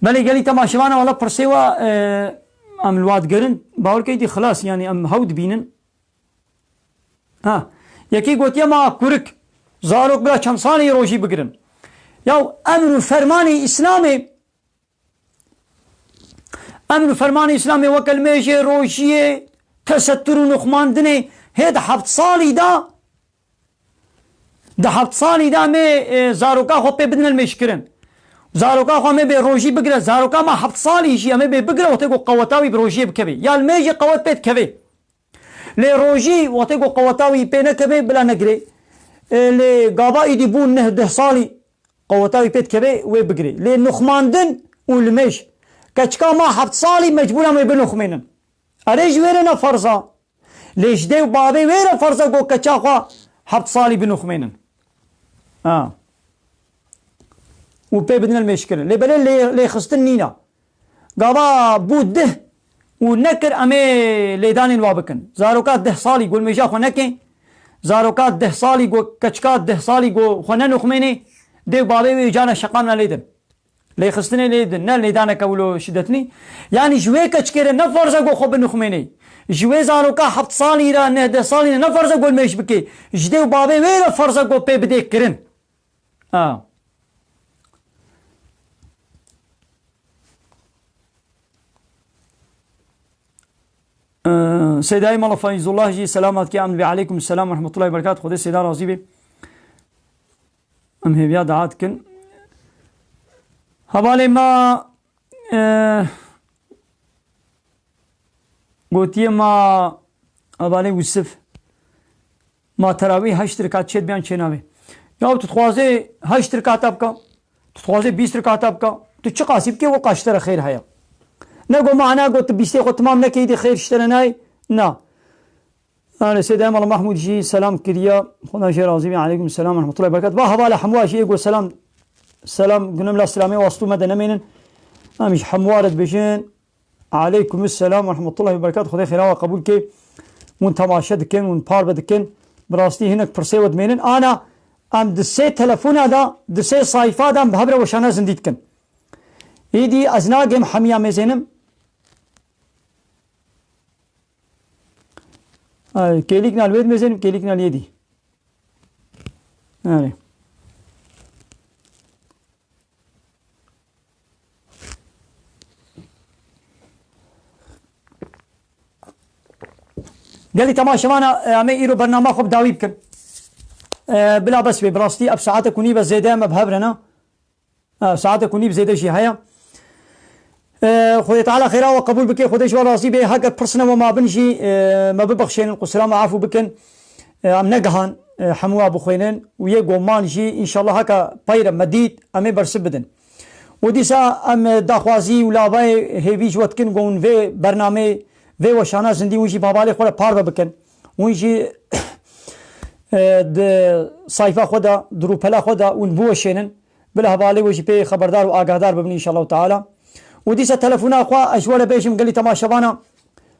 Belê gelî temaşevana wala pirsê wa, e, em li wa digerin, bawer ke îdî xilas, yanî em hew dibînin. Ha, yekî gotiye ma kurik, zarok bila çend salî rojî bigirin. Ya emr û fermanê Îslamê, emr û fermanê Îslamê weke li mêjê, rojiyê, tesettur û nuxmandinê hê di heft salî de, di heft salî de em ê, e, zaroka xwe pê bidin mêjkirin. Zaroka xwe em ê bê rojî bigire. Zaroka ma heft salî jî em ê bê bigire, wextê ku qeweta wî bi rojiyê bikeve. Ya li mêjê qewet pê dikeve. Lê rojî wextê ku qeweta wî pê nekeve, bila negirê. E, lê gava îdî bû neh deh salî qeweta wî pê dikeve, wê bigirê. Lê nuxmandin û limêj. Keçika ma heft salî mecbûr em wê binuxmênin. Erê ji wê re ne ferz a. Lê ji dê û bavê wê re ferz e ku keça xwe heft salî binuxmênin. Ha. Û pê bidin mêjkirin. Lê belê lê, lêxistin nîne. Gava bû deh û nekir, em ê lêdanên wa bikin. Zaroka deh salî ku li mêja xwe neke, zaroka deh salî ku, keçika deh salî ku xwe nenuxmênê, dê û bavê wê carna şeqan me lê din. Lêxistinê lê din, ne lêdaneke wilo şidetnî. Yanî ji wê keçikê re ne ferz e ku xwe binuxmênê. Ji wê zaroka heft salî re, neh deh salî re ne ferz e ku li mêj bike. Ji dê û bavê wê re ferz e ku pê bidê kirin. Ha. Ee, Seydayê Mala Feyzullah jî selam hatike, em ve aleykum selam ve rahmetullahi ve berekat. Xwedê Seyda razî be. Em hêviya dua dikin. Hevalê me, e, gotiye ma, hevalê Wisif, ma terawîh heşt rekat çêdibe yan çênabe? Ya tu dixwazê heşt rekata bika, tu dixwazê bîst rekata bika, tu çiqasî bikê, weka ji te re xêr heye. Ne got mana got tu bîstê xwe timam nekeyî de xêr ji te re nayê. Na. Erê, Seyda Emel Mahmud jî selam kiriya. Xweda jê razî be. Aleykum selam ve rahmetullahi ve berekat. Va hevala hemûa jî ê got selam. Selam, gunim la selamê wastû me de nemênin. Em ji hemûa re dibêjin. Aleykum selam ve rahmetullahi ve berekat. Xwedê xêra we qebûl ke. Hûn temaşe dikin, hûn parve dikin. Bi rastî hinek pirsê we dimênin. Ana em di sê telefona de, di sê sayfa de em bi hev re weşana zindî dikin. Êdî ez nagêm hemiya mêzênim. Ay, kêlîkna li wê dimêzênim, kêlîkna li yê dî. Erê. Gelî temaşevana, e, em ê îro bernama xwe bi dawî bikin. E, bila bes bê, bi rastî ev saetek û nîv e, zêde me bi hev re ne. E, saetek û nîv zêde jî heye. E, Xwedê Teala xêra we qebûl bike, Xwedê ji we razî be. Heke pirsine we mabin jî, e, me bibexşênin, qusira me afû bikin. E, em negihan, e, hemû wa bixwînin û yê goman jî înşallah heke peyre me dît, em ê bersiv bidin. Û dîsa em, e, daxwazî û lavayê hêvî ji we dikin, ku hûn vê bernameyê, vê weşana zindî hûn jî bi hevalê xwe re parve bikin. Hûn jî, e, di sayfa xwe de, di rûpela xwe de hûn biweşênin. Bila hevalê we jî pê xeberdar û agahdar bibin înşallah teala. Û dîsa telefona xwe ez ji we re bêjim gelî temaşevana,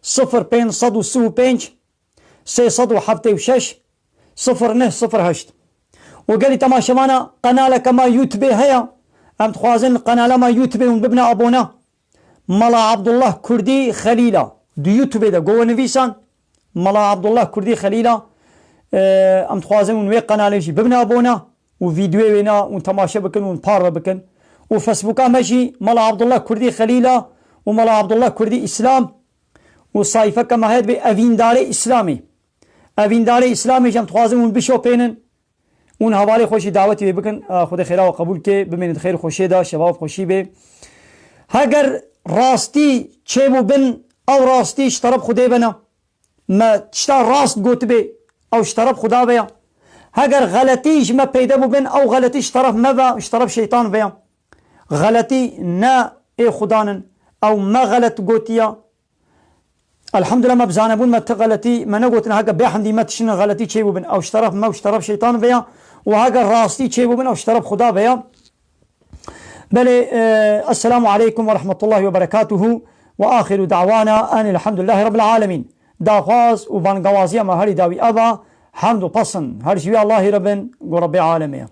sifir pênc sed û sî û pênc, sê sed û heftê û şeş, sifir neh sifir heşt. Û gelî temaşevana, qenaleke me YouTube heye, Em dixwazin qenala me YouTube hûn bibine abone. Mala Abdullah Kurdî Xelîla. Di YouTube de go we nivîsan. Mala Abdullah Kurdî Xelîla. Em dixwazin hûn wê qenalê jî bibine abone û vîdyoyê wê ne hûn temaşe bikin, hûn parve bikin. Û Facebooka me jî Mala Abdullah Kurdî Xelîla û Mala Abdullah Kurdî Îslam û sayfeke me heye dibê Evîndarê Îslamê. Evîndarê Îslamê jî em dixwazin hûn bişopênin. Hûn hevalê xwe jî dawetî wê bikin. Xwedê xêra we qebûl ke, bimînin di xêr û xweşiyê de, şeva we bi xweşî bê. Heger rastî çêbû bin, ew rastî ji teref Xwedê be ne. Me tişta rast gotibê, ew ji teref Xuda ve ya. Heger xeletî ji me peyde bû bin, ew xeletî ji teref me ve, ji teref şeytan ve ya. Xeletî ne ê Xudan in, ew me xelet gotiya. Elhamdulillah, me bi zanebûn me ti xeletî me negotin, heke bêhemdî me tiştine xeletî çêbû bin, ew ji teref me û ji teref şeytan ve ya, û heke rastî çêbû bin, ew ji teref Xuda ve ya. Belê, e, Esselamu aleykum ve rahmetullahi ve berekatuhu ve axiru da'wana en elhamdülillahi rabbil alemin. Daxwaz û bangawaziya me herî dawî ev a, hemd û pesn her ji wî Allahî re bin, ku Rebbê alemê ye.